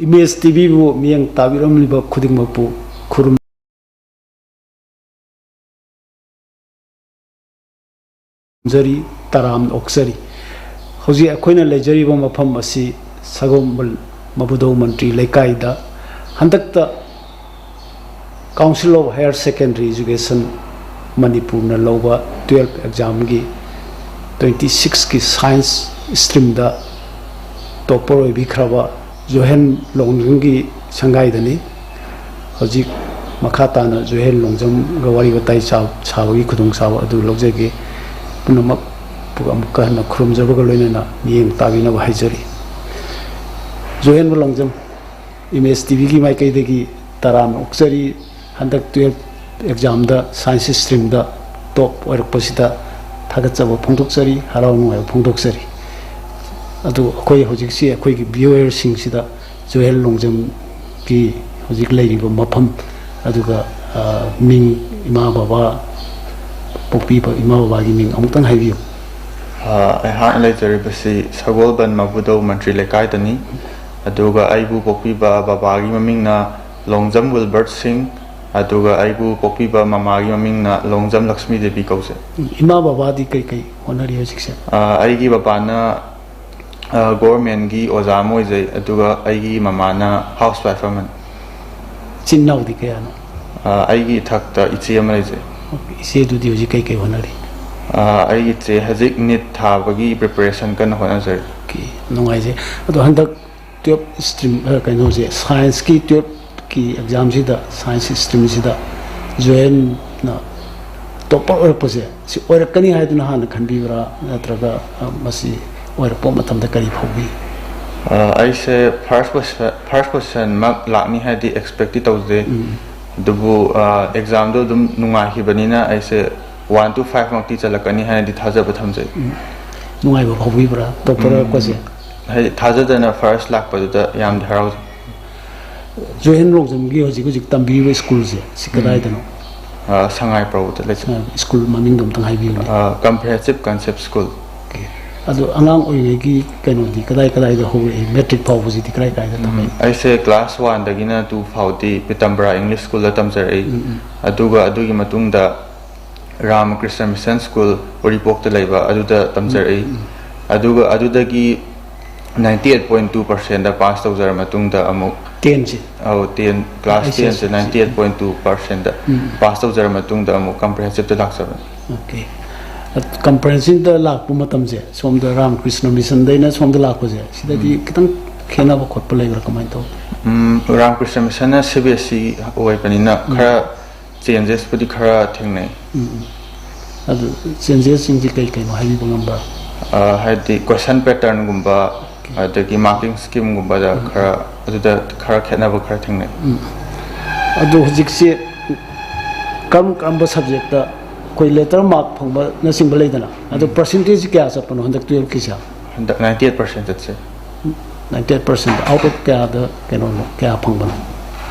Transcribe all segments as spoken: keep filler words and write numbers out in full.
Image ꯇꯤꯚꯤꯕꯨ ꯃꯤꯠꯌꯦꯡ ꯇꯥꯕꯤꯔꯝꯂꯤꯕ ꯈꯨꯗꯤꯡꯃꯛꯄꯨ ꯈꯨꯔꯨꯝꯖꯔꯤ, ꯇꯔꯥꯝꯅ ꯑꯣꯛꯆꯔꯤ꯫ ꯍꯧꯖꯤꯛ ꯑꯩꯈꯣꯏꯅ ꯂꯩꯖꯔꯤꯕ ꯃꯐꯝ ꯑꯁꯤ ꯁꯒꯣꯜꯕꯟ ꯃꯕꯨꯗꯧ ꯃꯟꯇ꯭ꯔꯤ ꯂꯩꯀꯥꯏꯗ ꯍꯟꯗꯛꯇ Council of Higher Secondary Education ꯃꯅꯤꯄꯨꯔꯅ ꯂꯧꯕ ꯇꯨꯌꯦꯜꯐ ꯑꯦꯛꯖꯥꯝꯒꯤ ꯇ꯭ꯋꯦꯟꯇꯤ ꯁꯤꯛꯁꯀꯤ ꯁꯥꯏꯟꯁ ꯁ꯭ꯇ꯭ꯔꯤꯝꯗ ꯇꯣꯞꯄꯔ ꯑꯣꯏꯕꯤꯈ꯭ꯔꯕ ꯖꯣꯍꯦꯟ ꯂꯣꯡꯖꯝꯒꯤ ꯁꯪꯒꯥꯏꯗꯅꯤ꯫ ꯍꯧꯖꯤꯛ ꯃꯈꯥ ꯇꯥꯅ ꯖꯣꯍꯦꯟ ꯂꯣꯡꯖꯝꯒ ꯋꯥꯔꯤ ꯋꯥꯇꯥꯏ ꯁꯥ-, ꯁꯥꯕꯒꯤ ꯈꯨꯗꯣꯡꯆꯥꯕ ꯑꯗꯨ ꯂꯧꯖꯒꯦ꯫ ꯄꯨꯝꯅꯃꯛꯄꯨ ꯑꯃꯨꯛꯀ ꯍꯟꯅ ꯈꯨꯔꯨꯝꯖꯕꯒ ꯂꯣꯏꯅꯅ ꯃꯤꯠꯌꯦꯡ ꯇꯥꯕꯤꯅꯕ ꯍꯥꯏꯖꯔꯤ꯫ ꯖꯣꯍꯦꯟ ꯂꯣꯡꯖꯝ, ꯏꯃꯦꯖ ꯇꯤꯚꯤꯒꯤ ꯃꯥꯏꯀꯩꯗꯒꯤ ꯇꯔꯥꯝꯅ ꯑꯣꯛꯆꯔꯤ꯫ ꯍꯟꯗꯛ ꯇꯨꯌꯦꯜꯐ ꯑꯦꯛꯖꯥꯝꯗ ꯁꯥꯏꯟꯁ ꯁ꯭ꯇ꯭ꯔꯤꯝꯗ ꯇꯣꯞ ꯑꯣꯏꯔꯛꯄꯁꯤꯗ ꯊꯥꯒꯠꯆꯕ ꯐꯣꯡꯗꯣꯛꯆꯔꯤ, ꯍꯔꯥꯎ ꯅꯨꯡꯉꯥꯏꯕ ꯐꯣꯡꯗꯣꯛꯆꯔꯤ꯫ ꯑꯗꯨ ꯑꯩꯈꯣꯏ ꯍꯧꯖꯤꯛꯁꯤ ꯑꯩꯈꯣꯏꯒꯤ ꯚꯤꯌꯨꯋꯔꯁꯤꯡꯁꯤꯗ ꯖꯣꯍꯦꯟ ꯂꯣꯡꯖꯝꯒꯤ ꯍꯧꯖꯤꯛ ꯂꯩꯔꯤꯕ ꯃꯐꯝ, ꯑꯗꯨꯒ, ꯑ, ꯃꯤꯡ, ꯏꯃꯥ ꯕꯕꯥ, ꯄꯣꯛꯄꯤꯕ ꯏꯃꯥ ꯕꯕꯥꯒꯤ ꯃꯤꯡ ꯑꯃꯨꯛꯇꯪ ꯍꯥꯏꯕꯤꯌꯨ꯫ ꯑ, ꯑꯩꯍꯥꯛꯅ ꯂꯩꯖꯔꯤꯕꯁꯤ ꯁꯒꯣꯜꯕꯟ ꯃꯕꯨꯗꯧ ꯃꯟꯇ꯭ꯔꯤ ꯂꯩꯀꯥꯏꯗꯅꯤ꯫ ꯑꯗꯨꯒ ꯑꯩꯕꯨ ꯄꯣꯛꯄꯤꯕ ꯕꯕꯥꯒꯤ ꯃꯃꯤꯡꯅ ꯂꯣꯡꯖꯝ ꯋꯤꯜꯕꯔꯠ ꯁꯤꯡ, ꯑꯗꯨꯒ ꯑꯩꯕꯨ ꯄꯣꯛꯄꯤꯕ ꯃꯃꯥꯒꯤ ꯃꯃꯤꯡꯅ ꯂꯣꯡꯖꯝ ꯂꯛꯁꯃꯤ ꯗꯦꯕꯤ ꯀꯧꯖꯩ꯫ ꯏꯃꯥ ꯕꯕꯥꯗꯤ ꯀꯩ ꯀꯩ ꯍꯣꯠꯅꯔꯤ ꯍꯧꯖꯤꯛꯁꯦ? ꯑ, ꯑꯩꯒꯤ ꯕꯕꯥꯅ, ꯑ, ꯒꯣꯔꯃꯦꯟꯒꯤ ꯑꯣꯖꯥ ꯑꯃ ꯑꯣꯏꯖꯩ, ꯑꯗꯨꯒ ꯑꯩꯒꯤ ꯃꯃꯥꯅ ꯍꯥꯎꯁ ꯋꯥꯏꯐ ꯑꯃꯅꯤ꯫ ꯏꯆꯤꯟ ꯏꯅꯥꯎꯗꯤ ꯀꯌꯥꯅꯣ? ꯑ, ꯑꯩꯒꯤ ꯏꯊꯛꯇ ꯏꯆꯦ ꯑꯃ ꯂꯩꯖꯩ꯫ ꯑꯣꯀꯦ, ꯏꯆꯦꯗꯨꯗꯤ ꯍꯧꯖꯤꯛ ꯀꯩ ꯀꯩ ꯍꯣꯠꯅꯔꯤ? ꯑ, ꯑꯩꯒꯤ ꯏꯆꯦ ꯍꯧꯖꯤꯛ ꯅꯤꯠ ꯊꯥꯕꯒꯤ ꯄ꯭ꯔꯤꯄꯦꯔꯦꯁꯟ ꯀꯟꯅ ꯍꯣꯠꯅꯖꯔꯤ꯫ ꯑꯣꯀꯦ, ꯅꯨꯡꯉꯥꯏꯖꯩ꯫ ꯑꯗꯣ ꯍꯟꯗꯛ ꯇꯨꯌꯦꯜꯐ ꯁ꯭ꯇ꯭ꯔꯤꯝ, ꯑ, ꯀꯩꯅꯣꯁꯦ, ꯁꯥꯏꯟꯁꯀꯤ ꯇꯨꯌꯦꯜꯐꯀꯤ ꯑꯦꯛꯖꯥꯝꯁꯤꯗ, ꯁꯥꯏꯟꯁ ꯁ꯭ꯇ꯭ꯔꯤꯝꯁꯤꯗ ꯖꯣꯍꯦꯟꯅ ꯇꯣꯞꯄꯔ ꯑꯣꯏꯔꯛꯄꯁꯦ, ꯁꯤ ꯑꯣꯏꯔꯛꯀꯅꯤ ꯍꯥꯏꯗꯨꯅ ꯍꯥꯟꯅ ꯈꯟꯕꯤꯕ꯭ꯔꯥ, ꯅꯠꯇ꯭ꯔꯒ, ꯑ, ꯃꯁꯤ ꯑꯣꯏꯔꯛꯄ ꯃꯇꯝꯗ ꯀꯔꯤ ꯐꯥꯎꯕꯤ? ꯑ, ꯑꯩꯁꯦ ꯐꯥꯔꯁ ꯄꯣꯖꯤꯁꯟ, ꯐꯥꯔꯁ ꯄꯣꯖꯤꯁꯟꯃꯛ ꯂꯥꯛꯅꯤ ꯍꯥꯏꯗꯤ ꯑꯦꯛꯁꯄꯦꯛꯇꯤ ꯇꯧꯖꯩ꯫ ꯎꯝ꯫ ꯑꯗꯨꯕꯨ, ꯑ, ꯑꯦꯛꯖꯥꯝꯗꯣ ꯑꯗꯨꯝ ꯅꯨꯡꯉꯥꯏꯈꯤꯕꯅꯤꯅ ꯑꯩꯁꯦ ꯋꯥꯟ ꯇꯨ ꯐꯥꯏꯚ ꯃꯛꯇꯤ ꯆꯜꯂꯛꯀꯅꯤ ꯍꯥꯏꯅꯗꯤ ꯊꯥꯖꯕ ꯊꯝꯖꯩ꯫ ꯎꯝ꯫ ꯅꯨꯡꯉꯥꯏꯕ ꯐꯥꯎꯕꯤꯕ꯭ꯔꯥ ꯇꯣꯞꯄꯔ ꯎꯝ, ꯑꯣꯏꯔꯛꯄꯁꯦ? ꯍꯥꯏꯗꯤ ꯊꯥꯖꯗꯅ ꯐꯥꯔꯁ ꯂꯥꯛꯄꯗꯨꯗ ꯌꯥꯝꯗꯤ ꯍꯔꯥꯎꯖꯩ꯫ ꯖꯣꯍꯦꯟ ꯂꯣꯡꯖꯝꯒꯤ ꯍꯧꯖꯤꯛ ꯍꯧꯖꯤꯛ ꯇꯝꯕꯤꯔꯤꯕ ꯁ꯭ꯀꯨꯜꯁꯦ, ꯁꯤ ꯎꯝ꯫ ꯀꯗꯥꯏꯗꯅꯣ? ꯑ, ꯁꯉꯥꯏ ꯄ꯭ꯔꯧꯗ ꯂꯩꯖꯩ꯫ ꯑ, ꯁ꯭ꯀꯨꯜ ꯃꯃꯤꯡꯗꯣ ꯑꯝꯇꯪ ꯍꯥꯏꯕꯤꯌꯨꯅꯦ꯫ ꯑ, Comprehensive Concept School꯫ ꯑꯣꯀꯦ꯫ ꯑꯗꯣ ꯑꯉꯥꯡ ꯑꯣꯏꯔꯤꯉꯩꯒꯤ ꯀꯩꯅꯣꯗꯤ ꯀꯗꯥꯏ ꯀꯗꯥꯏꯗ ꯍꯧꯔꯛꯏ? ꯃꯦꯇ꯭ꯔꯤꯛ ꯐꯥꯎꯕꯁꯤꯗꯤ ꯀꯗꯥꯏ ꯀꯗꯥꯏꯗ ꯇꯝꯃꯛꯏ? ꯑꯩꯁꯦ ꯀ꯭ꯂꯥꯁ ꯋꯥꯟꯗꯒꯤꯅ ꯇꯨ ꯐꯥꯎꯗꯤ ꯄꯤꯇꯝꯕꯔꯥ ꯏꯪꯂꯤꯁ ꯁ꯭ꯀꯨꯜꯗ ꯇꯝꯖꯔꯛꯏ꯫ ꯑꯗꯨꯒ ꯑꯗꯨꯒꯤ ꯃꯇꯨꯡꯗ ꯔꯥꯃꯀ꯭ꯔꯤꯁꯅ ꯃꯤꯁꯟ ꯁ꯭ꯀꯨꯜ ꯎꯔꯤꯄꯣꯛꯇ ꯂꯩꯕ ꯑꯗꯨꯗ ꯇꯝꯖꯔꯛꯏ꯫ ꯑꯗꯨꯒ ꯑꯗꯨꯗꯒꯤ ꯅꯥꯏꯟꯇꯤ ꯑꯩꯠ ꯄꯣꯏꯟ ꯇꯨ ꯄꯥꯔꯁꯦꯟꯗ ꯄꯥꯁ ꯇꯧꯖꯔ ꯃꯇꯨꯡꯗ ꯑꯃꯨꯛ ꯇꯦꯟꯁꯤ? ꯑꯧ, ꯇꯦꯟ, ꯀ꯭ꯂꯥꯁ ꯑꯩꯁꯦ ꯇꯦꯟꯁꯦ ꯅꯥꯏꯟꯇꯤ ꯑꯩꯠ ꯄꯣꯏꯟ ꯇꯨ ꯄꯥꯔꯁꯦꯟꯗ ꯄꯥꯁ ꯇꯧꯖꯔ ꯃꯇꯨꯡꯗ ꯑꯃꯨꯛ ꯀꯝꯄ꯭ꯔꯤꯍꯦꯟꯁꯤꯞꯇ ꯂꯥꯛꯆꯕꯅꯤ꯫ ꯑꯣꯀꯦ꯫ ꯀꯝꯄ꯭ꯔꯤꯍꯦꯟꯁꯤꯞꯇ ꯂꯥꯛꯄ ꯃꯇꯝꯁꯦ, ꯁꯣꯝꯗ ꯔꯥꯃꯀ꯭ꯔꯤꯁꯅ ꯃꯤꯁꯟꯗꯩꯅ ꯁꯣꯝꯗ ꯂꯥꯛꯄꯁꯦ, ꯁꯤꯗꯗꯤ ꯈꯤꯇꯪ ꯈꯦꯠꯅꯕ ꯈꯣꯠꯄ ꯂꯩꯕ꯭ꯔꯥ, ꯀꯃꯥꯏꯅ ꯇꯧ? ꯎꯝ, ꯔꯥꯃꯀ꯭ꯔꯤꯁꯅ ꯃꯤꯁꯟꯅ ꯁꯤ ꯕꯤ ꯑꯦꯁ ꯁꯤ ꯑꯣꯏꯕꯅꯤꯅ ꯈꯔ ꯆꯦꯟꯖꯦꯁꯄꯨꯗꯤ ꯈꯔ ꯊꯦꯡꯅꯩ꯫ ꯎꯝ, ꯎꯝ꯫ ꯑꯗꯨ ꯆꯦꯟꯖꯦꯁꯁꯤꯡꯁꯦ ꯀꯩ ꯀꯩꯅꯣ ꯍꯥꯏꯕꯤꯕ ꯉꯝꯕ꯭ꯔꯥ? ꯑ, ꯍꯥꯏꯕꯗꯤ ꯀꯣꯏꯁꯟ ꯄꯦꯇꯔꯟꯒꯨꯝꯕ, ꯑꯗꯒꯤ ꯃꯥꯔꯀꯤꯡ ꯁ꯭ꯀꯤꯝꯒꯨꯝꯕꯗ ꯈꯔ, ꯑꯗꯨꯗ ꯈꯔ ꯈꯦꯠꯅꯕ ꯈꯔ ꯊꯦꯡꯅꯩ꯫ ꯑꯗꯣ ꯍꯧꯖꯤꯛꯁꯤ ꯀꯔꯝ ꯀꯔꯝꯕ ꯁꯕꯖꯦꯛꯇ ꯑꯩꯈꯣꯏ ꯂꯦꯇꯔ ꯃꯥꯔꯛ ꯐꯪꯕꯅꯆꯤꯡꯕ ꯂꯩꯗꯅ, ꯑꯗꯣ ꯄꯥꯔꯁꯦꯟꯇꯦꯖꯁꯤ ꯀꯌꯥ ꯆꯠꯄꯅꯣ ꯍꯟꯗꯛ ꯇꯨꯌꯦꯜꯐꯀꯤꯁꯦ? ꯍꯟꯗꯛ ꯅꯥꯏꯟꯇꯤ ꯑꯩꯠ ꯄꯥꯔꯁꯦꯟ ꯆꯠꯆꯩ꯫ Ninety eight percent out of ꯀꯌꯥꯗ ꯀꯩꯅꯣꯅꯣ, ꯀꯌꯥ ꯐꯪꯕꯅꯣ?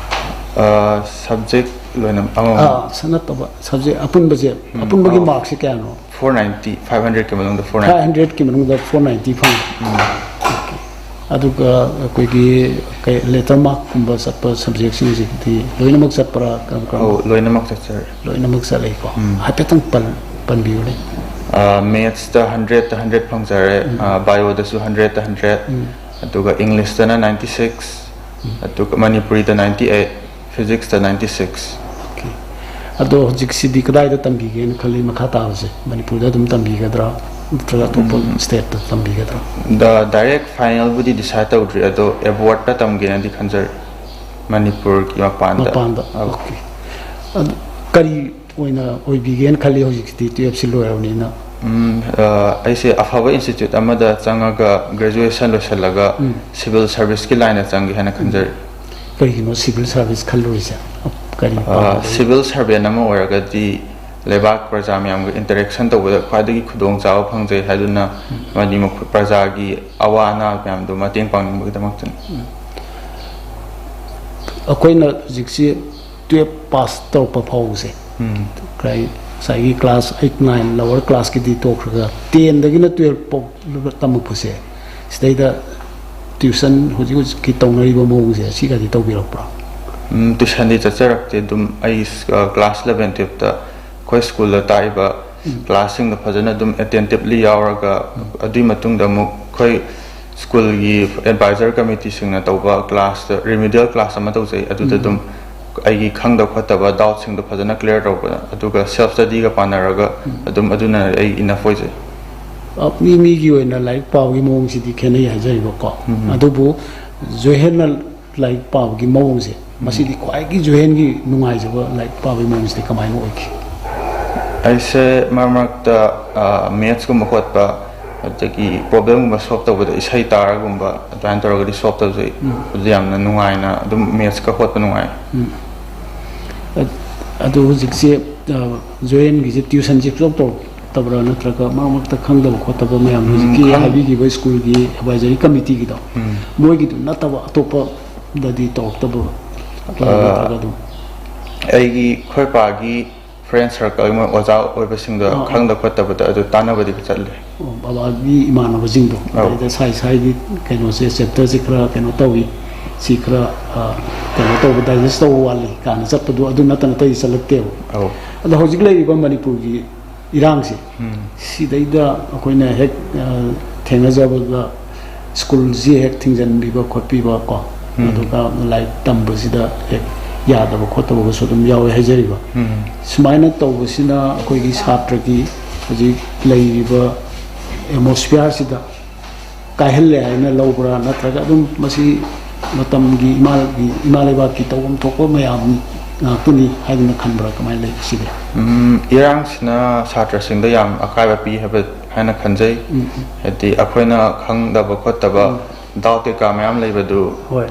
ꯑ, ꯁꯕꯖꯦꯛ ꯂꯣꯏꯅ ꯑꯃꯃꯝ꯫ ꯑꯥ, ꯁ-, ꯅꯠꯇꯕ, ꯁꯕꯖꯦꯛ ꯑꯄꯨꯟꯕꯁꯦ, ꯑꯄꯨꯟꯕꯒꯤ ꯑꯥ꯫ ꯃꯥꯔꯛꯁꯦ ꯀꯌꯥꯅꯣ? ꯐꯣꯔ ꯅꯥꯏꯟꯇꯤ, ꯐꯥꯏꯚ ꯍꯟꯗ꯭ꯔꯦꯠꯀꯤ ꯃꯅꯨꯡꯗ ꯐꯣꯔ ꯐꯥꯏꯚ ꯅꯥꯏꯟꯇꯤ꯫ ꯍꯟꯗ꯭ꯔꯦꯠꯀꯤ ꯃꯅꯨꯡꯗ ꯐꯣꯔ ꯅꯥꯏꯟꯇꯤ ꯐꯪꯉꯤ꯫ ꯑꯣꯀꯦ꯫ ꯑꯗꯨꯒ ꯑꯩꯈꯣꯏꯒꯤ ꯀꯩ, ꯂꯦꯇꯔ ꯃꯥꯔꯛꯀꯨꯝꯕ ꯆꯠꯄ ꯁꯕꯖꯦꯛꯁꯤꯡꯁꯤꯗꯤ ꯂꯣꯏꯅꯃꯛ ꯆꯠꯄ꯭ꯔꯥ? ꯀꯔꯝ ꯀꯔꯝꯕ? ꯑꯧ, ꯂꯣꯏꯅꯃꯛ ꯆꯠꯆꯔꯦ꯫ ꯂꯣꯏꯅꯃꯛ ꯆꯠꯂꯤꯀꯣ꯫ ꯍꯥꯏꯐꯦꯠꯇꯪ ꯄꯟ-, ꯄꯟꯕꯤꯌꯨꯅꯦ꯫ ꯃꯦꯠꯁꯇ ꯍꯟꯗ꯭ꯔꯦꯠꯇ ꯍꯟꯗ꯭ꯔꯦꯠ ꯐꯪꯖꯔꯦ꯫ ꯕꯥꯏꯑꯣꯗꯁꯨ ꯍꯟꯗ꯭ꯔꯦꯠꯇ ꯍꯟꯗ꯭ꯔꯦꯠ꯫ ꯑꯗꯨꯒ ꯏꯪꯂꯤꯁꯇꯅ ꯅꯥꯏꯟꯇꯤ ꯁꯤꯛꯁ꯫ ꯑꯗꯨꯒ ꯃꯅꯤꯄꯨꯔꯤꯗ ꯅꯥꯏꯟꯇꯤ ꯑꯩꯠ꯫ ꯐꯤꯖꯤꯛꯁꯇ ꯅꯥꯏꯟꯇꯤ ꯁꯤꯛꯁ꯫ ꯑꯣꯀꯦ꯫ ꯑꯗꯣ ꯍꯧꯖꯤꯛꯁꯤꯗꯤ ꯀꯗꯥꯏꯗ ꯇꯝꯕꯤꯒꯦꯅ ꯈꯜꯂꯤ? ꯃꯈꯥ ꯇꯥꯕꯁꯦ ꯃꯅꯤꯄꯨꯔꯗ ꯑꯗꯨꯝ ꯇꯝꯕꯤꯒꯗ꯭ꯔꯥ, ꯅꯠꯇ꯭ꯔꯒ ꯑꯇꯣꯞꯄ ꯁ꯭ꯇꯦꯠꯇ ꯇꯝꯕꯤꯒꯗ꯭ꯔꯥ? ꯗ ꯗꯥꯏꯔꯦꯛ ꯐꯥꯏꯅꯦꯜꯕꯨꯗꯤ ꯗꯤꯁꯥꯏꯠ ꯇꯧꯗ꯭ꯔꯤ, ꯑꯗꯣ ꯑꯦꯕꯣꯔꯗꯇ ꯇꯝꯒꯦꯅꯗꯤ ꯈꯟꯖꯔꯤ꯫ ꯃꯅꯤꯄꯨꯔꯒꯤ ꯃꯄꯥꯟꯗ꯫ ꯃꯄꯥꯟꯗ꯫ ꯑꯧ꯫ ꯑꯣꯀꯦ꯫ ꯑꯗꯨ ꯀꯔꯤ ꯑꯣꯏꯅ ꯑꯣꯏꯕꯤꯒꯦꯅ ꯈꯜꯂꯤ ꯍꯧꯖꯤꯛꯁꯤꯗꯤ, ꯇꯨꯌꯦꯜꯞꯁꯤ ꯂꯣꯏꯔꯕꯅꯤꯅ? ꯎꯝ, ꯑ, ꯑꯩꯁꯦ ꯑꯐꯕ ꯏꯟꯁꯇꯤꯇ꯭ꯌꯨꯠ ꯑꯃꯗ ꯆꯪꯉꯒ ꯒ꯭ꯔꯦꯖꯨꯑꯦꯁꯟ ꯂꯣꯏꯁꯤꯜꯂꯒ ꯁꯤꯚꯤꯜ ꯁꯔꯚꯤꯁꯀꯤ ꯂꯥꯏꯟꯗ ꯆꯪꯒꯦ ꯍꯥꯏꯅ ꯈꯟꯖꯔꯤ꯫ ꯀꯔꯤꯒꯤꯅꯣ ꯁꯤꯚꯤꯜ ꯁꯔꯚꯤꯁ ꯈꯜꯂꯨꯔꯤꯁꯦ? ꯀꯔꯤ ꯑ, ꯄꯥꯝꯕꯒꯤ? ꯁꯤꯚꯤꯜ ꯁꯔꯚꯦꯟ ꯑꯃ ꯑꯣꯏꯔꯒꯗꯤ ꯂꯩꯕꯥꯛ ꯄ꯭ꯔꯖꯥ ꯃꯌꯥꯝꯒ ꯏꯟꯇꯔꯦꯛꯁꯟ ꯇꯧꯕꯗ ꯈ꯭ꯋꯥꯏꯗꯒꯤ ꯈꯨꯗꯣꯡꯆꯥꯕ ꯐꯪꯖꯩ ꯍꯥꯏꯗꯨꯅ, ꯃꯅꯤꯄꯨꯔ ꯄ꯭ꯔꯖꯥꯒꯤ ꯑꯋꯥ ꯑꯅꯥ ꯃꯌꯥꯝꯗꯨ ꯃꯇꯦꯡ ꯄꯥꯡꯅꯤꯡꯕꯒꯤꯗꯃꯛꯇꯅꯤ꯫ ꯑꯩꯈꯣꯏꯅ ꯍꯧꯖꯤꯛꯁꯤ ꯇꯨꯌꯦꯜꯞ ꯄꯥꯁ ꯇꯧꯔꯛꯄ ꯐꯥꯎꯕꯁꯦ, ꯀꯩ, ꯉꯁꯥꯏꯒꯤ class eight nine lower classꯀꯤꯗꯤ ꯇꯣꯛꯈ꯭ꯔꯒ, tenꯗꯒꯤꯅ twelve ꯐꯥꯎ ꯇꯝꯃꯛꯄꯁꯦ, ꯁꯤꯗꯩꯗ tuition ꯍꯧꯖꯤꯛ ꯍꯧꯖꯤꯛꯀꯤ ꯇꯧꯅꯔꯤꯕ ꯃꯑꯣꯡꯁꯦ, ꯑꯁꯤꯒꯗꯤ ꯇꯧꯕꯤꯔꯛꯄ꯭ꯔꯣ? ꯎꯝ, tuitionꯗꯤ ꯆꯠꯆꯔꯛꯇꯦ꯫ ꯑꯗꯨꯝ ꯑꯩ, ꯑ, class eleven twelveꯇ ꯑꯩꯈꯣꯏ schoolꯗ ꯇꯥꯛꯏꯕ classꯁꯤꯡꯗꯣ ꯐꯖꯅ ꯑꯗꯨꯝ attentively ꯌꯥꯎꯔꯒ, ꯑꯗꯨꯒꯤ ꯃꯇꯨꯡꯗ ꯑꯃꯨꯛ ꯑꯩꯈꯣꯏ schoolꯒꯤ advisor committeeꯁꯤꯡꯅ ꯇꯧꯕ classꯇ remedial class ꯑꯃ ꯇꯧꯖꯩ꯫ ꯑꯗꯨꯗ ꯑꯗꯨꯝ ꯑꯩꯒꯤ ꯈꯪꯗꯕ ꯈꯣꯠꯇꯕ doubtꯁꯤꯡꯗꯣ ꯐꯖꯅ clear ꯇꯧꯕ, ꯑꯗꯨꯒ self studyꯒ ꯄꯥꯟꯅꯔꯒ ꯑꯗꯨꯝ ꯑꯗꯨꯅ ꯑꯩ enough ꯑꯣꯏꯖꯩ꯫ ꯑ, ꯃꯤ ꯃꯤꯒꯤ ꯑꯣꯏꯅ ꯂꯥꯏꯔꯤꯛ ꯄꯥꯕꯒꯤ ꯃꯑꯣꯡꯁꯤꯗꯤ ꯈꯦꯠꯅꯩ ꯍꯥꯏꯖꯔꯤꯕꯀꯣ꯫ ꯑꯗꯨꯕꯨ ꯖꯣꯏꯍꯦꯟꯅ ꯂꯥꯏꯔꯤꯛ ꯄꯥꯕꯒꯤ ꯃꯑꯣꯡꯁꯦ, ꯃꯁꯤꯗꯤ ꯈ꯭ꯋꯥꯏꯗꯒꯤ ꯖꯣꯏꯍꯦꯟꯒꯤ ꯅꯨꯡꯉꯥꯏꯖꯕ ꯂꯥꯏꯔꯤꯛ ꯄꯥꯕꯒꯤ ꯃꯑꯣꯡꯁꯤꯗꯤ ꯀꯃꯥꯏꯅ ꯑꯣꯏꯈꯤ? ꯑꯩꯁꯦ ꯃꯔꯛ ꯃꯔꯛꯇ, ꯑ, mathsꯀꯨꯝꯕ ꯈꯣꯠꯄ, ꯑꯗꯒꯤ problemꯒꯨꯝꯕ solve ꯇꯧꯕꯗ ꯏꯁꯩ ꯇꯥꯔꯒꯨꯝꯕ ꯑꯗꯨꯃꯥꯏꯅ ꯇꯧꯔꯒꯗꯤ solve ꯇꯧꯖꯩ꯫ ꯑꯗꯨ ꯌꯥꯝꯅ ꯅꯨꯡꯉꯥꯏꯅ ꯑꯗꯨꯝ mathsꯀ ꯍꯣꯠꯄ ꯅꯨꯡꯉꯥꯏ꯫ ꯎꯝ꯫ ꯑ-, ꯑꯗꯨ ꯍꯧꯖꯤꯛꯁꯦ, ꯑ, ꯖꯣꯏꯍꯦꯟꯒꯤꯁꯦ tuitionꯁꯦ ꯁꯨꯡꯇꯧ ꯇꯧꯔꯛꯇꯕ꯭ꯔꯥ, ꯅꯠꯇ꯭ꯔꯒ ꯃꯔꯛ ꯃꯔꯛꯇ ꯈꯪꯗꯕ ꯈꯣꯠꯇꯕ ꯃꯌꯥꯝ ꯍꯧꯖꯤꯛꯀꯤ ꯈꯪ- ꯍꯥꯏꯕꯤꯈꯤꯕ schoolꯒꯤ advisory committeeꯒꯤꯗꯣ, ꯎꯝ꯫ ꯃꯣꯏꯒꯤꯗꯨ ꯅꯠꯇꯕ ꯑꯇꯣꯞꯄꯗꯗꯤ ꯇꯧꯔꯛꯇꯕ꯭ꯔꯣ? ꯑ, ꯅꯠꯇ꯭ꯔꯒ ꯑꯗꯨꯝ ꯑꯩꯒꯤ ꯑꯩꯈꯣꯏ ꯄꯥꯒꯤ friend circle, ꯃꯣꯏ ꯑꯣꯖꯥ ꯑꯣꯏꯕꯁꯤꯡꯗ ꯑꯣ, ꯑꯣ꯫ ꯈꯪꯗ ꯈꯣꯠꯇꯕꯗ ꯑꯗꯨ ꯇꯥꯟꯅꯕꯗꯤ ꯆꯠꯂꯦ꯫ ꯑꯣ, ꯕꯕꯥꯒꯤ ꯏꯃꯥꯟꯅꯕꯁꯤꯡꯗꯣ, ꯑꯧ꯫ ꯑꯗꯩꯗ ꯁꯥꯏ ꯁꯥꯏꯒꯤ ꯀꯩꯅꯣꯁꯦ, chapterꯁꯦ ꯈꯔ ꯀꯩꯅꯣ ꯇꯧꯏ, ꯁꯤ ꯈꯔ, ꯑ, ꯀꯩꯅꯣ ꯇꯧꯕ, digest ꯇꯧꯕ ꯋꯥꯠꯂꯤ ꯀꯥꯏꯅ ꯆꯠꯄꯗꯣ, ꯑꯗꯨ ꯅꯠꯇꯅ ꯑꯇꯩ ꯆꯠꯂꯛꯇꯦꯕ꯫ ꯑꯧ꯫ ꯑꯗꯣ ꯍꯧꯖꯤꯛ ꯂꯩꯔꯤꯕ ꯃꯅꯤꯄꯨꯔꯒꯤ ꯏꯔꯥꯡꯁꯦ, ꯎꯝ꯫ ꯁꯤꯗꯩꯗ ꯑꯩꯈꯣꯏꯅ ꯍꯦꯛ, ꯑ, ꯊꯦꯡꯅꯖꯕꯗ, schoolꯁꯤ ꯍꯦꯛ ꯊꯤꯡꯖꯤꯟꯕꯤꯕ ꯈꯣꯠꯄꯤꯕ ꯀꯣ, ꯎꯝ꯫ ꯑꯗꯨꯒ ꯂꯥꯏꯔꯤꯛ ꯇꯝꯕꯁꯤꯗ ꯍꯦꯛ ꯌꯥꯗꯕ ꯈꯣꯠꯇꯕꯒꯁꯨ ꯑꯗꯨꯝ ꯌꯥꯎꯋꯦ ꯍꯥꯏꯖꯔꯤꯕ꯫ ꯎꯝ꯫ ꯁꯨꯃꯥꯏꯅ ꯇꯧꯕꯁꯤꯅ ꯑꯩꯈꯣꯏꯒꯤ ꯁꯥꯇ꯭ꯔꯒꯤ ꯍꯧꯖꯤꯛ ꯂꯩꯔꯤꯕ atmosphereꯁꯤꯗ ꯀꯥꯏꯍꯜꯂꯦ ꯍꯥꯏꯅ ꯂꯧꯕ꯭ꯔꯥ, ꯅꯠꯇ꯭ꯔꯒ ꯑꯗꯨꯝ ꯃꯁꯤ ꯃꯇꯝꯒꯤ ꯏꯃꯥꯒꯤ, ꯏꯃꯥ ꯂꯩꯕꯥꯛꯀꯤ ꯇꯧꯐꯝ ꯊꯣꯛꯄ ꯃꯌꯥꯝ ꯉꯥꯛꯇꯅꯤ ꯍꯥꯏꯗꯅ ꯈꯟꯕ꯭ꯔꯥ, ꯀꯃꯥꯏꯅ ꯂꯩ ꯁꯤꯗꯤ? ꯎꯝ, ꯏꯔꯥꯡꯁꯤꯅ ꯁꯥꯇ꯭ꯔꯁꯤꯡꯗ ꯌꯥꯝ ꯑꯀꯥꯏꯕ ꯄꯤ ꯍꯥꯏꯕ, ꯍꯥꯏꯅ ꯈꯟꯖꯩ꯫ ꯎꯝ, ꯎꯝ꯫ ꯍꯥꯏꯗꯤ ꯑꯩꯈꯣꯏꯅ ꯈꯪꯗꯕ ꯈꯣꯠꯇꯕ, doubt ꯀꯩꯀꯥ ꯃꯌꯥꯝ ꯂꯩꯕꯗꯨ ꯍꯣꯏ꯫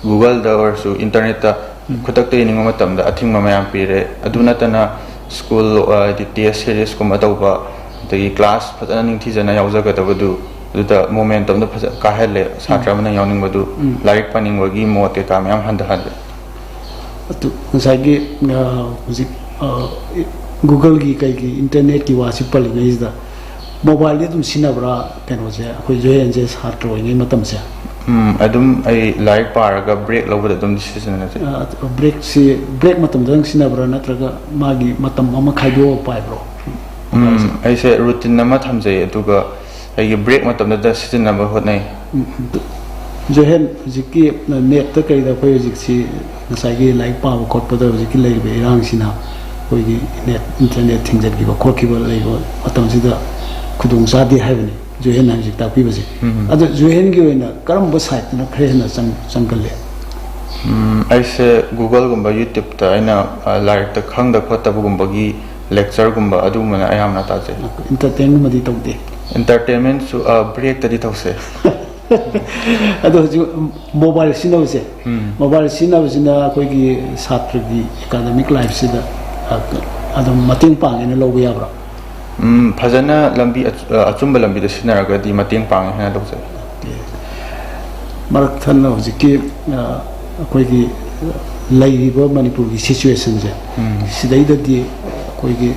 Googleꯗ ꯑꯣꯏꯔꯁꯨ internetꯇ ꯈꯨꯗꯛꯇ ꯌꯦꯡꯅꯤꯡꯕ ꯃꯇꯝꯗ ꯑꯊꯤꯡꯕ ꯃꯌꯥꯝ ꯄꯤꯔꯦ꯫ ꯑꯗꯨ ꯅꯠꯇꯅ school, ꯑ, ꯍꯥꯏꯗꯤ test serieꯁꯀꯨꯝꯕ ꯇꯧꯕ, ꯑꯗꯒꯤ class ꯐꯖꯅ ꯅꯤꯡꯊꯤꯖꯅ ꯌꯥꯎꯖꯒꯗꯕꯗꯨ, ꯑꯗꯨꯗ momentumꯗꯣ ꯐꯖ ꯀꯥꯏꯍꯜꯂꯦ꯫ ꯁꯥꯇ꯭ꯔ ꯑꯃꯅ ꯌꯥꯎꯅꯤꯡꯕꯗꯨ, ꯎꯝ꯫ ꯂꯥꯏꯔꯤꯛ ꯄꯥꯅꯤꯡꯕꯒꯤ mood ꯀꯩꯀꯥ ꯃꯌꯥꯝ ꯍꯟꯊꯍꯜꯂꯦ꯫ ꯑꯗꯨ ꯉꯁꯥꯏꯒꯤ, ꯑ, ꯍꯧꯖꯤꯛ, ꯑ, Google-ꯒꯤ ꯀꯩꯒꯤ internet-ꯀꯤ ꯋꯥꯁꯤ ꯄꯜꯂꯤꯉꯩꯁꯤꯗ, mobile-ꯗꯤ ꯑꯗꯨꯝ ꯁꯤꯖꯤꯟꯅꯕ꯭ꯔꯥ? ꯀꯩꯅꯣꯁꯦ, ꯑꯩꯈꯣꯏ ꯖꯣꯍꯦꯟꯁꯦ ꯁꯥꯇ꯭ꯔ ꯑꯣꯏꯔꯤꯉꯩ ꯃꯇꯝꯁꯦ꯫ ꯎꯝ, ꯑꯗꯨꯝ ꯑꯩ ꯂꯥꯏꯔꯤꯛ ꯄꯥꯔꯒ break ꯂꯧꯕꯗ ꯑꯗꯨꯝ ꯁꯤꯖꯤꯟꯅꯖꯩ꯫ ꯑ, break-ꯁꯤ, break ꯃꯇꯝꯗ ꯅꯪ ꯁꯤꯖꯤꯟꯅꯕ꯭ꯔꯥ, ꯅꯠꯇ꯭ꯔꯒ ꯃꯥꯒꯤ ꯃꯇꯝ ꯑꯃ ꯈꯥꯏꯗꯣꯛꯑꯒ ꯄꯥꯏꯕ꯭ꯔꯣ? ꯎꯝ, ꯑꯩꯁꯦ routine ꯑꯃ ꯊꯝꯖꯩ, ꯑꯗꯨꯒ ꯑꯩꯒꯤ break ꯃꯇꯝꯗꯨꯗ ꯁꯤꯖꯤꯟꯅꯕ ꯍꯣꯠꯅꯩ꯫ ꯎꯝ, ꯎꯝ꯫ ꯖꯣꯍꯦꯟ, ꯍꯧꯖꯤꯛꯀꯤ net-ꯇ ꯀꯩꯗ ꯑꯩꯈꯣꯏ ꯍꯧꯖꯤꯛꯁꯤ ꯉꯁꯥꯏꯒꯤ ꯂꯥꯏꯔꯤꯛ ꯄꯥꯕ ꯈꯣꯠꯄꯗ ꯍꯧꯖꯤꯛꯀꯤ ꯂꯩꯔꯤꯕ ꯏꯔꯥꯡꯁꯤꯅ ꯑꯩꯈꯣꯏꯒꯤ net, internet ꯊꯤꯡꯖꯤꯟꯈꯤꯕ ꯈꯣꯠꯈꯤꯕ ꯂꯩꯕ ꯃꯇꯝꯁꯤꯗ ꯈꯨꯗꯣꯡ ꯆꯥꯗꯦ ꯍꯥꯏꯕꯅꯤ ꯖꯣꯍꯦꯟꯅ ꯍꯧꯖꯤꯛ ꯇꯥꯛꯄꯤꯕꯁꯦ꯫ ꯎꯝ꯫ ꯑꯗꯣ ꯖꯣꯍꯦꯟꯒꯤ ꯑꯣꯏꯅ ꯀꯔꯝꯕ side-ꯇꯅ ꯈꯔ ꯍꯦꯟꯅ ꯆꯪ-, ꯆꯪꯒꯜꯂꯤ? ꯎꯝ, ꯑꯩꯁꯦ Google-ꯒꯨꯝꯕ, YouTube-ꯇ ꯑꯩꯅ, ꯑ, ꯂꯥꯏꯔꯤꯛꯇ ꯈꯪꯗ ꯈꯣꯠꯇꯕꯒꯨꯝꯕꯒꯤ lecture-ꯒꯨꯝꯕ ꯑꯗꯨꯒꯨꯝꯕꯅ ꯑꯌꯥꯝꯕꯅ ꯇꯥꯖꯩ꯫ Entertain-ꯒꯨꯝꯕꯗꯤ ꯇꯧꯗꯦ? Entertainment-ꯁꯨ, ꯑ, break-ꯇꯗꯤ ꯇꯧꯖꯩ꯫ ꯑꯗꯣ ꯍꯧꯖꯤꯛ mobile ꯁꯤꯖꯤꯟꯅꯕꯁꯦ, ꯎꯝ꯫ mobile ꯁꯤꯖꯤꯟꯅꯕꯁꯤꯅ ꯑꯩꯈꯣꯏꯒꯤ ꯁꯥꯇ꯭ꯔꯒꯤ academic life-ꯁꯤꯗ, ꯑ, ꯑꯗꯨꯝ ꯃꯇꯦꯡ ꯄꯥꯡꯉꯦꯅ ꯂꯧꯕ ꯌꯥꯕ꯭ꯔꯥ? ꯎꯝ, ꯐꯖꯅ ꯂꯝꯕꯤ ꯑꯆ-, ꯑ, ꯑꯆꯨꯝꯕ ꯂꯝꯕꯤꯗ ꯁꯤꯖꯤꯟꯅꯔꯒꯗꯤ ꯃꯇꯦꯡ ꯄꯥꯡꯉꯦ ꯍꯥꯏꯅ ꯂꯧꯖꯩ꯫ ꯃꯔꯛ ꯊꯠꯅ ꯍꯧꯖꯤꯛꯀꯤ, ꯑ, ꯑꯩꯈꯣꯏꯒꯤ ꯂꯩꯔꯤꯕ ꯃꯅꯤꯄꯨꯔꯒꯤ situation-ꯁꯦ, ꯎꯝ꯫ ꯁꯤꯗꯩꯗꯗꯤ ꯑꯩꯈꯣꯏꯒꯤ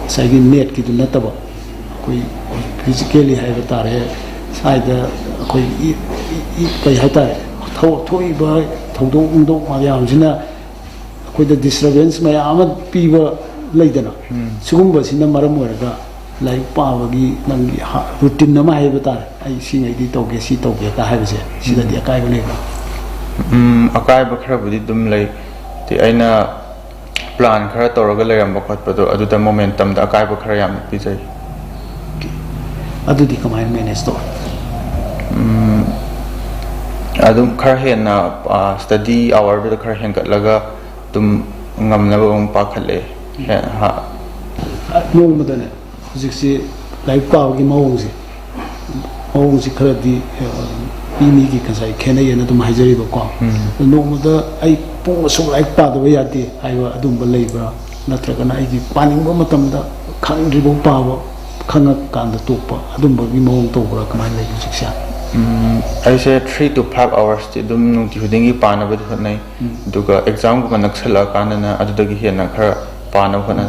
ꯉꯁꯥꯏꯒꯤ net-ꯀꯤꯗꯨ ꯅꯠꯇꯕ, ꯑꯩꯈꯣꯏ physically ꯍꯥꯏꯕ ꯇꯥꯔꯦ, ꯁ꯭ꯋꯥꯏꯗ ꯑꯩꯈꯣꯏ ꯏ-, ꯏ-, ꯏ-, ꯀꯩ ꯍꯥꯏꯇꯥꯔꯦ, ꯊꯣꯛ-, ꯊꯣꯛꯏꯕ ꯊꯧꯗꯣꯛ ꯅꯨꯡꯗꯣꯛ ꯃꯌꯥꯝꯁꯤꯅ ꯑꯩꯈꯣꯏꯗ disturbance ꯃꯌꯥꯝ ꯑꯃ ꯄꯤꯕ ꯂꯩꯗꯅ, ꯎꯝ꯫ ꯁꯤꯒꯨꯝꯕꯁꯤꯅ ꯃꯔꯝ ꯑꯣꯏꯔꯒ ꯂꯥꯏꯔꯤꯛ ꯄꯥꯕꯒꯤ ꯅꯪꯒꯤ ꯍꯥ-, routine ꯑꯃ ꯍꯥꯏꯕ ꯇꯥꯔꯦ, ꯑꯩ ꯁꯤꯉꯩꯗꯤ ꯇꯧꯒꯦ, ꯁꯤ ꯇꯧꯒꯦꯒ ꯍꯥꯏꯕꯁꯦ, ꯁꯤꯗꯗꯤ ꯎꯝ꯫ ꯑꯀꯥꯏꯕ ꯂꯩꯕ꯭ꯔꯥ? ꯎꯝ, ꯑꯀꯥꯏꯕ ꯈꯔꯕꯨꯗꯤ ꯑꯗꯨꯝ ꯂꯩ꯫ ꯍꯥꯏꯗꯤ ꯑꯩꯅ plan ꯈꯔ ꯇꯧꯔꯒ ꯂꯩꯔꯝꯕ ꯈꯣꯠꯄꯗꯣ, ꯑꯗꯨꯗ momentum-ꯗ ꯑꯀꯥꯏꯕ ꯈꯔ ꯌꯥꯝꯅ ꯄꯤꯖꯩ꯫ ꯑꯗꯨꯗꯤ ꯀꯃꯥꯏꯅ manage ꯇꯧꯔꯦ? ꯎꯝ, ꯑꯗꯨꯝ ꯈꯔ ꯍꯦꯟꯅ, ꯑ, study hour-ꯗꯨꯗ ꯈꯔ ꯍꯦꯟꯒꯠꯂꯒ ꯑꯗꯨꯝ ꯉꯝꯅꯕ ꯑꯃꯨꯛ ꯄꯥꯈꯠꯂꯦ꯫ ꯍꯦ-, ꯍꯥ꯫ ꯅꯣꯡꯃꯗꯅꯦ, ꯍꯧꯖꯤꯛꯁꯤ ꯂꯥꯏꯔꯤꯛ ꯄꯥꯕꯒꯤ ꯃꯑꯣꯡꯁꯦ, ꯃꯑꯣꯡꯁꯤ ꯈꯔꯗꯤ, ꯑ, ꯃꯤ ꯃꯤꯒꯤ ꯉꯁꯥꯏ ꯈꯦꯠꯅꯩꯌꯦꯅ ꯑꯗꯨꯝ ꯍꯥꯏꯖꯔꯤꯕꯀꯣ꯫ ꯎꯝ꯫ ꯅꯣꯡꯃꯗ ꯑꯩ ꯄꯨꯡ ꯑꯁꯨꯛ ꯂꯥꯏꯔꯤꯛ ꯄꯥꯗꯕ ꯌꯥꯗꯦ ꯍꯥꯏꯕ ꯑꯗꯨꯝꯕ ꯂꯩꯕ꯭ꯔꯥ? ꯅꯠꯇ꯭ꯔꯒꯅ ꯑꯩꯒꯤ ꯄꯥꯅꯤꯡꯕ ꯃꯇꯝꯗ ꯈꯪꯗ꯭ꯔꯤꯕꯧ ꯄꯥꯕ, ꯈꯪꯉꯀꯥꯟꯗ ꯇꯣꯛꯄ, ꯑꯗꯨꯝꯕꯒꯤ ꯃꯑꯣꯡ ꯇꯧꯕ꯭ꯔꯥ? ꯀꯃꯥꯏꯅ ꯂꯩ ꯍꯧꯖꯤꯛꯁꯦ? ꯎꯝ, ꯑꯩꯁꯦ three to five hours-ꯇꯤ ꯑꯗꯨꯝ ꯅꯨꯡꯇꯤ ꯈꯨꯗꯤꯡꯒꯤ ꯄꯥꯅꯕꯗꯤ ꯍꯣꯠꯅꯩ꯫ ꯎꯝ꯫ ꯑꯗꯨꯒ exam-ꯒꯨꯝꯕ ꯅꯛꯁꯜꯂꯛꯑꯀꯥꯟꯗꯅ ꯑꯗꯨꯗꯒꯤ ꯍꯦꯟꯅ ꯈꯔ ꯄꯥꯅꯕ ꯍꯣꯠꯅ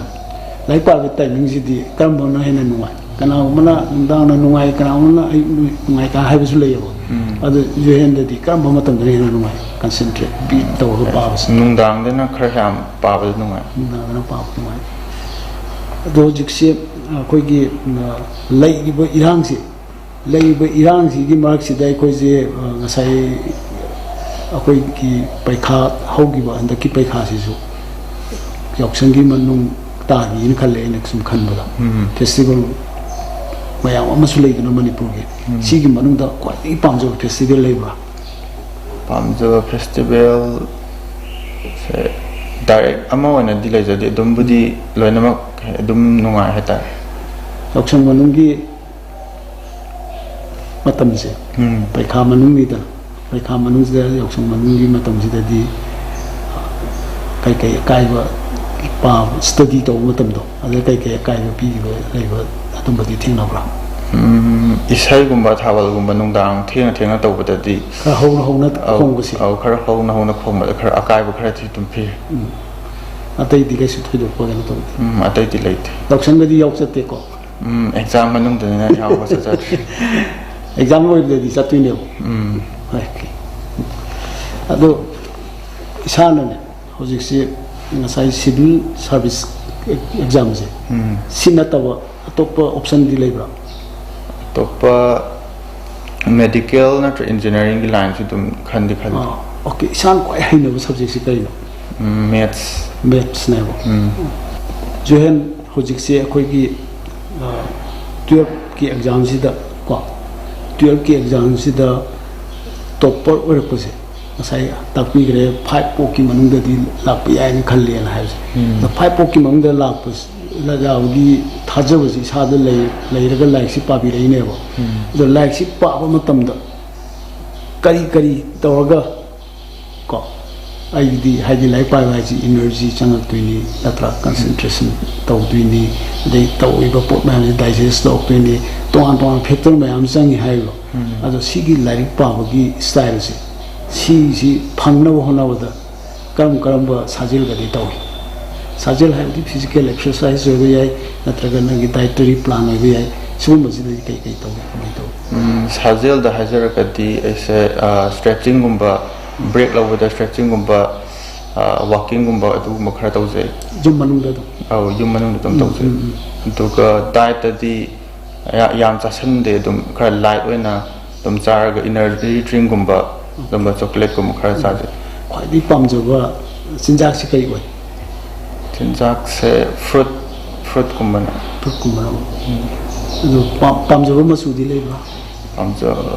ꯂꯥꯏꯔꯤꯛ ꯄꯥꯕꯒꯤ ꯇꯥꯏꯃꯤꯡꯁꯤꯗꯤ ꯀꯔꯝꯕꯅ ꯍꯦꯟꯅ ꯅꯨꯡꯉꯥꯏ? ꯀꯅꯥꯒꯨꯝꯕꯅ ꯅꯨꯡꯗꯥꯡꯅ ꯅꯨꯡꯉꯥꯏ, ꯀꯅꯥꯒꯨꯝꯕꯅ ꯑꯌꯨꯛ ꯅꯨꯡꯉꯥꯏ ꯀꯥꯏ ꯍꯥꯏꯕꯁꯨ ꯂꯩꯌꯦꯕ꯫ ꯎꯝ꯫ ꯑꯗꯨ ꯖꯨꯍꯦꯟꯗꯗꯤ ꯀꯔꯝꯕ ꯃꯇꯝꯗꯅ ꯍꯦꯟꯅ ꯅꯨꯡꯉꯥꯏ ꯀꯟꯁꯦꯟꯇ꯭ꯔꯦꯠ ꯄꯤ ꯇꯧꯔꯒ ꯄꯥꯕꯁꯦ? ꯅꯨꯡꯗꯥꯡꯗꯅ ꯈꯔ ꯌꯥꯝ ꯄꯥꯕꯗ ꯅꯨꯡꯉꯥꯏ꯫ ꯅꯨꯡꯗꯥꯡꯗꯅ ꯄꯥꯕ ꯅꯨꯡꯉꯥꯏ꯫ ꯑꯗꯣ ꯍꯧꯖꯤꯛꯁꯦ ꯑꯩꯈꯣꯏꯒꯤ ꯎꯝ, ꯂꯩꯔꯤꯕ ꯏꯔꯥꯡꯁꯦ, ꯂꯩꯔꯤꯕ ꯏꯔꯥꯡꯁꯤꯒꯤ ꯃꯔꯛꯁꯤꯗ ꯑꯩꯈꯣꯏꯁꯦ ꯑ, ꯉꯁꯥꯏ ꯑꯩꯈꯣꯏꯒꯤ ꯄꯩꯈꯥ ꯍꯧꯈꯤꯕ ꯍꯟꯗꯛꯀꯤ ꯄꯩꯈꯥꯁꯤꯁꯨ ꯌꯥꯎꯁꯪꯒꯤ ꯃꯅꯨꯡ ꯇꯥꯈꯤꯅ ꯈꯜꯂꯦ, ꯑꯩꯅ ꯁꯨꯝ ꯈꯟꯕꯗ꯫ ꯎꯝ꯫ ꯐꯦꯁꯇꯤꯚꯦꯜ ꯃꯌꯥꯝ ꯑꯃꯁꯨ ꯂꯩꯗꯅ ꯃꯅꯤꯄꯨꯔꯒꯤ꯫ ꯎꯝ꯫ ꯁꯤꯒꯤ ꯃꯅꯨꯡꯗ ꯈ꯭ꯋꯥꯏꯗꯒꯤ ꯄꯥꯝꯖꯕ ꯐꯦꯁꯇꯤꯚꯦꯜ ꯂꯩꯕ꯭ꯔꯥ? ꯄꯥꯝꯖꯕ ꯐꯦꯁꯇꯤꯚꯦꯜ ꯁꯦ ꯗꯥꯏꯔꯦꯛ ꯑꯃ ꯑꯣꯏꯅꯗꯤ ꯂꯩꯖꯗꯦ, ꯑꯗꯨꯝꯕꯨꯗꯤ ꯂꯣꯏꯅꯃꯛ ꯑꯗꯨꯝ ꯅꯨꯡꯉꯥꯏ ꯍꯥꯏꯇꯥꯔꯦ꯫ ꯌꯥꯎꯁꯪ ꯃꯅꯨꯡꯒꯤ ꯃꯇꯝꯁꯦ, ꯎꯝ꯫ ꯄꯩꯈꯥ ꯃꯅꯨꯡꯅꯤꯗꯅ, ꯄꯩꯈꯥ ꯃꯅꯨꯡꯁꯤꯗ, ꯌꯥꯎꯁꯪ ꯃꯅꯨꯡꯒꯤ ꯃꯇꯝꯁꯤꯗꯗꯤ ꯀꯩꯀꯩ ꯑꯀꯥꯏꯕ ꯄꯥꯕ, ꯁ꯭ꯇꯗꯤ ꯇꯧꯕ ꯃꯇꯝꯗꯣ, ꯑꯗꯨꯗ ꯀꯩꯀꯩ ꯑꯀꯥꯏꯕ ꯄꯤꯈꯤꯕ ꯂꯩꯕ, ꯑꯗꯨꯝꯕꯗꯤ ꯊꯦꯡꯅꯕ꯭ꯔꯥ? ꯎꯝ, ꯏꯁꯩꯒꯨꯝꯕ ꯊꯥꯕꯜꯒꯨꯝꯕ ꯅꯨꯡꯗꯥꯡ ꯊꯦꯡꯅ ꯊꯦꯡꯅ ꯇꯧꯕꯗꯗꯤ ꯈꯔ ꯍꯧꯅ ꯍꯧꯅ ꯑꯧ, ꯈꯣꯡꯕꯁꯦ꯫ ꯑꯧ, ꯈꯔ ꯍꯧꯅ ꯍꯧꯅ ꯈꯣꯡꯕꯗ ꯈꯔ ꯑꯀꯥꯏꯕ ꯈꯔꯗꯤ ꯑꯗꯨꯝ ꯄꯤꯔꯦ꯫ ꯎꯝ꯫ ꯑꯇꯩꯗꯤ ꯀꯩꯁꯨ ꯊꯣꯏꯗꯣꯛꯄ ꯀꯩꯅꯣ ꯇꯧꯗꯦ꯫ ꯎꯝ, ꯑꯇꯩꯗꯤ ꯂꯩꯇꯦ꯫ ꯌꯥꯎꯁꯪꯗꯗꯤ ꯌꯥꯎ ꯆꯠꯇꯦꯀꯣ? ꯎꯝ, ꯑꯦꯛꯖꯥꯝ ꯃꯅꯨꯡꯗꯅꯤꯅ ꯌꯥꯎꯕ ꯆꯠꯆꯗ꯭ꯔꯦ꯫ ꯑꯦꯛꯖꯥꯝ ꯂꯣꯏꯕꯗꯗꯤ ꯆꯠꯇꯣꯏꯅꯦꯕ꯫ ꯎꯝ꯫ ꯑꯣꯀꯦ꯫ ꯑꯗꯣ ꯏꯁꯥꯅꯅꯦ ꯍꯧꯖꯤꯛꯁꯤ ꯉꯁꯥꯏ ꯁꯤꯚꯤꯜ ꯁꯥꯔꯚꯤꯁ ꯑꯦꯛꯖꯥꯝꯁꯦ, ꯎꯝ꯫ ꯁꯤ ꯅꯠꯇꯕ ꯑꯇꯣꯞꯄ ꯑꯣꯞꯁꯟꯗꯤ ꯂꯩꯕ꯭ꯔꯥ? ꯑꯇꯣꯞꯄ ꯃꯦꯗꯤꯀꯦꯜ ꯅꯠꯇ꯭ꯔ ꯏꯟꯖꯤꯅꯤꯌꯥꯔꯤꯡꯒꯤ ꯂꯥꯏꯟꯁꯨ ꯑꯗꯨꯝ ꯈꯟꯗꯤ ꯈꯜꯂꯤ꯫ ꯑꯥ, ꯑꯣꯀꯦ, ꯏꯁꯥꯅ ꯈ꯭ꯋꯥꯏ ꯍꯩꯅꯕ ꯁꯕꯖꯦꯛꯁꯤ ꯀꯔꯤꯅꯣ? ꯎꯝ, ꯃꯦꯠꯁ꯫ ꯃꯦꯠꯁꯅꯦꯕ꯫ ꯎꯝ꯫ ꯖꯨꯍꯦꯟ, ꯍꯧꯖꯤꯛꯁꯦ ꯑꯩꯈꯣꯏꯒꯤ ꯇꯨꯌꯦꯜꯞꯀꯤ ꯑꯦꯛꯖꯥꯝꯁꯤꯗ ꯀꯣ, ꯇꯨꯌꯦꯜꯞꯀꯤ ꯑꯦꯛꯖꯥꯝꯁꯤꯗ ꯇꯣꯞꯄꯔ ꯑꯣꯏꯔꯛꯄꯁꯦ ꯉꯁꯥꯏ ꯇꯥꯛꯄꯤꯈ꯭ꯔꯦ, ꯐꯥꯏꯚ ꯐꯥꯎꯀꯤ ꯃꯅꯨꯡꯗꯗꯤ ꯂꯥꯛꯄ ꯌꯥꯏꯅ ꯈꯜꯂꯦꯅ ꯍꯥꯏꯕꯁꯦ꯫ ꯎꯝ꯫ ꯑꯗꯣ ꯐꯥꯏꯚ ꯐꯥꯎꯀꯤ ꯃꯅꯨꯡꯗ ꯂꯥꯛꯄꯁꯤ, ꯂꯥꯛꯑꯕꯗꯤ ꯊꯥꯖꯕꯁꯤ ꯏꯁꯥꯗ ꯂꯩ-, ꯂꯩꯔꯒ ꯂꯥꯏꯔꯤꯛꯁꯤ ꯄꯥꯕꯤꯔꯛꯏꯅꯦꯕ꯫ ꯎꯝ꯫ ꯑꯗꯣ ꯂꯥꯏꯔꯤꯛꯁꯤ ꯄꯥꯕ ꯃꯇꯝꯗ ꯀꯔꯤ ꯀꯔꯤ ꯇꯧꯔꯒ ꯀꯣ, ꯑꯩꯒꯤꯗꯤ ꯍꯥꯏꯗꯤ ꯂꯥꯏꯔꯤꯛ ꯄꯥꯕ ꯍꯥꯏꯁꯤ ꯏꯅꯔꯖꯤ ꯆꯪꯉꯛꯇꯣꯏꯅꯤ, ꯅꯠꯇ꯭ꯔꯥ? ꯀꯟꯁꯦꯟꯇ꯭ꯔꯦꯁꯟ ꯇꯧꯗꯣꯏꯅꯤ, ꯑꯗꯩ ꯇꯧꯔꯤꯕ ꯄꯣꯠ ꯃꯌꯥꯝꯁꯦ ꯗꯥꯏꯖꯦꯁ ꯇꯧꯔꯛꯇꯣꯏꯅꯤ, ꯇꯣꯉꯥꯟ ꯇꯣꯉꯥꯟꯕ ꯐꯦꯛꯇꯔ ꯃꯌꯥꯝ ꯆꯪꯉꯤ ꯍꯥꯏꯔꯤꯕ꯫ ꯎꯝ꯫ ꯑꯗꯣ ꯁꯤꯒꯤ ꯂꯥꯏꯔꯤꯛ ꯄꯥꯕꯒꯤ ꯁ꯭ꯇꯥꯏꯜꯁꯦ, ꯁꯤꯁꯤ ꯐꯪꯅꯕ ꯍꯣꯠꯅꯕꯗ ꯀꯔꯝ ꯀꯔꯝꯕ ꯁꯥꯖꯦꯜꯒꯗꯤ ꯇꯧꯏ? ꯁꯥꯖꯦꯜ ꯍꯥꯏꯕꯗꯤ physical exercise ꯑꯣꯏꯕ ꯌꯥꯏ, ꯅꯠꯇ꯭ꯔꯒ ꯅꯪꯒꯤ dietary plan ꯑꯣꯏꯕ ꯌꯥꯏ꯫ ꯁꯤꯒꯨꯝꯕꯁꯤꯗꯗꯤ ꯀꯩ ꯀꯩ ꯇꯧꯏ, ꯀꯃꯥꯏꯅ ꯇꯧꯏ? ꯎꯝ, ꯁꯥꯖꯦꯜꯗ ꯍꯥꯏꯖꯔꯒꯗꯤ ꯑꯩꯁꯦ ꯁ꯭ꯇ꯭ꯔꯦꯆꯤꯡꯒꯨꯝꯕ, ꯕ꯭ꯔꯦꯛ ꯂꯧꯕꯗ ꯁ꯭ꯇ꯭ꯔꯦꯆꯤꯡꯒꯨꯝꯕ, ꯋꯥꯀꯤꯡꯒꯨꯝꯕ ꯑꯗꯨꯒꯨꯝꯕ ꯈꯔ ꯇꯧꯖꯩ꯫ ꯌꯨꯝ ꯃꯅꯨꯡꯗ ꯑꯗꯨꯝ? ꯑꯧ, ꯌꯨꯝ ꯃꯅꯨꯡꯗ ꯑꯗꯨꯝ ꯎꯝ, ꯇꯧꯖꯩ꯫ ꯎꯝ, ꯎꯝ꯫ ꯑꯗꯨꯒ ꯗꯥꯏꯠꯇꯗꯤ ꯌꯥ- ꯌꯥꯝ ꯆꯥꯁꯟꯗꯦ, ꯑꯗꯨꯝ ꯈꯔ ꯂꯥꯏꯠ ꯑꯣꯏꯅ ꯑꯗꯨꯝ ꯆꯥꯔꯒ ꯏꯅꯔꯖꯤ ꯗ꯭ꯔꯤꯡꯒꯨꯝꯕ, ꯑꯗꯨꯝꯕ ꯆꯣꯀ꯭ꯂꯦꯠꯀꯨꯝꯕ ꯈꯔ ꯆꯥꯖꯩ꯫ ꯈ꯭ꯋꯥꯏꯗꯒꯤ ꯄꯥꯝꯖꯕ ꯆꯤꯟꯖꯥꯛꯁꯤ ꯀꯔꯤ ꯑꯣꯏ? ꯆꯤꯟꯖꯥꯛꯁꯦ ꯐ꯭ꯔꯨꯠ, ꯐ꯭ꯔꯨꯠꯀꯨꯝꯕꯅ꯫ ꯐ꯭ꯔꯨꯠꯀꯨꯝꯕꯅ꯫ ꯑꯗꯨ ꯄꯥꯝ- ꯄꯥꯝꯖꯕ ꯃꯆꯨꯗꯤ ꯂꯩꯕ꯭ꯔꯥ? ꯄꯥꯝꯖꯕ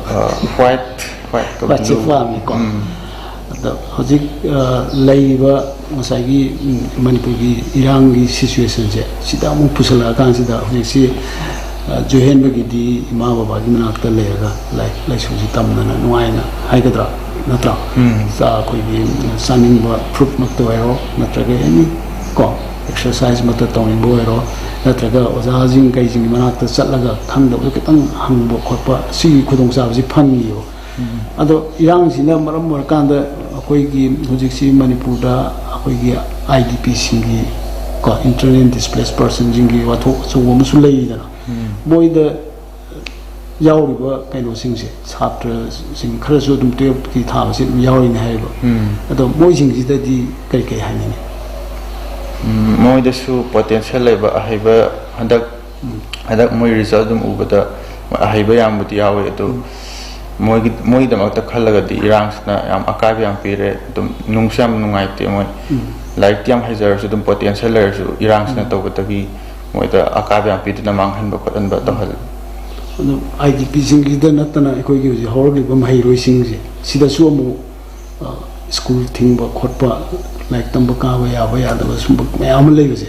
ꯋꯥꯏꯠ, ꯋꯥꯏꯠꯀ ꯋꯥꯏꯠꯁꯦ ꯕ꯭ꯂꯨ꯫ ꯄꯥꯝꯃꯤꯀꯣ꯫ ꯎꯝ꯫ ꯑꯗ ꯍꯧꯖꯤꯛ ꯑ, ꯂꯩꯔꯤꯕ ꯉꯁꯥꯏꯒꯤ ꯎꯝ, ꯃꯅꯤꯄꯨꯔꯒꯤ ꯏꯔꯥꯡꯒꯤ ꯁꯤꯆꯨꯋꯦꯁꯟꯁꯦ ꯁꯤꯗ ꯑꯃꯨꯛ ꯄꯨꯁꯜꯂꯛꯑꯀꯥꯟꯁꯤꯗ ꯍꯧꯖꯤꯛꯁꯤ ꯑ, ꯖꯣꯏꯍꯦꯟꯕꯒꯤꯗꯤ ꯏꯃꯥ ꯕꯕꯥꯒꯤ ꯃꯅꯥꯛꯇ ꯂꯩꯔꯒ ꯂꯥꯏꯔꯤꯛ ꯂꯥꯏꯁꯨꯁꯤ ꯇꯝꯗꯅ ꯅꯨꯡꯉꯥꯏꯅ ꯍꯥꯏꯒꯗ꯭ꯔꯥ, ꯅꯠꯇ꯭ꯔꯥ? ꯎꯝ꯫ ꯆꯥ-, ꯑꯩꯈꯣꯏꯒꯤ ꯆꯥꯅꯤꯡꯕ ꯐ꯭ꯔꯨꯠꯃꯛꯇ ꯑꯣꯏꯔꯣ, ꯅꯠꯇ꯭ꯔꯒ ꯑꯦꯅꯤ ꯀꯣ ꯑꯦꯛꯁꯔꯁꯥꯏꯁꯃꯛꯇ ꯇꯧꯅꯤꯡꯕ ꯑꯣꯏꯔꯣ, ꯅꯠꯇ꯭ꯔꯒ ꯑꯣꯖꯥꯁꯤꯡ ꯀꯩꯁꯤꯡꯒꯤ ꯃꯅꯥꯛꯇ ꯆꯠꯂꯒ ꯈꯪꯗꯕꯗꯣ ꯈꯤꯇꯪ ꯍꯪꯕ ꯈꯣꯠꯄ, ꯁꯤꯒꯤ ꯈꯨꯗꯣꯡꯆꯥꯕꯁꯤ ꯐꯪꯉꯤꯕ꯫ ꯑꯗꯣ ꯏꯔꯥꯡꯁꯤꯅ ꯃꯔꯝ ꯑꯣꯏꯔꯀꯥꯟꯗ ꯑꯩꯈꯣꯏꯒꯤ ꯍꯧꯖꯤꯛꯁꯤ ꯃꯅꯤꯄꯨꯔꯗ ꯑꯩꯈꯣꯏꯒꯤ ꯑꯥꯏ ꯗꯤ ꯄꯤꯁꯤꯡꯒꯤ ꯀꯣ, ꯏꯟꯇꯔꯅꯦꯜ ꯗꯤꯁꯄ꯭ꯂꯦꯁ ꯄꯔꯁꯟꯁꯤꯡꯒꯤ ꯋꯥꯊꯣꯛ ꯑꯆꯧꯕ ꯑꯃꯁꯨ ꯂꯩꯔꯤꯗꯅ꯫ ꯃꯣꯏꯗ ꯌꯥꯎꯔꯤꯕ ꯀꯩꯅꯣꯁꯤꯡꯁꯦ, ꯁꯥꯇ꯭ꯔꯁꯤꯡ ꯈꯔꯁꯨ ꯑꯗꯨꯝ ꯇꯨꯌꯦꯜꯞꯀꯤ ꯊꯥꯕꯁꯦ ꯑꯗꯨꯝ ꯌꯥꯎꯔꯤꯅꯦ ꯍꯥꯏꯌꯦꯕ꯫ ꯑꯗꯣ ꯃꯣꯏꯁꯤꯡꯁꯤꯗꯗꯤ ꯀꯔꯤ ꯀꯔꯤ ꯍꯥꯏꯅꯤꯡꯉꯤ? ꯎꯝ, ꯃꯣꯏꯗꯁꯨ ꯄꯣꯇꯦꯟꯁꯤꯌꯦꯜ ꯂꯩꯕ ꯑꯍꯩꯕ ꯍꯟꯗꯛ, ꯍꯟꯗꯛ ꯃꯣꯏ ꯔꯤꯖꯜ ꯑꯗꯨꯝ ꯎꯕꯗ ꯑꯍꯩꯕ ꯌꯥꯝꯕꯨꯗꯤ ꯌꯥꯎꯋꯦ, ꯑꯗꯨ ꯃꯣꯏꯒꯤ, ꯃꯣꯏꯒꯤꯗꯃꯛꯇ ꯈꯜꯂꯒꯗꯤ ꯏꯔꯥꯡꯁꯤꯅ ꯌꯥꯝ ꯑꯀꯥꯏꯕ ꯌꯥꯝ ꯄꯤꯔꯦ꯫ ꯑꯗꯨꯝ ꯅꯨꯡꯁꯨ ꯌꯥꯝ ꯅꯨꯡꯉꯥꯏꯇꯦ꯫ ꯃꯣꯏ ꯂꯥꯏꯔꯤꯛꯇꯤ ꯌꯥꯝ ꯍꯩꯖꯔꯁꯨ, ꯑꯗꯨꯝ ꯄꯣꯇꯦꯟꯁꯤꯌꯦꯜ ꯂꯩꯔꯁꯨ ꯏꯔꯥꯡꯁꯤꯅ ꯇꯧꯕꯗꯒꯤ ꯃꯣꯏꯗ ꯑꯀꯥꯏꯕ ꯌꯥꯝ ꯄꯤꯗꯨꯅ ꯃꯥꯡꯍꯟꯕ ꯈꯣꯠꯍꯟꯕ ꯇꯧꯍꯜꯂꯤ꯫ ꯑꯗꯨ ꯑꯥꯏ ꯗꯤ ꯄꯤꯁꯤꯡꯒꯤꯗ ꯅꯠꯇꯅ ꯑꯩꯈꯣꯏꯒꯤ ꯍꯧꯖꯤꯛ ꯍꯧꯔꯛꯂꯤꯕ ꯃꯍꯩꯔꯣꯏꯁꯤꯡꯁꯦ ꯁꯤꯗꯁꯨ ꯑꯃꯨꯛ ꯑ, ꯁ꯭ꯀꯨꯜ ꯊꯤꯡꯕ ꯈꯣꯠꯄ, ꯂꯥꯏꯔꯤꯛ ꯇꯝꯕ ꯀꯥꯕ ꯌꯥꯕ ꯌꯥꯗꯕ ꯁꯨꯝꯕ ꯃꯌꯥꯝ ꯑꯃ ꯂꯩꯕꯁꯦ,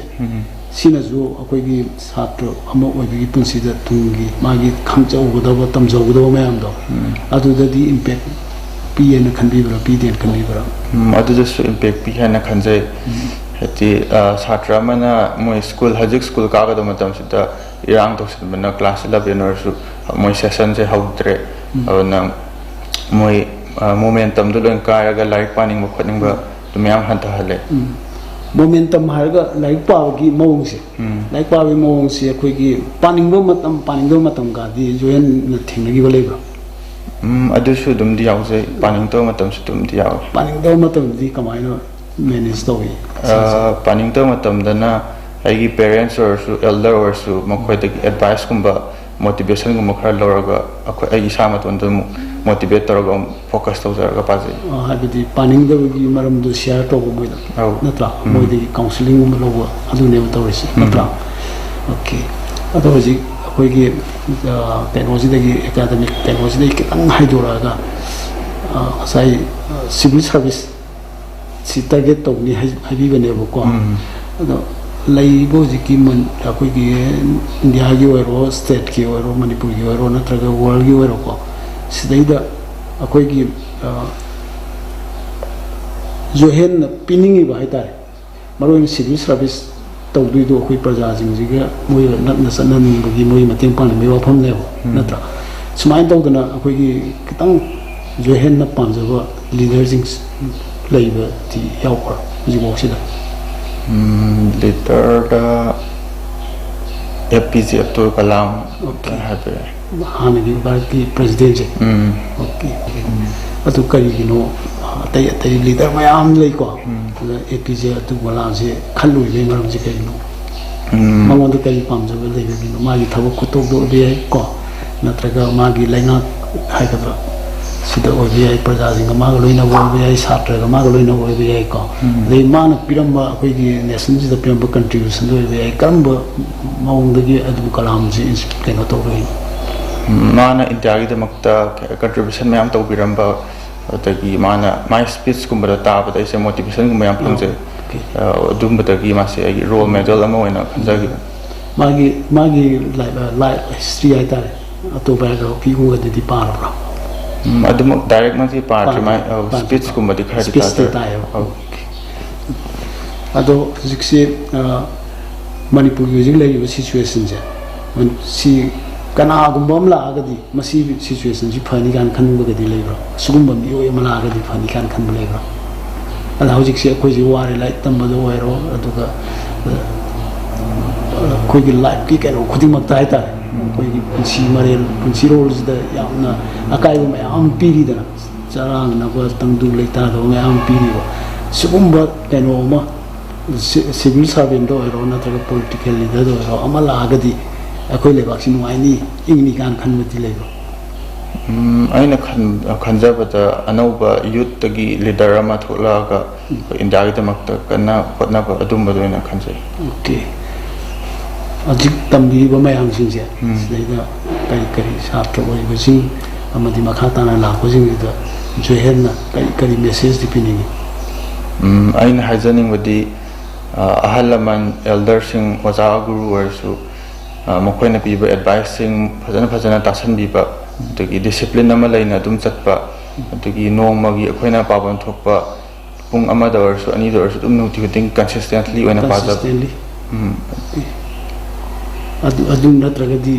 ꯁꯤꯅꯁꯨ ꯑꯩꯈꯣꯏꯒꯤ ꯁꯥꯇ꯭ꯔ ꯑꯃ ꯑꯣꯏꯕꯒꯤ ꯄꯨꯟꯁꯤꯗ ꯇꯨꯡꯒꯤ ꯃꯥꯒꯤ ꯈꯪꯖꯍꯧꯒꯗꯕ, ꯇꯝꯖꯍꯧꯒꯗꯕ ꯃꯌꯥꯝꯗꯣ ꯑꯗꯨꯗꯗꯤ ꯏꯝꯄꯦꯛ ꯄꯤꯌꯦꯅ ꯈꯟꯕꯤꯕ꯭ꯔꯥ, ꯄꯤꯗꯦꯅ ꯈꯟꯕꯤꯕ꯭ꯔꯥ? ꯎꯝ, ꯑꯗꯨꯗꯁꯨ ꯏꯝꯄꯦꯛ ꯄꯤ ꯍꯥꯏꯅ ꯈꯟꯖꯩ꯫ ꯍꯥꯏꯗꯤ, ꯑ, ꯁꯥꯇ꯭ꯔ ꯑꯃꯅ ꯃꯣꯏ ꯁ꯭ꯀꯨꯜ, ꯍꯧꯖꯤꯛ ꯁ꯭ꯀꯨꯜ ꯀꯥꯒꯗꯕ ꯃꯇꯝꯁꯤꯗ ꯏꯔꯥꯡ ꯇꯧꯁꯤꯟꯕꯅ ꯀ꯭ꯂꯥꯁ ꯏꯂꯚꯦꯟ ꯑꯣꯏꯔꯁꯨ ꯃꯣꯏ ꯁꯦꯁꯟꯁꯦ ꯍꯧꯗ꯭ꯔꯦ꯫ ꯑꯗꯨꯅ ꯃꯣꯏ, ꯑ, ꯃꯣꯃꯦꯟꯇꯝꯗꯣ ꯂꯣꯏ ꯀꯥꯏꯔꯒ ꯂꯥꯏꯔꯤꯛ ꯄꯥꯅꯤꯡꯕ ꯈꯣꯠꯅꯤꯡꯕ ꯑꯗꯨ ꯃꯌꯥꯝ ꯍꯟꯊꯍꯜꯂꯦ꯫ ꯃꯣꯃꯦꯟꯇꯝ ꯍꯥꯏꯔꯒ ꯂꯥꯏꯔꯤꯛ ꯄꯥꯕꯒꯤ ꯃꯑꯣꯡꯁꯦ, ꯎꯝ꯫ ꯂꯥꯏꯔꯤꯛ ꯄꯥꯕꯒꯤ ꯃꯑꯣꯡꯁꯦ ꯑꯩꯈꯣꯏꯒꯤ ꯄꯥꯅꯤꯡꯕ ꯃꯇꯝ, ꯄꯥꯅꯤꯡꯗꯕ ꯃꯇꯝꯒꯗꯤ ꯖꯣꯌꯦꯟꯅ ꯊꯦꯡꯅꯈꯤꯕ ꯂꯩꯕ꯭ꯔꯥ? ꯎꯝ, ꯑꯗꯨꯁꯨ ꯑꯗꯨꯝꯗꯤ ꯌꯥꯎꯖꯩ, ꯄꯥꯅꯤꯡꯗꯕ ꯃꯇꯝꯁꯨ ꯑꯗꯨꯝꯗꯤ ꯌꯥꯎꯋꯤ꯫ ꯄꯥꯅꯤꯡꯗꯕ ꯃꯇꯝꯗꯗꯤ ꯀꯃꯥꯏꯅ ꯃꯦꯅꯦꯖ ꯇꯧꯏ? ꯑ, ꯄꯥꯅꯤꯡꯗꯕ ꯃꯇꯝꯗꯅ ꯑꯩꯒꯤ ꯄꯦꯔꯦꯟꯁ ꯑꯣꯏꯔꯁꯨ, ꯑꯦꯜꯗꯔ ꯑꯣꯏꯔꯁꯨ, ꯃꯈꯣꯏꯗꯒꯤ ꯑꯦꯗꯚꯥꯏꯁꯀꯨꯝꯕ, ꯃꯣꯇꯤꯚꯦꯁꯟꯒꯨꯝꯕ ꯈꯔ ꯂꯧꯔꯒ ꯑꯩꯈꯣꯏ, ꯑꯩ ꯏꯁꯥ ꯃꯇꯣꯟꯗ ꯑꯃꯨꯛ ꯃꯣꯇꯤꯚꯦꯠ ꯇꯧꯔꯒ ꯑꯃꯨꯛ ꯐꯣꯀꯁ ꯇꯧꯖꯔꯒ ꯄꯥꯖꯩ꯫ ꯑ, ꯍꯥꯏꯕꯗꯤ ꯄꯥꯅꯤꯡꯗꯕꯒꯤ ꯃꯔꯝꯗꯨ ꯁꯤꯌꯥꯔ ꯇꯧꯕ ꯃꯣꯏꯗ, ꯑꯧ꯫ ꯅꯠꯇ꯭ꯔꯥ? ꯎꯝ꯫ ꯃꯣꯏꯗꯒꯤ ꯀꯥꯎꯟꯁꯤꯂꯤꯡꯒꯨꯝꯕ ꯂꯧꯕ, ꯑꯗꯨꯅꯦꯕ ꯇꯧꯔꯤꯁꯦ, ꯎꯝ꯫ ꯅꯠꯇ꯭ꯔꯥ? ꯑꯣꯀꯦ꯫ ꯑꯗꯣ ꯍꯧꯖꯤꯛ ꯑꯩꯈꯣꯏꯒꯤ, ꯑ, ꯀꯩꯅꯣꯁꯤꯗꯒꯤ, ꯑꯦꯀꯥꯗꯃꯤꯛ ꯀꯩꯅꯣꯁꯤꯗꯒꯤ ꯈꯤꯇꯪ ꯍꯥꯏꯗꯣꯔꯛꯑꯒ, ꯑ, ꯉꯁꯥꯏ, ꯑ, ꯁꯤꯚꯤꯜ ꯁꯥꯔꯚꯤꯁ ꯁꯤ ꯇꯥꯔꯒꯦꯠ ꯇꯧꯅꯤ ꯍꯥꯏ-, ꯍꯥꯏꯕꯤꯕꯅꯦꯕꯀꯣ꯫ ꯎꯝ꯫ ꯑꯗꯣ ꯂꯩꯔꯤꯕ ꯍꯧꯖꯤꯛꯀꯤ ꯃꯟ-, ꯑꯩꯈꯣꯏꯒꯤ ꯏꯟꯗꯤꯌꯥꯒꯤ ꯑꯣꯏꯔꯣ, ꯁ꯭ꯇꯦꯠꯀꯤ ꯑꯣꯏꯔꯣ, ꯃꯅꯤꯄꯨꯔꯒꯤ ꯑꯣꯏꯔꯣ, ꯅꯠꯇ꯭ꯔꯒ ꯋꯥꯔꯜꯒꯤ ꯑꯣꯏꯔꯣꯀꯣ, ꯁꯤꯗꯩꯗ ꯑꯩꯈꯣꯏꯒꯤ, ꯑ, ꯖꯣꯍꯦꯟꯅ ꯄꯤꯅꯤꯡꯉꯤꯕ ꯍꯥꯏꯇꯥꯔꯦ, ꯃꯔꯨꯑꯣꯏꯅ ꯁꯤꯚꯤꯜ ꯁꯥꯔꯚꯤꯁ ꯇꯧꯗꯣꯏꯗꯣ ꯑꯩꯈꯣꯏ ꯄ꯭ꯔꯖꯥꯁꯤꯡꯁꯤꯒ ꯃꯣꯏꯒ ꯅꯛꯅ ꯆꯠꯅꯅꯤꯡꯕꯒꯤ, ꯃꯣꯏꯒꯤ ꯃꯇꯦꯡ ꯄꯥꯡꯅꯤꯡꯕꯒꯤ ꯋꯥꯐꯝꯅꯦꯕ, ꯎꯝ꯫ ꯅꯠꯇ꯭ꯔꯥ? ꯁꯨꯃꯥꯏꯅ ꯇꯧꯗꯅ ꯑꯩꯈꯣꯏꯒꯤ ꯈꯤꯇꯪ ꯖꯣꯍꯦꯟꯅ ꯄꯥꯝꯖꯕ ꯂꯤꯗꯔꯁꯤꯡ ꯂꯩꯕꯗꯤ ꯌꯥꯎꯕ꯭ꯔꯥ ꯍꯧꯖꯤꯛꯐꯥꯎꯁꯤꯗ? ꯎꯝ, ꯂꯤꯗꯔꯗ ꯑꯦ ꯄꯤ ꯖꯦ ꯑꯕꯗꯨꯜ ꯀꯂꯥꯝ ꯑꯣꯀꯦ꯫ ꯍꯥꯏꯕ ꯌꯥꯏ꯫ ꯍꯥꯟꯅꯒꯤ ꯚꯥꯔꯠꯀꯤ ꯄ꯭ꯔꯦꯁꯤꯗꯦꯟꯁꯦ꯫ ꯎꯝ꯫ ꯑꯣꯀꯦ꯫ ꯑꯗꯨ ꯀꯔꯤꯒꯤꯅꯣ? ꯑꯇꯩ ꯑꯇꯩ ꯂꯤꯗꯔ ꯃꯌꯥꯝ ꯂꯩꯀꯣ꯫ ꯎꯝ꯫ ꯑꯗ ꯑꯦ ꯄꯤ ꯖꯦ ꯑꯕꯗꯨꯜ ꯀꯂꯥꯝꯁꯦ ꯈꯜꯂꯨꯕꯒꯤ ꯃꯔꯝꯁꯦ ꯀꯔꯤꯅꯣ? ꯎꯝ꯫ ꯃꯉꯣꯟꯗ ꯀꯔꯤ ꯄꯥꯝꯖꯕ ꯂꯩꯕꯒꯤꯅꯣ? ꯃꯥꯒꯤ ꯊꯕꯛ ꯈꯨꯇꯧꯗ ꯑꯣꯏꯕ ꯌꯥꯏ ꯀꯣ, ꯅꯠꯇ꯭ꯔꯒ ꯃꯥꯒꯤ ꯂꯩꯉꯥꯛ ꯍꯥꯏꯒꯗ꯭ꯔꯥ, ꯁꯤꯗ ꯑꯣꯏꯕ ꯌꯥꯏ, ꯄ꯭ꯔꯖꯥꯁꯤꯡꯒ ꯃꯥꯒ ꯂꯣꯏꯅꯕ ꯑꯣꯏꯕ ꯌꯥꯏ, ꯁꯥꯇ꯭ꯔꯒ ꯃꯥꯒ ꯂꯣꯏꯅꯕ ꯑꯣꯏꯕ ꯌꯥꯏ ꯀꯣ꯫ ꯎꯝ꯫ ꯑꯗꯩ ꯃꯥꯅ ꯄꯤꯔꯝꯕ ꯑꯩꯈꯣꯏꯒꯤ ꯅꯦꯁꯟꯁꯤꯗ ꯄꯤꯔꯝꯕ ꯀꯟꯇ꯭ꯔꯤꯕ꯭ꯌꯨꯁꯟꯗ ꯑꯣꯏꯕ ꯌꯥꯏ꯫ ꯀꯔꯝꯕ ꯃꯑꯣꯡꯗꯒꯤ ꯑꯕꯗꯨꯜ ꯀꯂꯥꯝꯁꯤ ꯏꯟꯁ-, ꯀꯩꯅꯣ ꯇꯧꯔꯨꯏꯅꯣ? ꯃꯥꯅ ꯏꯟꯗꯤꯌꯥꯒꯤꯗꯃꯛꯇ ꯀꯟꯇ꯭ꯔꯤꯕ꯭ꯌꯨꯁꯟ ꯃꯌꯥꯝ ꯇꯧꯕꯤꯔꯝꯕ, ꯑꯗꯒꯤ ꯃꯥꯅ ꯃꯥꯏ ꯁ꯭ꯄꯤꯆꯀꯨꯝꯕꯗ ꯇꯥꯕꯗ ꯑꯩꯁꯦ ꯃꯣꯇꯤꯚꯦꯁꯟꯒꯨꯝꯕ ꯌꯥꯝ ꯐꯪꯖꯩ꯫ ꯑꯣꯀꯦ꯫ ꯑ, ꯑꯗꯨꯝꯕꯗꯒꯤ ꯃꯥꯁꯦ ꯑꯩꯒꯤ ꯔꯣꯜ ꯃꯣꯗꯦꯜ ꯑꯃ ꯑꯣꯏꯅ ꯈꯟꯖꯈꯤꯕꯅꯤ꯫ ꯃꯥꯒꯤ, ꯃꯥꯒꯤ ꯂꯥꯏꯐ, ꯂꯥꯏꯐ ꯍꯤꯁꯇ꯭ꯔꯤ ꯍꯥꯏꯇꯥꯔꯦ, ꯑꯣꯇꯣꯕꯥꯏꯑꯣꯒ꯭ꯔꯥꯐꯤꯒꯨꯝꯕꯗꯗꯤ ꯄꯥꯔꯕ꯭ꯔꯥ? ꯎꯝ, ꯑꯗꯨꯃꯛ ꯗꯥꯏꯔꯦꯛꯃꯛꯇꯤ ꯄꯥꯗ꯭ꯔꯤ, ꯄꯥꯗ꯭ꯔꯤ꯫ ꯃꯥꯏ, ꯑ, ꯄꯥꯗ꯭ꯔꯤ꯫ ꯁ꯭ꯄꯤꯆꯀꯨꯝꯕꯗꯤ ꯈꯔꯗꯤ ꯁ꯭ꯄꯤꯆꯇꯤ ꯇꯥꯖꯔꯦ꯫ ꯇꯥꯏꯌꯦꯕ꯫ ꯑꯧ꯫ ꯑꯗꯣ ꯍꯧꯖꯤꯛꯁꯤ, ꯑ, ꯃꯅꯤꯄꯨꯔꯒꯤ ꯍꯧꯖꯤꯛ ꯂꯩꯔꯤꯕ ꯁꯤꯆꯨꯋꯦꯁꯟꯁꯦ, ꯁꯤ ꯀꯅꯥꯒꯨꯝꯕ ꯑꯃ ꯂꯥꯛꯑꯒꯗꯤ ꯃꯁꯤ ꯁꯤꯆꯨꯋꯦꯁꯟꯁꯤ ꯐꯅꯤ ꯀꯥꯏꯅ ꯈꯟꯕꯒꯗꯤ ꯂꯩꯕ꯭ꯔꯥ? ꯑꯁꯤꯒꯨꯝꯕ ꯃꯤꯑꯣꯏ ꯑꯃ ꯂꯥꯛꯑꯒꯗꯤ ꯐꯅꯤ ꯀꯥꯏꯅ ꯈꯟꯕ ꯂꯩꯕ꯭ꯔꯥ? ꯑꯗ ꯍꯧꯖꯤꯛꯁꯦ ꯑꯩꯈꯣꯏꯁꯦ ꯋꯥꯔꯦ, ꯂꯥꯏꯔꯤꯛ ꯇꯝꯕꯗ ꯑꯣꯏꯔꯣ, ꯑꯗꯨꯒ ꯑꯩꯈꯣꯏꯒꯤ ꯂꯥꯏꯐꯀꯤ ꯀꯩꯅꯣ ꯈꯨꯗꯤꯡꯃꯛꯇ ꯍꯥꯏꯇꯥꯔꯦ, ꯑꯩꯈꯣꯏꯒꯤ ꯄꯨꯟꯁꯤ ꯃꯔꯦꯜ, ꯄꯨꯟꯁꯤꯔꯣꯜꯁꯤꯗ ꯌꯥꯝꯅ ꯑꯀꯥꯏꯕ ꯃꯌꯥꯝ ꯑꯃ ꯄꯤꯔꯤꯗꯅ, ꯆꯔꯥꯡꯅꯕ, ꯇꯪꯗꯨ ꯂꯩꯇꯥꯗꯕ ꯃꯌꯥꯝ ꯑꯃ ꯄꯤꯔꯤꯕ꯫ ꯁꯤꯒꯨꯝꯕ ꯀꯩꯅꯣ ꯑꯃ, ꯁꯤ-, ꯁꯤꯚꯤꯜ ꯁꯥꯔꯚꯦꯟꯗ ꯑꯣꯏꯔꯣ, ꯅꯠꯇ꯭ꯔꯒ ꯄꯣꯂꯤꯇꯤꯀꯦꯜ ꯂꯤꯗꯔꯗ ꯑꯣꯏꯔꯣ, ꯑꯃ ꯂꯥꯛꯑꯒꯗꯤ ꯑꯩꯈꯣꯏ ꯂꯩꯕꯥꯛꯁꯤ ꯅꯨꯡꯉꯥꯏꯅꯤ, ꯏꯪꯅꯤ ꯀꯥꯏꯅ ꯈꯟꯕꯗꯤ ꯂꯩꯕ꯭ꯔꯣ? ꯎꯝ, ꯑꯩꯅ ꯈꯟ-, ꯈꯟꯖꯕꯗ ꯑꯅꯧꯕ ꯌꯨꯠꯇꯒꯤ ꯂꯤꯗꯔ ꯑꯃ ꯊꯣꯛꯂꯛꯑꯒ ꯑꯩꯈꯣꯏ ꯏꯟꯗꯤꯌꯥꯒꯤꯗꯃꯛꯇ ꯀꯟꯅ ꯍꯣꯠꯅꯕ ꯑꯗꯨꯝꯕꯗ ꯑꯣꯏꯅ ꯈꯟꯖꯩ꯫ ꯑꯣꯀꯦ꯫ ꯍꯧꯖꯤꯛ ꯇꯝꯕꯤꯔꯤꯕ ꯃꯌꯥꯝꯁꯤꯡꯁꯦ, ꯎꯝ꯫ ꯁꯤꯗꯩꯗ ꯀꯔꯤ ꯀꯔꯤ ꯁꯥꯇ꯭ꯔ ꯑꯣꯏꯕꯁꯤꯡ ꯑꯃꯗꯤ ꯃꯈꯥ ꯇꯥꯅ ꯂꯥꯛꯄꯁꯤꯡꯁꯤꯗ ꯖꯣꯏꯍꯦꯟꯅ ꯀꯔꯤ ꯀꯔꯤ ꯃꯦꯁꯦꯖꯇꯤ ꯄꯤꯅꯤꯡꯉꯤ? ꯎꯝ, ꯑꯩꯅ ꯍꯥꯏꯖꯅꯤꯡꯕꯗꯤ, ꯑ, ꯑꯍꯜ ꯂꯃꯟ, ꯑꯦꯜꯗꯔꯁꯤꯡ, ꯑꯣꯖꯥ ꯒꯨꯔꯨ ꯑꯣꯏꯔꯁꯨ, ꯑ, ꯃꯈꯣꯏꯅ ꯄꯤꯕ ꯑꯦꯗꯚꯥꯏꯁꯁꯤꯡ ꯐꯖꯅ ꯐꯖꯅ ꯇꯥꯁꯟꯕꯤꯕ, ꯑꯗꯒꯤ ꯗꯤꯁꯤꯄ꯭ꯂꯤꯟ ꯑꯃ ꯂꯩꯅ ꯑꯗꯨꯝ ꯆꯠꯄ, ꯑꯗꯒꯤ ꯅꯣꯡꯃꯒꯤ ꯑꯩꯈꯣꯏꯅ ꯄꯥꯐꯝ ꯊꯣꯛꯄ ꯄꯨꯡ ꯑꯃꯗ ꯑꯣꯏꯔꯁꯨ, ꯑꯅꯤꯗ ꯑꯣꯏꯔꯁꯨ, ꯑꯗꯨꯝ ꯅꯨꯡꯇꯤ ꯈꯨꯗꯤꯡ ꯀꯟꯁꯤꯁꯇꯦꯟꯠꯂꯤ ꯑꯣꯏꯅ ꯄꯥꯖꯕ꯫ ꯀꯟꯁꯤꯁꯇꯦꯟꯠꯂꯤ꯫ ꯎꯝ꯫ ꯑꯗꯨ, ꯑꯗꯨ ꯅꯠꯇ꯭ꯔꯒꯗꯤ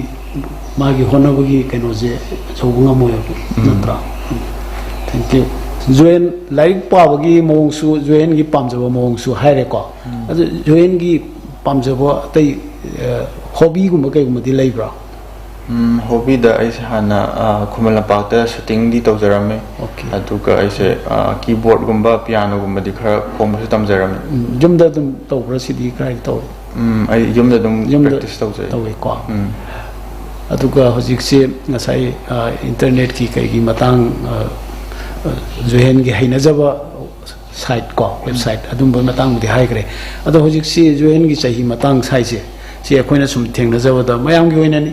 ꯃꯥꯒꯤ ꯍꯣꯠꯅꯕꯒꯤ ꯀꯩꯅꯣꯁꯦ ꯌꯧꯕ ꯉꯝꯃꯣꯏꯕ, ꯎꯝ꯫ ꯅꯠꯇ꯭ꯔꯥ? Thank you꯫ ꯖꯣꯌꯦꯟ, ꯂꯥꯏꯔꯤꯛ ꯄꯥꯕꯒꯤ ꯃꯑꯣꯡꯁꯨ, ꯖꯣꯌꯦꯟꯒꯤ ꯄꯥꯝꯖꯕ ꯃꯑꯣꯡꯁꯨ ꯍꯥꯏꯔꯦꯀꯣ꯫ ꯑꯗꯨ ꯖꯣꯌꯦꯟꯒꯤ ꯄꯥꯝꯖꯕ ꯑꯇꯩ, ꯑ, ꯍꯣꯕꯤꯒꯨꯝꯕ ꯀꯩꯒꯨꯝꯕꯗꯤ ꯂꯩꯕ꯭ꯔꯥ? ꯎꯝ, ꯍꯣꯕꯤꯗ ꯑꯩꯁꯦ ꯍꯥꯟꯅ, ꯑ, ꯈꯨꯃꯟ ꯂꯝꯄꯥꯛꯇ ꯁꯨꯇꯤꯡꯗꯤ ꯇꯧꯖꯔꯝꯃꯦ꯫ ꯑꯣꯀꯦ꯫ ꯑꯗꯨꯒ ꯑꯩꯁꯦ, ꯑ, ꯀꯤꯕꯣꯔꯗꯒꯨꯝꯕ, ꯄꯤꯌꯥꯅꯣꯒꯨꯝꯕꯗꯤ ꯈꯔ ꯈꯣꯡꯕꯁꯨ ꯇꯝꯖꯔꯝꯃꯦ꯫ ꯎꯝ, ꯌꯨꯝꯗ ꯑꯗꯨꯝ ꯇꯧꯕ꯭ꯔꯥ ꯁꯤꯗꯤ, ꯀꯗꯥꯏꯗ ꯇꯧꯏ? ꯎꯝ, ꯑꯩ ꯌꯨꯝꯗ ꯑꯗꯨꯝ ꯌꯨꯝꯗ ꯄ꯭ꯔꯦꯛꯇꯤꯁ ꯇꯧꯖꯩ꯫ ꯇꯧꯋꯤꯀꯣ꯫ ꯎꯝ꯫ ꯑꯗꯨꯒ ꯍꯧꯖꯤꯛꯁꯦ ꯉꯁꯥꯏ, ꯑ, ꯏꯟꯇꯔꯅꯦꯠꯀꯤ ꯀꯩꯒꯤ ꯃꯇꯥꯡ, ꯑ, ꯑ, ꯖꯣꯍꯦꯟꯒꯤ ꯍꯩꯅꯖꯕ ꯁꯥꯏꯠ ꯀꯣ, ꯋꯦꯕꯁꯥꯏꯠ ꯑꯗꯨꯝꯕ ꯃꯇꯥꯡꯕꯨꯗꯤ ꯍꯥꯏꯈ꯭ꯔꯦ꯫ ꯑꯗꯣ ꯍꯧꯖꯤꯛꯁꯤ ꯖꯣꯍꯦꯟꯒꯤ ꯆꯍꯤ ꯃꯇꯥꯡ ꯁ꯭ꯋꯥꯏꯁꯦ, ꯁꯤ ꯑꯩꯈꯣꯏꯅ ꯁꯨꯝ ꯊꯦꯡꯅꯖꯕꯗ ꯃꯌꯥꯝꯒꯤ ꯑꯣꯏꯅꯅꯤ,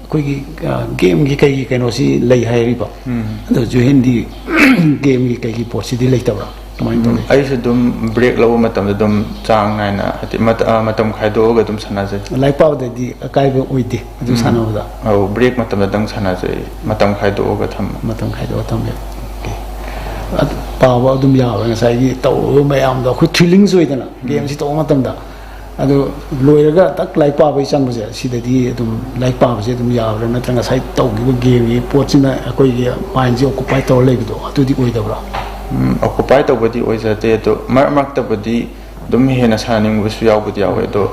ꯑꯩꯈꯣꯏꯒꯤ, ꯑ, ꯒꯦꯝꯒꯤ ꯀꯩꯒꯤ ꯀꯩꯅꯣꯁꯤ ꯂꯩ ꯍꯥꯏꯔꯤꯕ꯫ ꯎꯝ꯫ ꯑꯗꯣ ꯖꯣꯍꯦꯟꯗꯤ ꯒꯦꯝꯒꯤ ꯀꯩꯒꯤ ꯄꯣꯠꯁꯤꯗꯤ ꯂꯩꯇꯕ꯭ꯔꯥ? ꯀꯃꯥꯏꯅ ꯎꯝ, ꯇꯧꯋꯤ? ꯑꯩꯁꯨ ꯑꯗꯨꯝ ꯕ꯭ꯔꯦꯛ ꯂꯧꯕ ꯃꯇꯝꯗ ꯑꯗꯨꯝ ꯆꯥꯡ ꯅꯥꯏꯅ, ꯍꯥꯏꯗꯤ, ꯃꯇ-, ꯑ, ꯃꯇꯝ ꯈꯥꯏꯗꯣꯛꯑꯒ ꯑꯗꯨꯝ ꯁꯥꯟꯅꯖꯩ꯫ ꯂꯥꯏꯔꯤꯛ ꯄꯥꯕꯗꯗꯤ ꯑꯀꯥꯏꯕ ꯑꯣꯏꯗꯦ ꯑꯗꯨ ꯎꯝ꯫ ꯁꯥꯟꯅꯕꯗ? ꯑꯧ, ꯕ꯭ꯔꯦꯛ ꯃꯇꯝꯗꯗꯪ ꯁꯥꯟꯅꯖꯩ, ꯃꯇꯝ ꯈꯥꯏꯗꯣꯛꯑꯒ ꯊꯝꯃ꯫ ꯃꯇꯝ ꯈꯥꯏꯗꯣꯛꯑ ꯊꯝꯃꯦ꯫ ꯑꯣꯀꯦ꯫ ꯑꯗꯨ ꯄꯥꯕ ꯑꯗꯨꯝ ꯌꯥꯕ꯭ꯔꯥ? ꯉꯁꯥꯏꯒꯤ ꯇꯧꯔꯨꯕ ꯃꯌꯥꯝꯗꯣ ꯑꯩꯈꯣꯏ ꯊ꯭ꯔꯤꯂꯤꯡꯁ ꯑꯣꯏꯗꯅ, ꯒꯦꯝꯁꯤ ꯇꯧꯕ ꯃꯇꯝꯗ꯫ ꯑꯗꯨ ꯂꯣꯏꯔꯒ ꯇꯛ ꯂꯥꯏꯔꯤꯛ ꯄꯥꯕꯒꯤ ꯆꯪꯕꯁꯦ, ꯁꯤꯗꯗꯤ ꯑꯗꯨꯝ ꯂꯥꯏꯔꯤꯛ ꯄꯥꯕꯁꯦ ꯑꯗꯨꯝ ꯌꯥꯕ꯭ꯔꯥ? ꯅꯠꯇ꯭ꯔꯒ ꯉꯁꯥꯏ ꯇꯧꯈꯤꯕ ꯒꯦꯝꯒꯤ ꯄꯣꯠꯁꯤꯅ ꯑꯩꯈꯣꯏꯒꯤ ꯃꯥꯏꯟꯁꯦ ꯑꯣꯀꯨꯄꯥꯏ ꯇꯧꯔ ꯂꯩꯕꯗꯣ, ꯑꯗꯨꯗꯤ ꯑꯣꯏꯗꯕ꯭ꯔꯥ? ꯑꯣꯀꯨꯄꯥꯏ ꯇꯧꯕꯗꯤ ꯑꯣꯏꯖꯗꯦ, ꯑꯗꯣ ꯃꯔꯛ ꯃꯔꯛꯇꯕꯨꯗꯤ ꯑꯗꯨꯝ ꯍꯦꯟꯅ ꯁꯥꯟꯅꯅꯤꯡꯕꯁꯨ ꯌꯥꯎꯕꯗꯤ ꯌꯥꯎꯋꯦ, ꯑꯗꯣ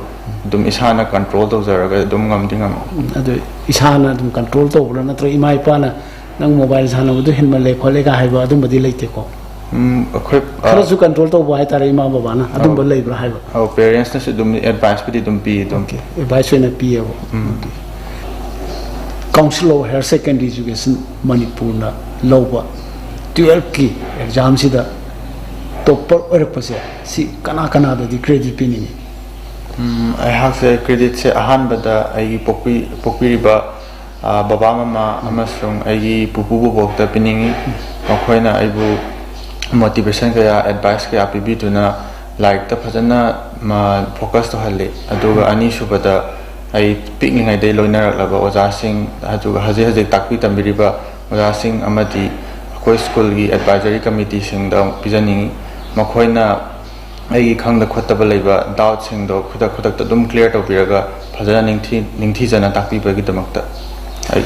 ꯑꯗꯨꯝ ꯏꯁꯥꯅ ꯀꯟꯇ꯭ꯔꯣꯜ ꯇꯧꯖꯔꯒ ꯑꯗꯨꯝ ꯉꯝꯗꯤ ꯉꯝꯃꯦ꯫ ꯑꯗꯨ ꯏꯁꯥꯅ ꯑꯗꯨꯝ ꯀꯟꯇ꯭ꯔꯣꯜ ꯇꯧꯕ꯭ꯔꯥ, ꯅꯠꯇ꯭ꯔꯒ ꯏꯃꯥ ꯏꯄꯥꯅ "ꯅꯪ ꯃꯣꯕꯥꯏꯜ ꯁꯥꯟꯅꯕꯗꯨ ꯍꯦꯟꯃꯜꯂꯦ" ꯈꯣꯠꯂꯦꯒ ꯍꯥꯏꯕ ꯑꯗꯨꯝꯕꯗꯤ ꯂꯩꯇꯦꯀꯣ? ꯎꯝ, ꯑꯩꯈꯣꯏ, ꯑ, ꯈꯔꯁꯨ ꯀꯟꯇ꯭ꯔꯣꯜ ꯇꯧꯕ ꯍꯥꯏꯇꯥꯔꯦ ꯏꯃꯥ ꯕꯕꯥꯅ, ꯑꯗꯨꯝꯕ ꯂꯩꯕ꯭ꯔꯥ ꯍꯥꯏꯕ? ꯑꯧ, ꯄꯦꯔꯦꯟꯁꯅꯁꯨ ꯑꯗꯨꯝ ꯑꯦꯗꯚꯥꯏꯁꯄꯨꯗꯤ ꯑꯗꯨꯝ ꯄꯤ ꯑꯗꯨꯝ꯫ ꯑꯦꯗꯚꯥꯏꯁ ꯑꯣꯏꯅ ꯄꯤꯌꯦꯕ꯫ Council of Higher Secondary Education ꯃꯅꯤꯄꯨꯔꯅ ꯂꯧꯕ ꯇꯨꯌꯦꯜꯐꯀꯤ ꯑꯦꯛꯖꯥꯝꯁꯤꯗ ꯇꯣꯞꯄꯔ ꯑꯣꯏꯔꯛꯄꯁꯦ, ꯁꯤ ꯀꯅꯥ ꯀꯅꯥꯗꯗꯤ ꯀ꯭ꯔꯦꯗꯤꯠ ꯄꯤꯅꯤꯡꯉꯤ? ꯎꯝ, ꯑꯩꯍꯥꯛꯁꯦ ꯀ꯭ꯔꯦꯗꯤꯠꯁꯦ ꯑꯍꯥꯟꯕꯗ ꯑꯩꯒꯤ ꯄꯣꯛꯄꯤ-, ꯄꯣꯛꯄꯤꯔꯤꯕ, ꯑ, ꯕꯕꯥ ꯃꯃꯥ ꯑꯃꯁꯨꯡ ꯑꯩꯒꯤ ꯄꯨꯄꯨ ꯕꯣꯕꯣꯛꯇ ꯄꯤꯅꯤꯡꯉꯤ꯫ ꯃꯈꯣꯏꯅ ꯑꯩꯕꯨ ꯃꯣꯇꯤꯚꯦꯁꯟ ꯀꯌꯥ, ꯑꯦꯗꯚꯥꯏꯁ ꯀꯌꯥ ꯄꯤꯕꯤꯗꯨꯅ ꯂꯥꯏꯔꯤꯛꯇ ꯐꯖꯅ, ꯃ, ꯐꯣꯀꯁ ꯇꯧꯍꯜꯂꯤ꯫ ꯑꯗꯨꯒ ꯑꯅꯤꯁꯨꯕꯗ, ꯑꯩ ꯄꯤꯛꯂꯤꯉꯩꯗꯒꯤ ꯂꯣꯏꯅꯔꯛꯂꯕ ꯑꯣꯖꯥꯁꯤꯡ, ꯑꯗꯨꯒ ꯍꯧꯖꯤꯛ ꯍꯧꯖꯤꯛ ꯇꯥꯛꯄꯤ ꯇꯝꯕꯤꯔꯤꯕ ꯑꯣꯖꯥꯁꯤꯡ ꯑꯃꯗꯤ ꯑꯩꯈꯣꯏ ꯁ꯭ꯀꯨꯜꯒꯤ ꯑꯦꯗꯚꯥꯏꯖꯔꯤ ꯀꯃꯤꯇꯤꯁꯤꯡꯗ ꯑꯃꯨꯛ ꯄꯤꯖꯅꯤꯡꯉꯤ꯫ ꯃꯈꯣꯏꯅ ꯑꯩꯒꯤ ꯈꯪꯗ ꯈꯣꯠꯇꯕ ꯂꯩꯕ ꯗꯥꯎꯠꯁꯤꯡꯗꯣ ꯈꯨꯗꯛ ꯈꯨꯗꯛꯇ ꯑꯗꯨꯝ ꯀ꯭ꯂꯤꯌꯥꯔ ꯇꯧꯕꯤꯔꯒ ꯐꯖꯅ ꯅꯤꯡꯊꯤ-, ꯅꯤꯡꯊꯤꯖꯅ ꯇꯥꯛꯄꯤꯕꯒꯤꯗꯃꯛꯇ ꯑꯩ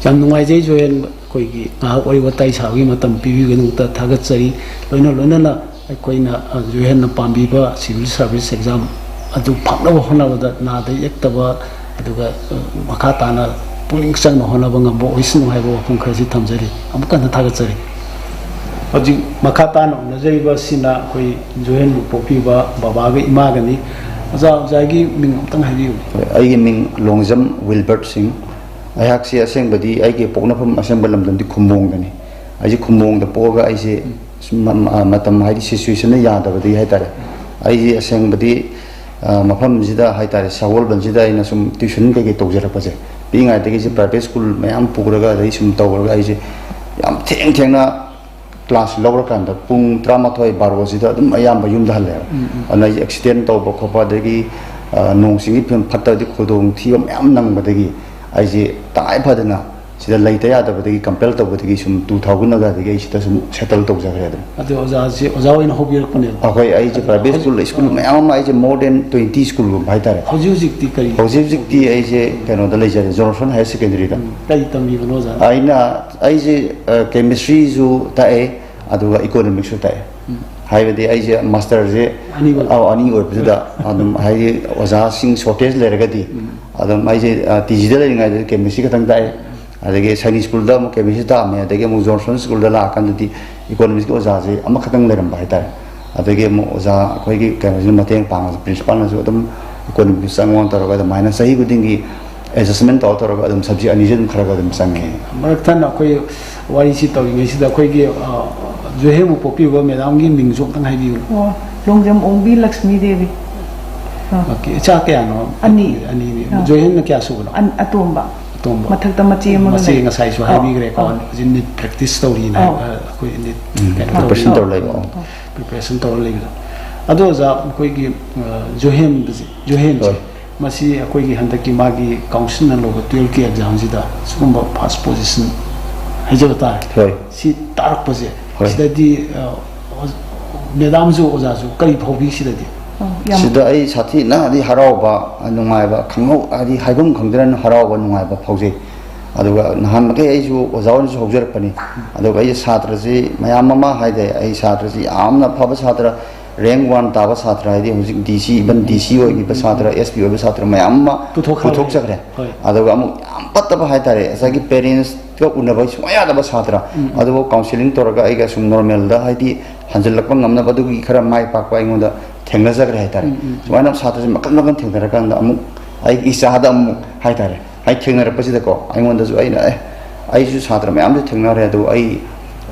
ꯌꯥꯝ ꯅꯨꯡꯉꯥꯏꯖꯩ ꯖꯣꯌꯦꯟ, ꯑꯩꯈꯣꯏꯒꯤ ꯉꯥꯏꯍꯥꯛ ꯋꯥꯔꯤ ꯋꯥꯇꯥꯏ ꯁꯥꯕꯒꯤ ꯃꯇꯝ ꯄꯤꯕꯤꯕꯒꯤꯗꯃꯛꯇ ꯊꯥꯒꯠꯆꯔꯤ꯫ ꯂꯣꯏꯅ ꯂꯣꯏꯅꯅ ꯑꯩꯈꯣꯏꯅ, ꯑ, ꯖꯣꯌꯦꯟꯅ ꯄꯥꯝꯕꯤꯕ ꯁꯤꯚꯤꯜ ꯁꯥꯔꯚꯤꯁ ꯑꯦꯛꯖꯥꯝ ꯑꯗꯨ ꯐꯪꯅꯕ ꯍꯣꯠꯅꯕꯗ ꯅꯥꯗ ꯌꯦꯛꯇꯕ, ꯑꯗꯨꯒ, ꯑ, ꯃꯈꯥ ꯇꯥꯅ ꯄꯨꯛꯅꯤꯡ ꯆꯪꯅ ꯍꯣꯠꯅꯕ ꯉꯝꯕ ꯑꯣꯏꯁꯅꯨ ꯍꯥꯏꯕ ꯋꯥꯐꯝ ꯈꯔꯁꯤ ꯊꯝꯖꯔꯤ꯫ ꯑꯃꯨꯛꯀ ꯍꯟꯅ ꯊꯥꯒꯠꯆꯔꯤ꯫ ꯍꯧꯖꯤꯛ ꯃꯈꯥ ꯇꯥꯅ ꯎꯅꯖꯔꯤꯕ ꯑꯁꯤꯅ ꯑꯩꯈꯣꯏ ꯖꯣꯌꯦꯟꯕꯨ ꯄꯣꯛꯄꯤꯕ ꯕꯕꯥꯒ ꯏꯃꯥꯒꯅꯤ꯫ ꯑꯣꯖꯥ, ꯑꯣꯖꯥꯒꯤ ꯃꯤꯡ ꯑꯃꯨꯛꯇꯪ ꯍꯥꯏꯕꯤꯌꯨ꯫ ꯑꯩꯒꯤ ꯃꯤꯡ ꯂꯣꯡꯖꯝ ꯋꯤꯜꯕꯔꯠ ꯁꯤꯡ꯫ ꯑꯩꯍꯥꯛꯁꯤ ꯑꯁꯦꯡꯕꯗꯤ ꯑꯩꯒꯤ ꯄꯣꯛꯅꯐꯝ ꯑꯁꯦꯡꯕ ꯂꯝꯗꯝꯗꯤ ꯈꯨꯝꯃꯣꯡꯗꯅꯤ꯫ ꯑꯩꯁꯦ ꯈꯨꯝꯃꯣꯡꯗ ꯄꯣꯛꯑꯒ ꯑꯩꯁꯦ ꯁꯨꯝ ꯃ-, ꯃ-, ꯃꯇꯝ ꯍꯥꯏꯗꯤ ꯁꯤꯆꯨꯋꯦꯁꯟꯅ ꯌꯥꯗꯕꯗꯒꯤ ꯍꯥꯏꯇꯥꯔꯦ꯫ ꯑꯩꯁꯦ ꯑꯁꯦꯡꯕꯗꯤ, ꯑ, ꯃꯐꯝꯁꯤꯗ ꯍꯥꯏꯇꯥꯔꯦ, ꯁꯒꯣꯜꯕꯟꯁꯤꯗ ꯑꯩꯅ ꯁꯨꯝ ꯇ꯭ꯌꯨꯁꯟ ꯀꯩꯀꯩ ꯇꯧꯖꯔꯛꯄꯁꯦ, ꯄꯤꯛꯏꯉꯩꯗꯒꯤ ꯑꯩꯁꯦ ꯄ꯭ꯔꯥꯏꯚꯦꯠ ꯁ꯭ꯀꯨꯜ ꯃꯌꯥꯝ ꯄꯨꯈ꯭ꯔꯒ ꯑꯗꯩ ꯁꯨꯝ ꯇꯧꯔꯒ ꯑꯩꯁꯦ ꯌꯥꯝ ꯊꯦꯡ ꯊꯦꯡꯅ ꯀ꯭ꯂꯥꯁ ꯂꯧꯔꯀꯥꯟꯗ ꯄꯨꯡ ꯇꯔꯥꯃꯥꯊꯣꯏ ꯕꯥꯔꯣꯁꯤꯗ ꯑꯗꯨꯝ ꯑꯌꯥꯝꯕ ꯌꯨꯝꯗ ꯍꯜꯂꯦꯕ꯫ ꯑꯗꯨꯅ ꯑꯩꯁꯦ ꯑꯦꯛꯁꯤꯗꯦꯟ ꯇꯧꯕ ꯈꯣꯠꯄ, ꯑꯗꯒꯤ, ꯑ, ꯅꯣꯡ ꯆꯤꯡꯒꯤ ꯐꯤꯕꯝ ꯐꯠꯇꯕꯗꯤ ꯈꯨꯗꯣꯡ ꯊꯤꯕ ꯃꯌꯥꯝ ꯅꯪꯕꯗꯒꯤ ꯑꯩꯁꯦ ꯇꯉꯥꯏ ꯐꯗꯅ ꯁꯤꯗ ꯂꯩꯇ ꯌꯥꯗꯕꯗꯒꯤ, ꯀꯝꯄꯦꯜ ꯇꯧꯕꯗꯒꯤ ꯁꯨꯝ ꯇꯨ ꯊꯥꯎꯖꯟ ꯑꯗꯨꯋꯥꯏꯗꯒꯤ ꯑꯩ ꯁꯤꯗ ꯁꯨꯝ ꯁꯦꯇꯜ ꯇꯧꯖꯈ꯭ꯔꯦ ꯑꯗꯨꯝ꯫ ꯑꯗꯨ ꯑꯣꯖꯥꯁꯤ ꯑꯣꯖꯥ ꯑꯣꯏꯅ ꯍꯧꯕꯤꯔꯛꯄꯅꯦꯕ? ꯑꯩꯈꯣꯏ, ꯑꯩꯁꯦ ꯄ꯭ꯔꯥꯏꯚꯦꯠ ꯁ꯭ꯀꯨꯜ, ꯁ꯭ꯀꯨꯜ ꯃꯌꯥꯝ ꯑꯃ ꯑꯩꯁꯦ more than twenty ꯁ꯭ꯀꯨꯜꯒꯨꯝꯕ ꯍꯥꯏꯇꯥꯔꯦ꯫ ꯍꯧꯖꯤꯛ ꯍꯧꯖꯤꯛꯇꯤ ꯀꯔꯤ? ꯍꯧꯖꯤꯛ ꯍꯧꯖꯤꯛꯇꯤ ꯑꯩꯁꯦ ꯀꯩꯅꯣꯗ ꯂꯩꯖꯔꯦ, ꯖꯣꯟꯁꯟ ꯍꯥꯌꯔ ꯁꯦꯀꯦꯟꯗꯔꯤꯗ꯫ ꯀꯔꯤ ꯇꯝꯕꯤꯕꯅꯣ ꯑꯣꯖꯥ? ꯑꯩꯅ, ꯑꯩꯁꯦ, ꯑ, ꯀꯦꯃꯤꯁꯇ꯭ꯔꯤꯁꯨ ꯇꯥꯛꯑꯦ, ꯑꯗꯨꯒ ꯏꯀꯣꯅꯣꯃꯤꯛꯁꯁꯨ ꯇꯥꯛꯑꯦ꯫ ꯍꯥꯏꯕꯗꯤ ꯑꯩꯁꯦ ꯃꯥꯁꯇꯔꯁꯦ ꯑꯅꯤ ꯑꯣꯏꯕ꯫ ꯑꯧ, ꯑꯅꯤ ꯑꯣꯏꯕꯗꯨꯗ ꯑꯗꯨꯝ ꯍꯥꯏꯗꯤ ꯑꯣꯖꯥꯁꯤꯡ ꯁꯣꯔꯇꯦꯖ ꯂꯩꯔꯒꯗꯤ ꯑꯗꯨꯝ ꯑꯩꯁꯦ, ꯑ, ꯇꯤ ꯖꯤꯗ ꯂꯩꯔꯤꯉꯩꯗꯗꯤ ꯀꯦꯃꯤꯁꯇ꯭ꯔꯤ ꯈꯛꯇꯪ ꯇꯥꯛꯑꯦ꯫ ꯑꯗꯒꯤ ꯁꯥꯏꯅꯤꯛ ꯁ꯭ꯀꯨꯜꯗ ꯑꯃꯨꯛ ꯀꯦꯃꯤꯁꯇ꯭ꯔꯤ ꯇꯥꯛꯑꯝꯃꯦ꯫ ꯑꯗꯒꯤ ꯑꯃꯨꯛ ꯖꯣꯟꯁꯟ ꯁ꯭ꯀꯨꯜꯗ ꯂꯥꯛꯑꯀꯥꯟꯗꯗꯤ ꯏꯀꯣꯅꯣꯃꯤꯛꯁꯀꯤ ꯑꯣꯖꯥꯁꯦ ꯑꯃꯈꯛꯇꯪ ꯂꯩꯔꯝꯕ ꯍꯥꯏꯇꯥꯔꯦ꯫ ꯑꯗꯒꯤ ꯑꯃꯨꯛ ꯑꯣꯖꯥ ꯑꯩꯈꯣꯏꯒꯤ ꯀꯩꯅꯣꯁꯤꯅ ꯃꯇꯦꯡ ꯄꯥꯡꯉꯒ, ꯄ꯭ꯔꯤꯟꯁꯤꯄꯥꯜꯅꯁꯨ ꯑꯗꯨꯝ ꯏꯀꯣꯅꯣꯃꯤꯛꯁ ꯆꯪꯉꯣꯅ ꯇꯧꯔꯒ ꯑꯗꯨꯃꯥꯏꯅ ꯆꯍꯤ ꯈꯨꯗꯤꯡꯒꯤ ꯑꯦꯗꯖꯁꯃꯦꯟ ꯇꯧꯔ ꯇꯧꯔꯒ ꯑꯗꯨꯝ ꯁꯕꯖꯦꯛ ꯑꯅꯤꯁꯦ ꯑꯗꯨꯝ ꯈꯔ ꯈꯔ ꯑꯗꯨꯝ ꯆꯪꯉꯦ꯫ ꯃꯔꯛ ꯊꯠꯅ ꯑꯩꯈꯣꯏ ꯋꯥꯔꯤꯁꯤ ꯇꯧꯔꯤꯉꯩꯁꯤꯗ ꯑꯩꯈꯣꯏꯒꯤ, ꯑ, ꯖꯣꯏꯍꯦꯟꯕꯨ ꯄꯣꯛꯄꯤꯕ ꯃꯦꯗꯥꯝꯒꯤ ꯃꯤꯡꯁꯨ ꯑꯝꯇꯪ ꯍꯥꯏꯕꯤꯌꯨ꯫ ꯑꯣ, ꯂꯣꯡꯖꯝ ꯑꯣꯡꯕꯤ ꯂꯛꯁꯃꯤ ꯗꯦꯕꯤ꯫ ꯑꯥ꯫ ꯑꯣꯀꯦ, ꯏꯆꯥ ꯀꯌꯥꯅꯣ? ꯑꯅꯤ꯫ ꯑꯅꯤꯅꯤ꯫ ꯑꯥ꯫ ꯖꯣꯏꯍꯦꯟꯅ ꯀꯌꯥ ꯁꯨꯕꯅꯣ? ꯑꯟ-, ꯑꯇꯣꯝꯕ꯫ ꯑꯇꯣꯝꯕ꯫ ꯃꯊꯛꯇ ꯃꯆꯦ ꯑꯃꯒ ꯃꯆꯦ ꯂꯩ꯫ ꯉꯁꯥꯏꯁꯨ ꯑꯧ, ꯍꯥꯏꯕꯤꯈ꯭ꯔꯦꯀꯣ꯫ ꯑꯧ꯫ ꯍꯧꯖꯤꯛ ꯅꯤꯠ ꯄ꯭ꯔꯦꯛꯇꯤꯁ ꯇꯧꯔꯤꯅ ꯑꯧ꯫ ꯍꯥꯏꯕ, ꯑꯩꯈꯣꯏ ꯅꯤꯠ ꯎꯝ, ꯀꯩꯅꯣ ꯄ꯭ꯔꯤꯄꯦꯔꯦꯁꯟ ꯇꯧꯔꯤ꯫ ꯇꯧꯔ ꯂꯩꯕ꯫ ꯑꯧ꯫ ꯄ꯭ꯔꯤꯄꯦꯔꯦꯁꯟ ꯇꯧꯔ ꯂꯩꯕꯗꯣ꯫ ꯑꯗꯣ ꯑꯣꯖꯥ, ꯑꯩꯈꯣꯏꯒꯤ, ꯑ, ꯖꯣꯏꯍꯦꯟꯕꯁꯦ, ꯖꯣꯏꯍꯦꯟꯁꯦ, ꯍꯣꯏ꯫ ꯃꯁꯤ ꯑꯩꯈꯣꯏꯒꯤ ꯍꯟꯗꯛꯀꯤ ꯃꯥꯒꯤ ꯀꯥꯎꯟꯁꯤꯜꯅ ꯂꯧꯕ ꯇꯨꯌꯦꯜꯐꯀꯤ ꯑꯦꯛꯖꯥꯝꯁꯤꯗ ꯁꯤꯒꯨꯝꯕ ꯐꯥꯔꯁ ꯄꯣꯖꯤꯁꯟ ꯍꯥꯏꯖꯕ ꯇꯥꯔꯦ꯫ ꯍꯣꯏ꯫ ꯁꯤ ꯇꯥꯔꯛꯄꯁꯦ, ꯍꯣꯏ꯫ ꯁꯤꯗꯗꯤ, ꯑ, ꯑꯣ-, ꯃꯦꯗꯥꯝꯁꯨ ꯑꯣꯖꯥꯁꯨ ꯀꯔꯤ ꯐꯥꯎꯕꯤ ꯁꯤꯗꯗꯤ? ꯑꯣ, ꯌꯥꯝ ꯁꯤꯗ ꯑꯩ ꯁꯥꯊꯤꯅ ꯍꯥꯏꯗꯤ ꯍꯔꯥꯎꯕ, ꯅꯨꯡꯉꯥꯏꯕ, ꯈꯪꯍꯧ-, ꯍꯥꯏꯗꯤ ꯍꯥꯏꯐꯝ ꯈꯪꯗꯅ ꯍꯔꯥꯎꯕ, ꯅꯨꯡꯉꯥꯏꯕ ꯐꯥꯎꯖꯩ꯫ ꯑꯗꯨꯒ ꯅꯍꯥꯟꯃꯈꯩ ꯑꯩꯁꯨ ꯑꯣꯖꯥ ꯑꯣꯏꯅꯁꯨ ꯍꯧꯖꯔꯛꯄꯅꯤ꯫ ꯑꯗꯨꯒ ꯑꯩꯁꯦ ꯁꯥꯇ꯭ꯔꯁꯤ ꯃꯌꯥꯝ ꯑꯃ ꯍꯥꯏꯇꯥꯔꯦ, ꯑꯩ ꯁꯥꯇ꯭ꯔꯁꯤ ꯌꯥꯝꯅ ꯐꯕ ꯁꯥꯇ꯭ꯔ, ꯔꯦꯡꯛ ꯋꯥꯟ ꯇꯥꯕ ꯁꯥꯇ꯭ꯔ, ꯍꯥꯏꯗꯤ ꯍꯧꯖꯤꯛ ꯗꯤ ꯁꯤ, ꯏꯚꯟ ꯗꯤ ꯁꯤ ꯑꯣꯏꯈꯤꯕ ꯁꯥꯇ꯭ꯔ, ꯑꯦꯁ ꯄꯤ ꯑꯣꯏꯕ ꯁꯥꯇ꯭ꯔ ꯃꯌꯥꯝ ꯑꯃ ꯄꯨꯊꯣꯛꯈ꯭ꯔꯕꯅꯦ꯫ ꯄꯨꯊꯣꯛꯆꯈ꯭ꯔꯦ꯫ ꯍꯣꯏ꯫ ꯑꯗꯨꯒ ꯑꯃꯨꯛ ꯌꯥꯝ ꯐꯠꯇꯕ ꯍꯥꯏꯇꯥꯔꯦ, ꯉꯁꯥꯏꯒꯤ ꯄꯦꯔꯦꯟꯁꯀ ꯎꯅꯕ ꯁꯨꯡꯌꯥ ꯌꯥꯗꯕ ꯁꯥꯇ꯭ꯔ, ꯎꯝ, ꯎꯝ꯫ ꯑꯗꯨꯕꯨ ꯀꯥꯎꯟꯁꯤꯂꯤꯡ ꯇꯧꯔꯒ ꯑꯩꯒ ꯁꯨꯝ ꯅꯣꯔꯃꯦꯜꯗ ꯍꯥꯏꯗꯤ ꯍꯟꯖꯤꯜꯂꯛꯄ ꯉꯝꯅꯕ ꯑꯗꯨꯒꯤ ꯈꯔ ꯃꯥꯏ ꯄꯥꯛꯄ ꯑꯩꯉꯣꯟꯗ ꯊꯦꯡꯅꯖꯈ꯭ꯔꯦ ꯍꯥꯏꯇꯥꯔꯦ꯫ ꯎꯝ, ꯎꯝ꯫ ꯁꯨꯃꯥꯏꯅ ꯁꯥꯇ꯭ꯔꯁꯦ ꯃꯈꯜ ꯃꯈꯜ ꯊꯦꯡꯅꯔꯀꯥꯟꯗ ꯑꯃꯨꯛ ꯑꯩꯒꯤ ꯏꯆꯥꯗ ꯑꯃꯨꯛ ꯍꯥꯏꯇꯥꯔꯦ, ꯍꯥꯏ ꯊꯦꯡꯅꯔꯛꯄꯁꯤꯗꯀꯣ ꯑꯩꯉꯣꯟꯗꯁꯨ ꯑꯩꯅ, "ꯑꯦ, ꯑꯩꯁꯨ ꯁꯥꯇ꯭ꯔ ꯃꯌꯥꯝꯁꯨ ꯊꯦꯡꯅꯔꯦ, ꯑꯗꯨ ꯑꯩ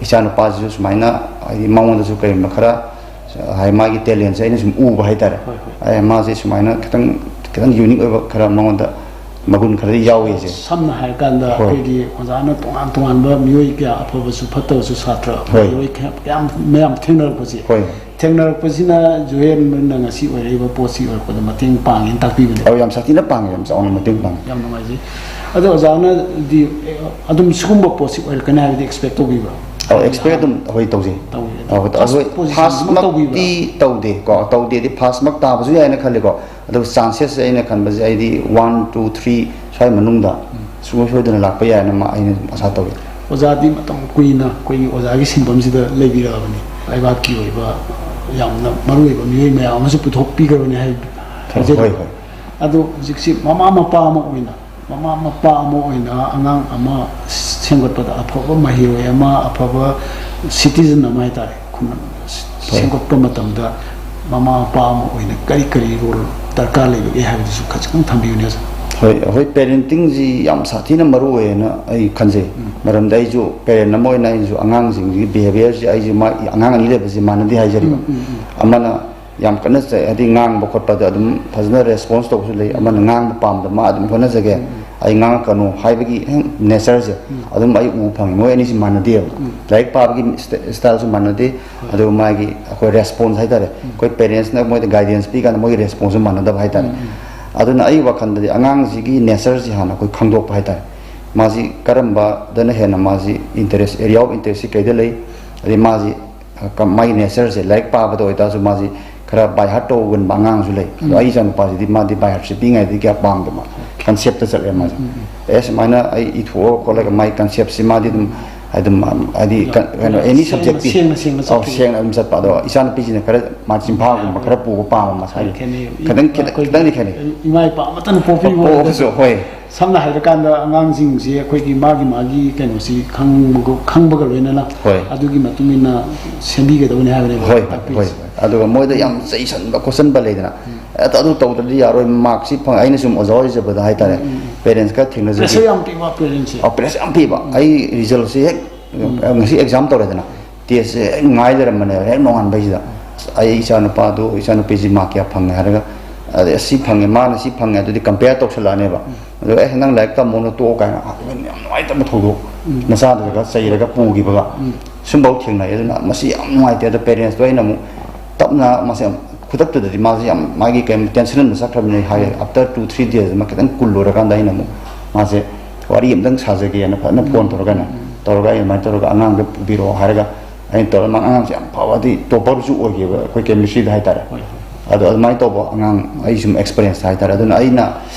ꯏꯆꯥ ꯅꯨꯄꯥꯁꯤꯁꯨ ꯁꯨꯃꯥꯏꯅ ꯍꯥꯏꯗꯤ ꯃꯉꯣꯟꯗꯁꯨ ꯀꯔꯤꯒꯨꯝꯕ ꯈꯔ ꯍꯥꯏ ꯃꯥꯒꯤ ꯇꯦꯂꯦꯟꯁꯦ ꯑꯩꯅ ꯁꯨꯝ ꯎꯕ ꯍꯥꯏꯇꯥꯔꯦ꯫ ꯍꯣꯏ, ꯍꯣꯏ꯫ ꯑꯦ, ꯃꯥꯁꯦ ꯁꯨꯃꯥꯏꯅ ꯈꯤꯇꯪ, ꯈꯤꯇꯪ ꯌꯨꯅꯤꯛ ꯑꯣꯏꯕ ꯈꯔ ꯃꯉꯣꯟꯗ ꯃꯒꯨꯟ ꯈꯔꯗꯤ ꯌꯥꯎꯋꯦꯁꯦ"꯫ ꯁꯝꯅ ꯍꯥꯏꯔꯀꯥꯟꯗ ꯍꯣꯏ꯫ ꯑꯩꯈꯣꯏꯒꯤ ꯑꯣꯖꯥꯅ ꯇꯣꯉꯥꯟ ꯇꯣꯉꯥꯟꯕ ꯃꯤꯑꯣꯏ ꯀꯌꯥ ꯑꯐꯕꯁꯨ ꯐꯠꯇꯕꯁꯨ ꯁꯥꯇ꯭ꯔ ꯍꯣꯏ꯫ ꯃꯤꯑꯣꯏ ꯀꯌꯥ, ꯀꯌꯥꯝ ꯃꯌꯥꯝ ꯊꯦꯡꯅꯔꯛꯄꯁꯦ꯫ ꯍꯣꯏ꯫ ꯊꯦꯡꯅꯔꯛꯄꯁꯤꯅ ꯖꯨꯍꯦꯟꯅ ꯉꯁꯤ ꯑꯣꯏꯔꯛꯏꯕ ꯄꯣꯠꯁꯤ ꯑꯣꯏꯔꯛꯄꯗ ꯃꯇꯦꯡ ꯄꯥꯡꯉꯦꯅ ꯇꯥꯛꯄꯤꯕꯅꯦ꯫ ꯑꯧ, ꯌꯥꯝ ꯁꯥꯊꯤꯅ ꯄꯥꯡꯉꯦ, ꯌꯥꯝ ꯆꯥꯎꯅ ꯃꯇꯦꯡ ꯄꯥꯡꯉꯦ꯫ ꯌꯥꯝ ꯅꯨꯡꯉꯥꯏꯖꯩ꯫ ꯑꯗꯣ ꯑꯣꯖꯥꯅꯗꯤ, ꯑꯦ, ꯑꯗꯨꯝ ꯁꯤꯒꯨꯝꯕ ꯄꯣꯠꯁꯤ ꯑꯣꯏꯔꯛꯀꯅꯤ ꯍꯥꯏꯕꯗꯤ ꯑꯦꯛꯁꯄꯦꯛ ꯇꯧꯕꯤꯕ꯭ꯔꯣ? ꯑꯧ, ꯍꯥꯏꯕꯗꯤ expect ꯑꯗꯨꯝ, ꯍꯣꯏ, ꯇꯧꯖꯩ꯫ ꯇꯧꯋꯤ꯫ ꯑꯗꯣ ꯑꯧ, ꯐꯥꯔꯁ ꯑꯩꯈꯣꯏ ꯄꯣꯖꯤꯁꯟꯁꯤꯃ ꯐꯥꯔꯁꯃꯛꯇꯤ ꯇꯧꯕꯤꯕ꯭ꯔꯥ? ꯇꯧꯗꯦꯀꯣ, ꯇꯧꯗꯦꯗꯤ ꯐꯥꯔꯁꯃꯛ ꯇꯥꯕꯁꯨ ꯌꯥꯏꯅ ꯈꯜꯂꯦꯀꯣ꯫ ꯑꯗꯨꯒ ꯆꯥꯟꯁꯦꯁꯁꯦ ꯑꯩꯅ ꯈꯟꯕꯁꯦ ꯑꯩꯗꯤ ꯋꯥꯟ, ꯇꯨ, ꯊ꯭ꯔꯤ ꯁ꯭ꯋꯥꯏ ꯃꯅꯨꯡꯗ ꯁꯨꯡꯁꯣꯏ ꯁꯣꯏꯗꯅ ꯂꯥꯛꯄ ꯌꯥꯏꯅ ꯃꯥ-, ꯑꯩꯅ ꯑꯗꯨꯝ ꯑꯁꯥ ꯇꯧꯏ꯫ ꯑꯣꯖꯥꯗꯤ ꯃꯇꯝ ꯀꯨꯏꯅ ꯑꯩꯈꯣꯏꯒꯤ ꯑꯣꯖꯥꯒꯤ ꯁꯤꯟꯐꯝꯁꯤꯗ ꯂꯩꯕꯤꯔꯛꯑꯕꯅꯤ꯫ ꯂꯩꯕꯥꯛꯀꯤ ꯑꯣꯏꯕ ꯌꯥꯝꯅ ꯃꯔꯨꯑꯣꯏꯕ ꯃꯤꯑꯣꯏ ꯃꯌꯥꯝ ꯑꯃꯁꯨ ꯄꯨꯊꯣꯛꯄꯤꯈ꯭ꯔꯕꯅꯤ ꯍꯥꯏ-, ꯍꯣꯏ, ꯍꯥꯏꯖꯔꯤ꯫ ꯍꯣꯏ, ꯍꯣꯏ꯫ ꯑꯗꯣ ꯍꯧꯖꯤꯛꯁꯤ ꯃꯃꯥ ꯃꯄꯥ ꯑꯃ ꯑꯣꯏꯅ, ꯃꯃꯥ ꯃꯄꯥ ꯑꯃ ꯑꯣꯏꯅ ꯑꯉꯥꯡ ꯑꯃ ꯁꯦꯝꯒꯠꯄꯗ, ꯑꯐꯕ ꯃꯍꯩꯔꯣꯏ ꯑꯃ, ꯑꯐꯕ citizen ꯑꯃ ꯍꯥꯏꯇꯥꯔꯦ, ꯈꯨꯟꯅ ꯍꯣꯏ꯫ ꯁꯦꯝꯒꯠꯄ ꯃꯇꯝꯗ ꯃꯃꯥ ꯃꯄꯥ ꯑꯃ ꯑꯣꯏꯅ ꯀꯔꯤ ꯀꯔꯤ role ꯗꯔꯀꯥꯔ ꯂꯩꯕꯒꯦ ꯍꯥꯏꯕꯗꯨꯁꯨ ꯈꯖꯤꯛꯇꯪ ꯊꯝꯕꯤꯌꯨꯅꯦ, ꯑꯣꯖꯥ꯫ ꯍꯣꯏ, ꯑꯩꯈꯣꯏ parenting ꯁꯤ ꯌꯥꯝ ꯁꯥꯊꯤꯅ ꯃꯔꯨ ꯑꯣꯏꯌꯦꯅ ꯑꯩ ꯈꯟꯖꯩ꯫ ꯎꯝ꯫ ꯃꯔꯝꯗꯤ ꯑꯩꯁꯨ parent ꯑꯃ ꯑꯣꯏꯅ ꯑꯩꯁꯨ ꯑꯉꯥꯡꯁꯤꯡꯁꯤꯒꯤ behaviour ꯁꯤ, ꯑꯩꯁꯨ ꯃꯥ-, ꯑꯉꯥꯡ ꯑꯅꯤ ꯂꯩꯕꯁꯤ ꯃꯥꯟꯅꯗꯦ ꯍꯥꯏꯖꯔꯤꯕ꯫ ꯎꯝ, ꯎꯝ, ꯎꯝ꯫ ꯑꯃꯅ ꯌꯥꯝ ꯀꯟꯅ ꯆꯩ-, ꯍꯥꯏꯗꯤ ꯉꯥꯡꯕ ꯈꯣꯠꯄꯗ ꯑꯗꯨꯝ ꯐꯖꯅ response ꯇꯧꯕꯁꯨ ꯂꯩ, ꯑꯃꯅ ꯉꯥꯡꯕ ꯄꯥꯝꯗ ꯃꯥ ꯑꯗꯨꯝ ꯍꯣꯠꯅꯖꯒꯦ, ꯎꯝ, ꯎꯝ꯫ ꯑꯩ ꯉꯥꯡꯉꯛꯀꯅꯨ ꯍꯥꯏꯕꯒꯤ nature ꯁꯦ ꯎꯝ꯫ ꯑꯗꯨꯝ ꯑꯩ ꯎꯕ ꯐꯪꯉꯤ꯫ ꯃꯣꯏ ꯑꯅꯤꯁꯤ ꯃꯥꯟꯅꯗꯦꯕ꯫ ꯎꯝ꯫ ꯂꯥꯏꯔꯤꯛ ꯄꯥꯕꯒꯤ st-, style ꯁꯨ ꯃꯥꯟꯅꯗꯦ, ꯍꯣꯏ꯫ ꯑꯗꯨꯒ ꯃꯥꯒꯤ ꯑꯩꯈꯣꯏ response ꯍꯥꯏꯇꯥꯔꯦ, ꯎꯝ꯫ ꯑꯩꯈꯣꯏ parents ꯅ ꯃꯣꯏꯗ guidance ꯄꯤꯀꯥꯟꯗ ꯃꯣꯏꯒꯤ response ꯁꯨ ꯃꯥꯟꯅꯗꯕ ꯍꯥꯏꯇꯥꯔꯦ꯫ ꯎꯝ, ꯎꯝ꯫ ꯑꯗꯨꯅ ꯑꯩ ꯋꯥꯈꯜꯗꯗꯤ ꯑꯉꯥꯡꯁꯤꯒꯤ nature ꯁꯤ ꯍꯥꯟꯅ ꯑꯩꯈꯣꯏ ꯈꯪꯗꯣꯛꯄ ꯍꯥꯏꯇꯥꯔꯦ꯫ ꯃꯥꯁꯤ ꯀꯔꯝꯕꯗꯅ ꯍꯦꯟꯅ ꯃꯥꯁꯤ interest, area of interest ꯁꯤ ꯀꯩꯗ ꯂꯩ, ꯑꯗꯩ ꯃꯥꯁꯤ ꯀ-, ꯃꯥꯒꯤ nature ꯁꯦ, ꯂꯥꯏꯔꯤꯛ ꯄꯥꯕꯗ ꯑꯣꯏꯇꯥꯔꯁꯨ ꯃꯥꯁꯤ ꯈꯔ by heart ꯇꯧꯒꯟꯕ ꯑꯉꯥꯡꯁꯨ ꯂꯩ꯫ ꯑꯗꯣ ꯎꯝ꯫ ꯑꯩ ꯏꯆꯥꯅꯨꯄꯥꯁꯤꯗꯤ ꯃꯥꯗꯤ by heart ꯁꯦ ꯄꯤꯛꯏꯉꯩꯗꯒꯤ ꯀꯌꯥ ꯄꯥꯝꯗꯕ, concept ꯇ ꯆꯠꯂꯦ ꯃꯥꯁꯦ꯫ ꯎꯝ, ꯎꯝ, ꯎꯝ꯫ ꯑꯦ, ꯁꯨꯃꯥꯏꯅ ꯑꯩ ꯏꯊꯣꯛꯑꯒ ꯈꯣꯠꯂꯒ ꯃꯥꯒꯤ concept ꯁꯤ ꯃꯥꯗꯤ ꯑꯗꯨꯝ, ꯑꯗꯨꯝ, ꯍꯥꯏꯗꯤ ꯀ-, ꯀꯩꯅꯣ, any subject ꯁꯦꯡꯅ, ꯄꯤ-, ꯁꯦꯡꯅ ꯑꯧ, ꯆꯠꯄꯤꯗꯣ꯫ ꯁꯦꯡꯅ ꯑꯗꯨꯝ ꯆꯠꯄ꯫ ꯑꯗꯣ ꯏꯆꯥꯅꯨꯄꯤꯁꯤꯅ ꯈꯔ ꯃꯥ ꯆꯤꯝꯐꯥꯒꯨꯝꯕ ꯈꯔ ꯄꯨꯕ ꯄꯥꯝꯕ ꯃꯁꯥꯒꯤ꯫ ꯈꯦꯠꯅꯩ꯫ ꯈꯤꯇꯪ, ꯈꯤꯇꯪ, ꯑꯩꯈꯣꯏꯒꯤ ꯈꯤꯇꯪꯗꯤ ꯈꯦꯠꯅꯩ꯫ ꯏꯃꯥ ꯏꯄꯥ ꯑꯃꯠꯇꯅ ꯄꯣꯛꯄꯤꯕ ꯄꯣꯛꯄꯁꯨ, ꯑꯣꯏꯔꯒꯁꯨ ꯍꯣꯏ꯫ ꯁꯝꯅ ꯍꯥꯏꯔꯀꯥꯟꯗ ꯑꯉꯥꯡꯁꯤꯡꯁꯤ ꯑꯩꯈꯣꯏꯒꯤ ꯃꯥꯒꯤ, ꯃꯥꯒꯤ ꯀꯩꯅꯣꯁꯤ ꯈꯪꯕꯒ, ꯈꯪꯕꯒ ꯂꯣꯏꯅꯅ ꯍꯣꯏ꯫ ꯑꯗꯨꯒꯤ ꯃꯇꯨꯡ ꯏꯟꯅ ꯁꯦꯝꯕꯤꯒꯗꯕꯅꯤ ꯍꯥꯏꯕꯅꯦꯕ ꯍꯣꯏ, ꯍꯣꯏ, ꯇꯥꯛꯄꯤꯔꯤꯁꯦ꯫ ꯍꯣꯏ, ꯍꯣꯏ꯫ ꯑꯗꯨꯒ ꯃꯣꯏꯗ ꯌꯥꯝ ꯆꯩꯁꯟꯕ ꯈꯣꯠꯆꯟꯕ ꯂꯩꯗꯅ, ꯎꯝ꯫ "ꯑꯦ, ꯑꯗꯨ ꯇꯧꯗ꯭ꯔꯗꯤ ꯌꯥꯔꯣꯏ, mark ꯁꯤ ꯐꯪ-," ꯑꯩꯅ ꯁꯨꯝ ꯑꯣꯖꯥ ꯑꯣꯏꯖꯕꯗ ꯍꯥꯏꯇꯥꯔꯦ, ꯎꯝ, ꯎꯝ, ꯎꯝ꯫ Parents ꯈꯔ ꯊꯦꯡꯅꯖꯈꯤ꯫ Pressure ꯌꯥꯝ ꯄꯤꯕ parents ꯁꯦ꯫ ꯑꯧ, pressure ꯌꯥꯝ ꯄꯤꯕ꯫ ꯎꯝ꯫ ꯑꯩ result ꯁꯦ ꯍꯦꯛ, ꯎꯝ꯫ ꯉꯁꯤ exam ꯇꯧꯔꯦꯗꯅ, test ꯁꯦ ꯍꯦꯛ ꯉꯥꯏ ꯂꯩꯔꯝꯕꯅꯦꯕ, ꯍꯦꯛ ꯅꯣꯡꯉꯥꯟꯕꯩꯁꯤꯗ꯫ ꯑꯁ, ꯑꯩ ꯏꯆꯥ ꯅꯨꯄꯥꯗꯣ, ꯏꯆꯥ ꯅꯨꯄꯤꯁꯤ mark ꯀꯌꯥ ꯐꯪꯉꯦ ꯍꯥꯏꯔꯒ, ꯑꯗꯩ, "ꯑꯁꯤ ꯐꯪꯉꯦ, ꯃꯥꯅ ꯁꯤ ꯐꯪꯉꯦ", ꯑꯗꯨꯗꯤ compare ꯇꯧꯁꯜꯂꯛꯑꯅꯦꯕ꯫ ꯎꯝ꯫ ꯑꯗꯣ, "ꯑꯦ, ꯅꯪ ꯂꯥꯏꯔꯤꯛ ꯇꯝꯃꯣꯅ ꯇꯣꯛꯑꯣ" ꯀꯥꯏꯅ, ꯑꯗꯨꯃꯥꯏꯅ ꯌꯥꯝ ꯅꯨꯡꯉꯥꯏꯇꯕ ꯊꯧꯗꯣꯛ꯫ ꯎꯝ꯫ ꯃꯆꯥꯗꯨꯗꯒ ꯆꯩꯔꯒ ꯄꯨꯈꯤꯕꯒ꯫ ꯎꯝ꯫ ꯁꯨꯝꯕꯧ ꯊꯦꯡꯅꯩ꯫ ꯑꯗꯨꯅ ꯃꯁꯤ ꯌꯥꯝ ꯅꯨꯡꯉꯥꯏꯇꯦ꯫ ꯑꯗꯣ parents ꯇꯣ ꯑꯩꯅ ꯑꯃꯨꯛ ꯇꯞꯅ, ꯃꯁꯤ ꯌꯥꯝ, ꯈꯨꯗꯛꯇꯨꯗꯗꯤ ꯃꯥꯁꯦ ꯌꯥꯝ ꯃꯥꯒꯤ ꯀꯩ tension ꯑꯃꯗ ꯆꯠꯈ꯭ꯔꯕꯅꯤ ꯍꯥꯏꯌꯦ꯫ ꯎꯝ꯫ After two three days ꯑꯃ ꯈꯤꯇꯪ cool ꯑꯣꯏꯔꯀꯥꯟꯗ ꯑꯩꯅ ꯑꯃꯨꯛ ꯃꯥꯁꯦ ꯋꯥꯔꯤ ꯑꯃꯇꯪ ꯁꯥꯖꯒꯦꯅ ꯐꯖꯅ phone ꯇꯧꯔꯒꯅꯦ, ꯎꯝ꯫ ꯇꯧꯔꯒ ꯑꯩ ꯑꯗꯨꯃꯥꯏꯅ ꯇꯧꯔꯒ ꯑꯉꯥꯡꯗꯣ ꯄꯨꯕꯤꯔꯛꯑꯣ ꯍꯥꯏꯔꯒ ꯑꯩꯅ ꯇꯧꯔꯒ ꯃꯥ ꯑꯉꯥꯡꯁꯦ ꯌꯥꯝ ꯐꯕ, ꯍꯥꯏꯗꯤ topper ꯁꯨ ꯑꯣꯏꯈꯤꯕ ꯑꯩꯈꯣꯏ chemistry ꯗ ꯍꯥꯏꯇꯥꯔꯦ꯫ ꯍꯣꯏ, ꯍꯣꯏ꯫ ꯑꯗꯣ ꯑꯗꯨꯃꯥꯏꯅ ꯇꯧꯕ ꯑꯉꯥꯡ, ꯑꯩ ꯁꯨꯝ ꯑꯦꯛꯁꯄꯤꯔꯤꯌꯦꯟꯁ ꯍꯥꯏꯇꯥꯔꯦ꯫ ꯑꯗꯨꯅ ꯑꯩꯅ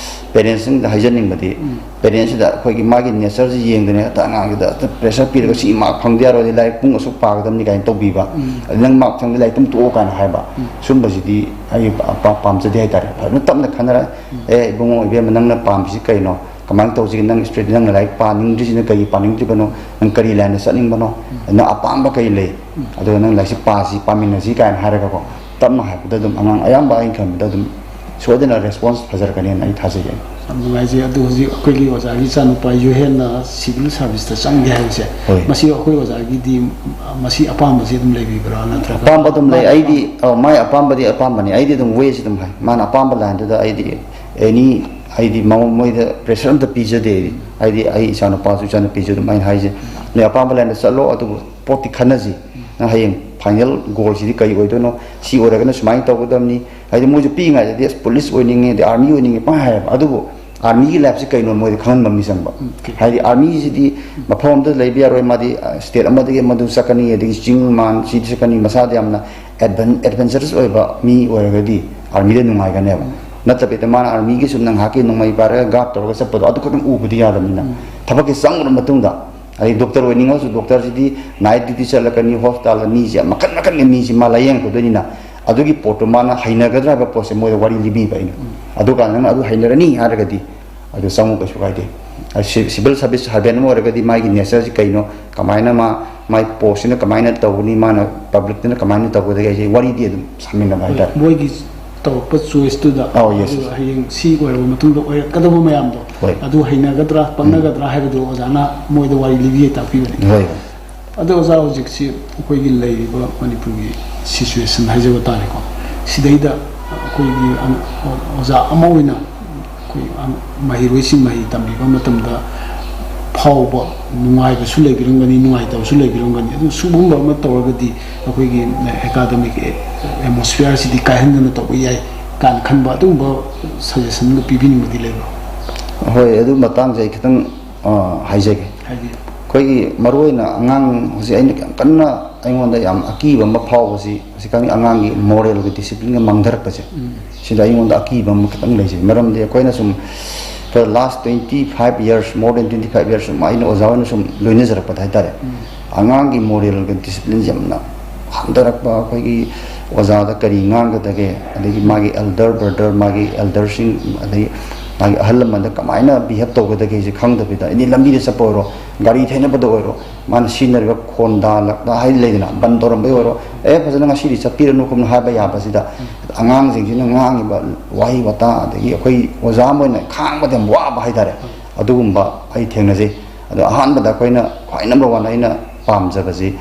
ꯄꯦꯔꯦꯟꯁꯁꯤꯡꯗ ꯍꯥꯏꯖꯅꯤꯡꯕꯗꯤ, ꯄꯦꯔꯦꯟꯁꯁꯤꯗ ꯑꯩꯈꯣꯏꯒꯤ ꯃꯥꯒꯤ ꯅꯦꯆꯔꯁꯤ ꯌꯦꯡꯗꯅ ꯍꯦꯛꯇ ꯑꯉꯥꯡꯁꯤꯗ ꯍꯦꯛꯇ ꯄ꯭ꯔꯦꯁꯔ ꯄꯤꯔꯒ "ꯁꯤ ꯃꯥꯔꯛ ꯐꯪꯗ ꯌꯥꯔꯣꯏ, ꯂꯥꯏꯔꯤꯛ ꯄꯨꯡ ꯑꯁꯨꯛ ꯄꯥꯒꯗꯕꯅꯤ" ꯀꯥꯏꯅ ꯇꯧꯕꯤꯕ, "ꯑꯗꯩ ꯅꯪ ꯃꯥꯔꯛ ꯐꯪꯗꯦ, ꯂꯥꯏꯔꯤꯛ ꯑꯗꯨꯝ ꯇꯣꯛꯑꯣ" ꯀꯥꯏꯅ ꯍꯥꯏꯕ, ꯁꯨꯝꯕꯁꯤꯗꯤ ꯑꯩ ꯄꯥ-, ꯄꯥꯝꯖꯗꯦ ꯍꯥꯏꯇꯥꯔꯦ꯫ ꯐꯖꯅ ꯇꯞꯅ ꯈꯟꯅꯔ, "ꯑꯦ ꯏꯕꯨꯡꯉꯣ, ꯏꯕꯦꯝꯃ, ꯅꯪꯅ ꯄꯥꯝꯃꯤꯁꯤ ꯀꯩꯅꯣ? ꯀꯃꯥꯏꯅ ꯇꯧꯁꯤꯒꯦ? ꯅꯪ ꯏꯁꯇ꯭ꯔꯤꯠ, ꯅꯪꯅ ꯂꯥꯏꯔꯤꯛ ꯄꯥꯅꯤꯡꯗ꯭ꯔꯤꯁꯤꯅ ꯀꯩꯒꯤ ꯄꯥꯅꯤꯡꯗ꯭ꯔꯤꯕꯅꯣ? ꯅꯪ ꯀꯔꯤ ꯂꯥꯏꯟꯗ ꯆꯠꯅꯤꯡꯕꯅꯣ? ꯅꯪ ꯑꯄꯥꯝꯕ ꯀꯩ ꯂꯩ? ꯑꯗꯨꯒ ꯅꯪ ꯂꯥꯏꯔꯤꯛꯁꯤ ꯄꯥꯁꯤ, ꯄꯥꯃꯤꯟꯅꯁꯤ" ꯀꯥꯏꯅ ꯍꯥꯏꯔꯒꯀꯣ, ꯇꯞꯅ ꯍꯥꯏꯕꯗ ꯑꯗꯨꯝ ꯑꯉꯥꯡ ꯑꯌꯥꯝꯕ ꯑꯩꯅ ꯈꯟꯕꯗ ꯑꯗꯨꯝ ꯁꯣꯏꯗꯅ ꯔꯦꯁꯄꯣꯟꯁ ꯐꯖꯔꯛꯀꯅꯦꯅ ꯑꯩ ꯊꯥꯖꯩ꯫ ꯌꯥꯝ ꯅꯨꯡꯉꯥꯏꯖꯩ꯫ ꯑꯗꯨ ꯍꯧꯖꯤꯛ ꯑꯩꯈꯣꯏꯒꯤ ꯑꯣꯖꯥꯒꯤ ꯏꯆꯥꯅꯨꯄꯥ ꯌꯨꯍꯦꯟꯅ ꯁꯤꯚꯤꯜ ꯁꯥꯔꯚꯤꯁꯇ ꯆꯪꯒꯦ ꯍꯥꯏꯕꯁꯦ, ꯍꯣꯏ꯫ ꯃꯁꯤ ꯑꯩꯈꯣꯏ ꯑꯣꯖꯥꯒꯤꯗꯤ, ꯃꯁꯤ ꯑꯄꯥꯝꯕꯁꯤ ꯑꯗꯨꯝ ꯂꯩꯕꯤꯕ꯭ꯔꯥ, ꯅꯠꯇ꯭ꯔꯒ? ꯑꯄꯥꯝꯕ ꯑꯗꯨꯝ ꯂꯩ꯫ ꯃꯥꯅ ꯑꯩꯗꯤ, ꯑꯧ, ꯃꯥꯏ ꯑꯄꯥꯝꯕꯗꯤ ꯑꯄꯥꯝꯕꯅꯤ꯫ ꯑꯩꯗꯤ ꯑꯗꯨꯝ ꯋꯦꯁꯤ ꯑꯗꯨꯝ ꯍꯥꯏ꯫ ꯃꯥꯅ ꯑꯄꯥꯝꯕ ꯂꯥꯏꯟꯗꯨꯗ ꯑꯩꯗꯤ ꯑꯦꯅꯤ, ꯍꯥꯏꯗꯤ ꯃꯉꯣꯟ-, ꯃꯣꯏꯗ ꯄ꯭ꯔꯦꯁꯔ ꯑꯝꯇ ꯄꯤꯖꯗꯦ ꯑꯩꯗꯤ꯫ ꯍꯥꯏꯗꯤ ꯑꯩ ꯏꯆꯥꯅꯨꯄꯥꯁꯨ ꯏꯆꯥꯅꯨꯄꯤꯁꯨ ꯑꯗꯨꯝ ꯑꯩꯅ ꯍꯥꯏꯁꯦ, "ꯅꯣꯏ ꯑꯄꯥꯝꯕ ꯂꯥꯏꯟꯗ ꯆꯠꯂꯣ, ꯑꯗꯨꯕꯨ ꯄꯣꯠꯇꯤ ꯈꯟꯅꯁꯤ꯫ ꯅꯪ ꯍꯌꯦꯡ ꯐꯥꯏꯅꯦꯜ ꯒꯣꯜꯁꯤꯗꯤ ꯀꯔꯤ ꯑꯣꯏꯗꯣꯏꯅꯣ? ꯁꯤ ꯑꯣꯏꯔꯒꯅ ꯁꯨꯃꯥꯏꯅ ꯇꯧꯒꯗꯕꯅꯤ"꯫ ꯍꯥꯏꯗꯤ ꯃꯣꯏꯁꯨ ꯄꯤꯛꯏꯉꯩꯗꯗꯤ "ꯑꯁ, ꯄꯨꯂꯤꯁ ꯑꯣꯏꯅꯤꯡꯉꯦ, ꯑꯗꯩ ꯑꯥꯔꯃꯤ ꯑꯣꯏꯅꯤꯡꯉꯦ" ꯄꯪꯍꯥꯏ ꯍꯥꯏꯌꯦꯕ꯫ ꯑꯗꯨꯕꯨ ꯑꯥꯔꯃꯤꯒꯤ ꯂꯥꯏꯐꯁꯤ ꯀꯩꯅꯣ ꯃꯣꯏꯗ ꯈꯪꯍꯟꯕ ꯑꯃ ꯆꯪꯕ꯫ ꯎꯝ, ꯀꯩ- ꯍꯥꯏꯗꯤ ꯑꯥꯔꯃꯤꯁꯤꯗꯤ ꯃꯐꯝ ꯑꯃꯗ ꯂꯩꯕ ꯌꯥꯔꯣꯏ, ꯃꯥꯗꯤ, ꯑ, ꯁ꯭ꯇꯦꯠ ꯑꯃꯗꯒꯤ ꯑꯃꯗ ꯆꯠꯀꯅꯤ, ꯑꯗꯒꯤ ꯆꯤꯡ ꯃꯥꯟ ꯁꯤꯗ ꯆꯠꯀꯅꯤ, ꯃꯁꯥꯗ ꯌꯥꯝꯅ ꯑꯦꯗꯚꯦꯟ-, ꯑꯦꯗꯚꯦꯟꯆꯔꯁ ꯑꯣꯏꯕ ꯃꯤ ꯑꯣꯏꯔꯒꯗꯤ ꯑꯥꯔꯃꯤꯗ ꯅꯨꯡꯉꯥꯏꯒꯅꯦꯕ꯫ ꯎꯝ꯫ ꯅꯠꯇꯕꯤꯗ ꯃꯥꯅ ꯑꯥꯔꯃꯤꯒꯤ ꯁꯨꯝ ꯅꯪ ꯉꯥꯏꯍꯥꯛꯀꯤ ꯅꯣꯡꯃꯩ ꯄꯥꯏꯔꯒ ꯒꯥꯔꯗ ꯇꯧꯔꯒ ꯆꯠꯄꯗꯣ ꯑꯗꯨ ꯈꯛꯇꯪ ꯎꯕꯗꯤ ꯌꯥꯗꯕꯅꯤꯅ, ꯎꯝ꯫ ꯊꯕꯛꯀꯤ ꯆꯪꯉꯨꯔ ꯃꯇꯨꯡꯗ, ꯑꯗꯩ ꯗꯣꯛꯇꯔ ꯑꯣꯏꯅꯤꯡꯉꯁꯨ ꯗꯣꯛꯇꯔꯁꯤꯗꯤ ꯅꯥꯏꯠ ꯗ꯭ꯌꯨꯇꯤ ꯆꯠꯂꯛꯀꯅꯤ, ꯍꯣꯁꯄꯤꯇꯥꯜꯗ ꯃꯤꯁꯦ ꯃꯈꯟ ꯃꯈꯟꯒꯤ ꯃꯤꯁꯦ ꯃꯥ ꯂꯥꯌꯦꯡꯉꯛꯀꯗꯣꯏꯅꯤꯅ, ꯑꯗꯨꯒꯤ ꯄꯣꯠꯇꯣ ꯃꯥꯅ ꯍꯩꯅꯒꯗ꯭ꯔꯥ ꯍꯥꯏꯕ ꯄꯣꯠꯁꯦ ꯃꯣꯏꯗ ꯋꯥꯔꯤ ꯂꯤꯕꯤꯕ ꯑꯩꯅ꯫ ꯎꯝ꯫ ꯑꯗꯨꯀꯥꯟꯗ ꯅꯪꯅ ꯑꯗꯨ ꯍꯩꯅꯔꯅꯤ ꯍꯥꯏꯔꯒꯗꯤ ꯑꯗꯨ ꯆꯪꯉꯨ, ꯀꯩꯁꯨ ꯀꯥꯏꯗꯦ꯫ ꯑ, ꯁꯤ-, ꯁꯤꯚꯤꯜ ꯁꯥꯔꯚꯤꯁ ꯁꯥꯔꯚꯦꯟ ꯑꯃ ꯑꯣꯏꯔꯒꯗꯤ ꯃꯥꯒꯤ ꯅꯦꯆꯔꯁꯤ ꯀꯩꯅꯣ, ꯀꯃꯥꯏꯅ ꯃꯥ, ꯃꯥꯏ ꯄꯣꯁꯁꯤꯅ ꯀꯃꯥꯏꯅ ꯇꯧꯒꯅꯤ, ꯃꯥꯅ ꯄꯕ꯭ꯂꯤꯛꯇꯅ ꯀꯃꯥꯏꯅ ꯇꯧꯒꯗꯒꯦ ꯍꯥꯏꯁꯦ ꯋꯥꯔꯤꯗꯤ ꯑꯗꯨꯝ ꯁꯥꯃꯤꯟꯅꯕ ꯍꯣꯏ, ꯍꯥꯏꯇꯥꯔꯦ꯫ ꯃꯣꯏꯒꯤ ꯇꯧꯔꯛꯄ ꯆꯣꯏꯁꯇꯨꯗ, ꯑꯧ, ꯌꯦꯁ, ꯑꯗꯨꯒ ꯌꯦꯁ꯫ ꯍꯌꯦꯡ ꯁꯤ ꯑꯣꯏꯔꯕ ꯃꯇꯨꯡꯗ ꯑꯣꯏꯔꯛꯀꯗꯕ ꯃꯌꯥꯝꯗꯣ, ꯍꯣꯏ꯫ ꯑꯗꯨ ꯍꯩꯅꯒꯗ꯭ꯔꯥ, ꯎꯝ꯫ ꯄꯛꯅꯒꯗ꯭ꯔꯥ ꯍꯥꯏꯕꯗꯨ ꯑꯣꯖꯥꯅ ꯃꯣꯏꯗ ꯋꯥꯔꯤ ꯂꯤꯕꯤꯌꯦ, ꯇꯥꯛꯄꯤꯕꯅꯤ꯫ ꯍꯣꯏ꯫ ꯑꯗꯣ ꯑꯣꯖꯥ, ꯍꯧꯖꯤꯛꯁꯤ ꯑꯩꯈꯣꯏꯒꯤ ꯂꯩꯔꯤꯕ ꯃꯅꯤꯄꯨꯔꯒꯤ ꯁꯤꯆꯨꯋꯦꯁꯟ ꯍꯥꯏꯖꯕ ꯇꯥꯔꯦꯀꯣ, ꯁꯤꯗꯩꯗ ꯑꯩꯈꯣꯏꯒꯤ ꯑꯣꯖꯥ ꯑꯃ ꯑꯣꯏꯅ ꯑꯩꯈꯣꯏ ꯃꯍꯩꯔꯣꯏꯁꯤꯡ ꯃꯍꯩ ꯇꯝꯕꯤꯕ ꯃꯇꯝꯗ ꯐꯥꯎꯕ ꯅꯨꯡꯉꯥꯏꯕꯁꯨ ꯂꯩꯕꯤꯔꯝꯒꯅꯤ, ꯅꯨꯡꯉꯥꯏꯇꯕꯁꯨ ꯂꯩꯕꯤꯔꯝꯒꯅꯤ꯫ ꯑꯗꯨ ꯁꯤꯒꯨꯝꯕ ꯑꯃ ꯇꯧꯔꯒꯗꯤ ꯑꯩꯈꯣꯏꯒꯤ ꯑꯦꯀꯥꯗꯃꯤꯛ ꯑꯦꯠꯃꯣꯁꯐꯤꯌꯔꯁꯤꯗꯤ ꯀꯥꯏꯍꯟꯗꯅ ꯇꯧꯕ ꯌꯥꯏ ꯀꯥꯏꯅ ꯈꯟꯕ, ꯑꯗꯨꯒꯨꯝꯕ ꯁꯖꯦꯁꯟꯒ ꯄꯤꯕꯤꯅꯤꯡꯕꯗꯤ ꯂꯩꯕ꯭ꯔꯥ? ꯍꯣꯏ, ꯑꯗꯨ ꯃꯇꯥꯡꯁꯦ ꯑꯩ ꯈꯤꯇꯪ, ꯑ, ꯍꯥꯏꯖꯒꯦ꯫ ꯍꯥꯏꯕꯤꯌꯨ꯫ ꯑꯩꯈꯣꯏꯒꯤ ꯃꯔꯨꯑꯣꯏꯅ ꯑꯉꯥꯡ ꯍꯧꯖꯤꯛ ꯑꯩꯅ ꯌꯥꯝ ꯀꯟꯅ ꯑꯩꯉꯣꯟꯗ ꯌꯥꯝ ꯑꯀꯤꯕ ꯑꯃ ꯐꯥꯎꯕꯁꯤ ꯍꯧꯖꯤꯛꯀꯥꯟꯒꯤ ꯑꯉꯥꯡꯒꯤ ꯃꯣꯔꯦꯜꯒ ꯗꯤꯁꯤꯄ꯭ꯂꯤꯟꯒ ꯃꯥꯡꯊꯔꯛꯄꯁꯦ, ꯁꯤꯗ ꯑꯩꯉꯣꯟꯗ ꯑꯀꯤꯕ ꯑꯃ ꯈꯤꯇꯪ ꯂꯩꯖꯩ꯫ ꯃꯔꯝꯗꯤ ꯑꯩꯈꯣꯏꯅ ꯁꯨꯝ for last twenty five years, more than twenty five years ꯁꯨꯝ ꯑꯩꯅ ꯑꯣꯖꯥ ꯑꯣꯏꯅ ꯁꯨꯝ ꯂꯣꯏꯅꯖꯔꯛꯄꯗ ꯍꯥꯏꯇꯥꯔꯦ, ꯑꯉꯥꯡꯒꯤ ꯃꯣꯔꯦꯜꯒ ꯗꯤꯁꯤꯄ꯭ꯂꯤꯟꯁꯦ ꯌꯥꯝꯅ ꯍꯟꯊꯔꯛꯄ, ꯑꯩꯈꯣꯏꯒꯤ ꯑꯣꯖꯥꯗ ꯀꯔꯤ ꯉꯥꯡꯒꯗꯒꯦ, ꯑꯗꯒꯤ ꯃꯥꯒꯤ ꯑꯦꯜꯗꯔ ꯕ꯭ꯔꯗꯔ, ꯃꯥꯒꯤ ꯑꯦꯜꯗꯔꯁꯤꯡ, ꯑꯗꯒꯤ ꯃꯥꯒꯤ ꯑꯍꯜ ꯂꯃꯟꯗ ꯀꯃꯥꯏꯅ ꯕꯤꯍꯦꯞ ꯇꯧꯒꯗꯒꯦꯁꯦ ꯈꯪꯗꯕꯤꯗ, ꯑꯦꯅꯤ ꯂꯝꯕꯤꯗ ꯆꯠꯄ ꯑꯣꯏꯔꯣ, ꯒꯥꯔꯤ ꯊꯩꯅꯕꯗ ꯑꯣꯏꯔꯣ, ꯃꯥꯅ ꯁꯤꯖꯤꯟꯅꯔꯤꯕ ꯈꯣꯟꯗꯥ ꯂꯛꯇ ꯍꯥꯏꯗꯤ ꯂꯩꯗꯅ, ꯕꯟ ꯇꯧꯔꯝꯕꯩ ꯑꯣꯏꯔꯣ, "ꯑꯦ, ꯐꯖꯅ ꯉꯁꯤꯗꯤ ꯆꯠꯄꯤꯔꯅꯨ" ꯈꯣꯠꯅꯨ ꯍꯥꯏꯕ ꯌꯥꯕꯁꯤꯗ, ꯑꯉꯥꯡꯁꯤꯡꯁꯤꯅ ꯉꯥꯡꯉꯤꯕ ꯋꯥꯍꯩ ꯋꯥꯇꯥ, ꯑꯗꯒꯤ ꯑꯩꯈꯣꯏ ꯑꯣꯖꯥ ꯑꯃ ꯑꯣꯏꯅ ꯈꯥꯡꯕꯗ ꯌꯥꯝ ꯋꯥꯕ ꯍꯥꯏꯇꯥꯔꯦ, ꯑꯗꯨꯒꯨꯝꯕ ꯑꯩ ꯊꯦꯡꯅꯖꯩ꯫ ꯑꯗꯣ ꯑꯍꯥꯟꯕꯗ ꯑꯩꯈꯣꯏꯅ ꯈ꯭ꯋꯥꯏ ꯅꯝꯕꯔ ꯋꯥꯟ ꯑꯩꯅ ꯄꯥꯝꯖꯕꯁꯤ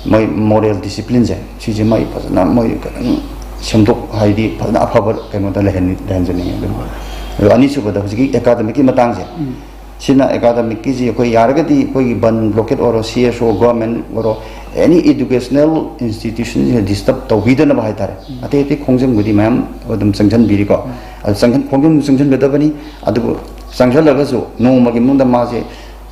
ꯃꯣꯏ ꯃꯣꯔꯦꯜ ꯗꯤꯁꯤꯄ꯭ꯂꯤꯟꯁꯦ, ꯁꯤꯁꯦ ꯃꯣꯏ ꯐꯖꯅ ꯃꯣꯏ ꯈꯤꯇꯪ ꯁꯦꯝꯗꯣꯛ, ꯍꯥꯏꯗꯤ ꯐꯖꯅ ꯑꯐꯕ ꯀꯩꯅꯣꯗ ꯂꯩꯍꯟ-, ꯂꯩꯍꯟꯖꯅꯤꯡꯉꯤ꯫ ꯑꯗꯨ, ꯑꯗꯣ ꯑꯅꯤꯁꯨꯕꯗ ꯍꯧꯖꯤꯛꯀꯤ ꯑꯦꯀꯥꯗꯃꯤꯛꯀꯤ ꯃꯇꯥꯡꯁꯦ, ꯁꯤꯅ ꯑꯦꯀꯥꯗꯃꯤꯛꯀꯤꯁꯤ ꯑꯩꯈꯣꯏ ꯌꯥꯔꯒꯗꯤ ꯑꯩꯈꯣꯏꯒꯤ ꯕꯟ ꯕ꯭ꯂꯣꯀꯦꯠ ꯑꯣꯏꯔꯣ, ꯁꯤ ꯑꯦꯁ ꯑꯣ, ꯒꯣꯔꯃꯦꯟ ꯑꯣꯏꯔꯣ, ꯑꯦꯅꯤ ꯏꯗꯨꯀꯦꯁꯅꯦꯜ ꯏꯟꯁꯇꯤꯇ꯭ꯌꯨꯁꯟꯁꯤꯅ ꯗꯤꯁꯇꯔꯕ ꯇꯧꯕꯤꯗꯅꯕ ꯍꯥꯏꯇꯥꯔꯦ꯫ ꯑꯇꯩ ꯑꯇꯩ ꯈꯣꯡꯖꯪꯕꯨꯗꯤ ꯃꯌꯥꯝ ꯑꯗꯨꯝ ꯆꯪꯁꯤꯟꯕꯤꯔꯤꯀꯣ, ꯑꯗꯨ ꯆꯪꯁꯤꯟ-, ꯈꯣꯡꯖꯪꯁꯨ ꯆꯪꯁꯤꯟꯒꯗꯕꯅꯤ꯫ ꯑꯗꯨꯕꯨ ꯆꯪꯁꯤꯜꯂꯒꯁꯨ ꯅꯣꯡꯃꯒꯤ ꯃꯅꯨꯡꯗ ꯃꯥꯁꯦ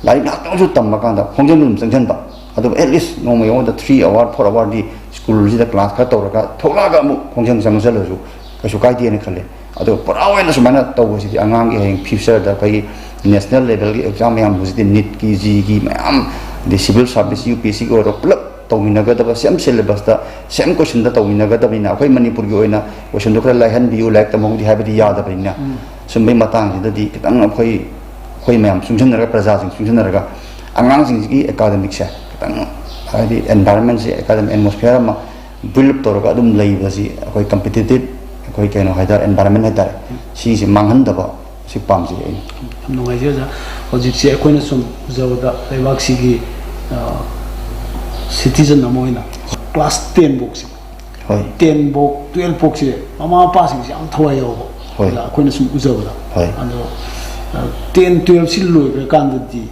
ꯂꯥꯏꯔꯤꯛ ꯉꯥꯏꯍꯥꯛꯇꯪꯁꯨ ꯇꯝꯃꯀꯥꯟꯗ ꯈꯣꯡꯖꯪ ꯑꯗꯨꯝ ꯆꯪꯁꯤꯟꯕ, ꯑꯗꯨꯕꯨ at least ꯅꯣꯡꯃꯒꯤ ꯃꯉꯣꯟꯗ three hour, four hourꯗꯤ ꯁ꯭ꯀꯨꯜꯁꯤꯗ ꯀ꯭ꯂꯥꯁ ꯈꯔ ꯇꯧꯔꯒ ꯊꯣꯛꯂꯛꯑꯒ ꯑꯃꯨꯛ ꯈꯣꯡꯖꯪ ꯆꯪꯁꯤꯜꯂꯁꯨ ꯀꯩꯁꯨ ꯀꯥꯏꯗꯦꯅ ꯈꯜꯂꯦ꯫ ꯑꯗꯣ ꯄꯨꯔꯥ ꯑꯣꯏꯅ ꯁꯨꯃꯥꯏꯅ ꯇꯧꯕꯁꯤꯗꯤ ꯑꯉꯥꯡꯒꯤ ꯍꯌꯦꯡ ꯐ꯭ꯌꯨꯆꯔꯗ ꯑꯩꯈꯣꯏꯒꯤ ꯅꯦꯁꯅꯦꯜ ꯂꯦꯚꯦꯜꯒꯤ ꯑꯦꯛꯖꯥꯝ ꯃꯌꯥꯝ, ꯍꯧꯖꯤꯛꯇꯤ ꯅꯤꯠꯀꯤ, ꯖꯤꯒꯤ ꯃꯌꯥꯝ, ꯑꯗꯩ civil service, U P S ꯁꯤꯒꯤ ꯑꯣꯏꯔꯣ, ꯄꯨꯂꯞ ꯇꯧꯃꯤꯟꯅꯒꯗꯕ, ꯁꯦꯝ ꯁꯤꯂꯦꯕꯁꯇ, ꯁꯦꯝ ꯀꯣꯏꯁꯟꯗ ꯇꯧꯃꯤꯟꯅꯒꯗꯕꯅꯤꯅ, ꯑꯩꯈꯣꯏ ꯃꯅꯤꯄꯨꯔꯒꯤ ꯑꯣꯏꯅ ꯀꯣꯏꯁꯟꯗꯣ ꯈꯔ ꯂꯥꯏꯍꯟꯕꯤꯌꯨ, ꯂꯥꯏꯔꯤꯛ ꯇꯝꯍꯧꯗꯦ ꯍꯥꯏꯕꯗꯤ ꯌꯥꯗꯕꯅꯤꯅ, ꯁꯨꯝꯕꯒꯤ ꯃꯇꯥꯡꯁꯤꯗꯗꯤ ꯈꯤꯇꯪ ꯑꯩꯈꯣꯏ, ꯑꯩꯈꯣꯏ ꯃꯌꯥꯝ ꯆꯨꯡꯁꯤꯟꯅꯔꯒ, ꯄ꯭ꯔꯖꯥꯁꯤꯡ ꯆꯨꯡꯁꯤꯟꯅꯔꯒ ꯑꯉꯥꯡꯁꯤꯡꯁꯤꯒꯤ ꯑꯦꯀꯥꯗꯃꯤꯛꯁꯦ ꯈꯤꯇꯪ, ꯍꯥꯏꯗꯤ ꯑꯦꯟꯚꯥꯏꯔꯟꯃꯦꯟꯁꯦ, ꯑꯦꯀꯥꯗꯃꯤꯛ ꯑꯦꯠꯃꯣꯁꯐꯤꯌꯔ ꯑꯃ ꯕꯤꯜ ꯑꯞ ꯇꯧꯔꯒ ꯑꯗꯨꯝ ꯂꯩꯕꯁꯤ, ꯑꯩꯈꯣꯏ ꯀꯝꯄꯤꯇꯤꯇꯤꯞ, ꯑꯩꯈꯣꯏ ꯀꯩꯅꯣ ꯍꯥꯏꯇꯥꯔꯦ, ꯑꯦꯟꯚꯥꯏꯔꯟꯃꯦꯟ ꯍꯥꯏꯇꯥꯔꯦ, ꯁꯤꯁꯦ ꯃꯥꯡꯍꯟꯗꯕ ꯁꯤ ꯄꯥꯝꯖꯩ ꯑꯩꯅ꯫ ꯌꯥꯝ ꯅꯨꯡꯉꯥꯏꯖꯩ ꯑꯣꯖꯥ꯫ ꯍꯧꯖꯤꯛꯁꯦ ꯑꯩꯈꯣꯏꯅ ꯁꯨꯝ ꯎꯖꯕꯗ ꯂꯩꯕꯥꯛꯁꯤꯒꯤ, ꯑ, ꯁꯤꯇꯤꯖꯟ ꯑꯃ ꯑꯣꯏꯅ ꯀ꯭ꯂꯥꯁ ꯇꯦꯟ ꯐꯥꯎꯁꯦ, ꯍꯣꯏ꯫ ꯇꯦꯟ ꯐꯥꯎ, ꯇꯨꯌꯦꯜꯐ ꯐꯥꯎꯁꯦ ꯃꯃꯥ ꯃꯄꯥꯁꯤꯡꯁꯦ ꯌꯥꯝ ꯊꯋꯥꯏ ꯌꯥꯎꯕ꯫ ꯍꯣꯏ꯫ ꯑꯣꯖꯥ, ꯑꯩꯈꯣꯏꯅ ꯁꯨꯝ ꯎꯖꯕꯗ꯫ ꯍꯣꯏ꯫ ꯑꯗꯣ, ꯑ, ꯇꯦꯟ, ꯇꯨꯌꯦꯜꯐꯁꯤ ꯂꯣꯏꯈ꯭ꯔꯀꯥꯟꯗꯗꯤ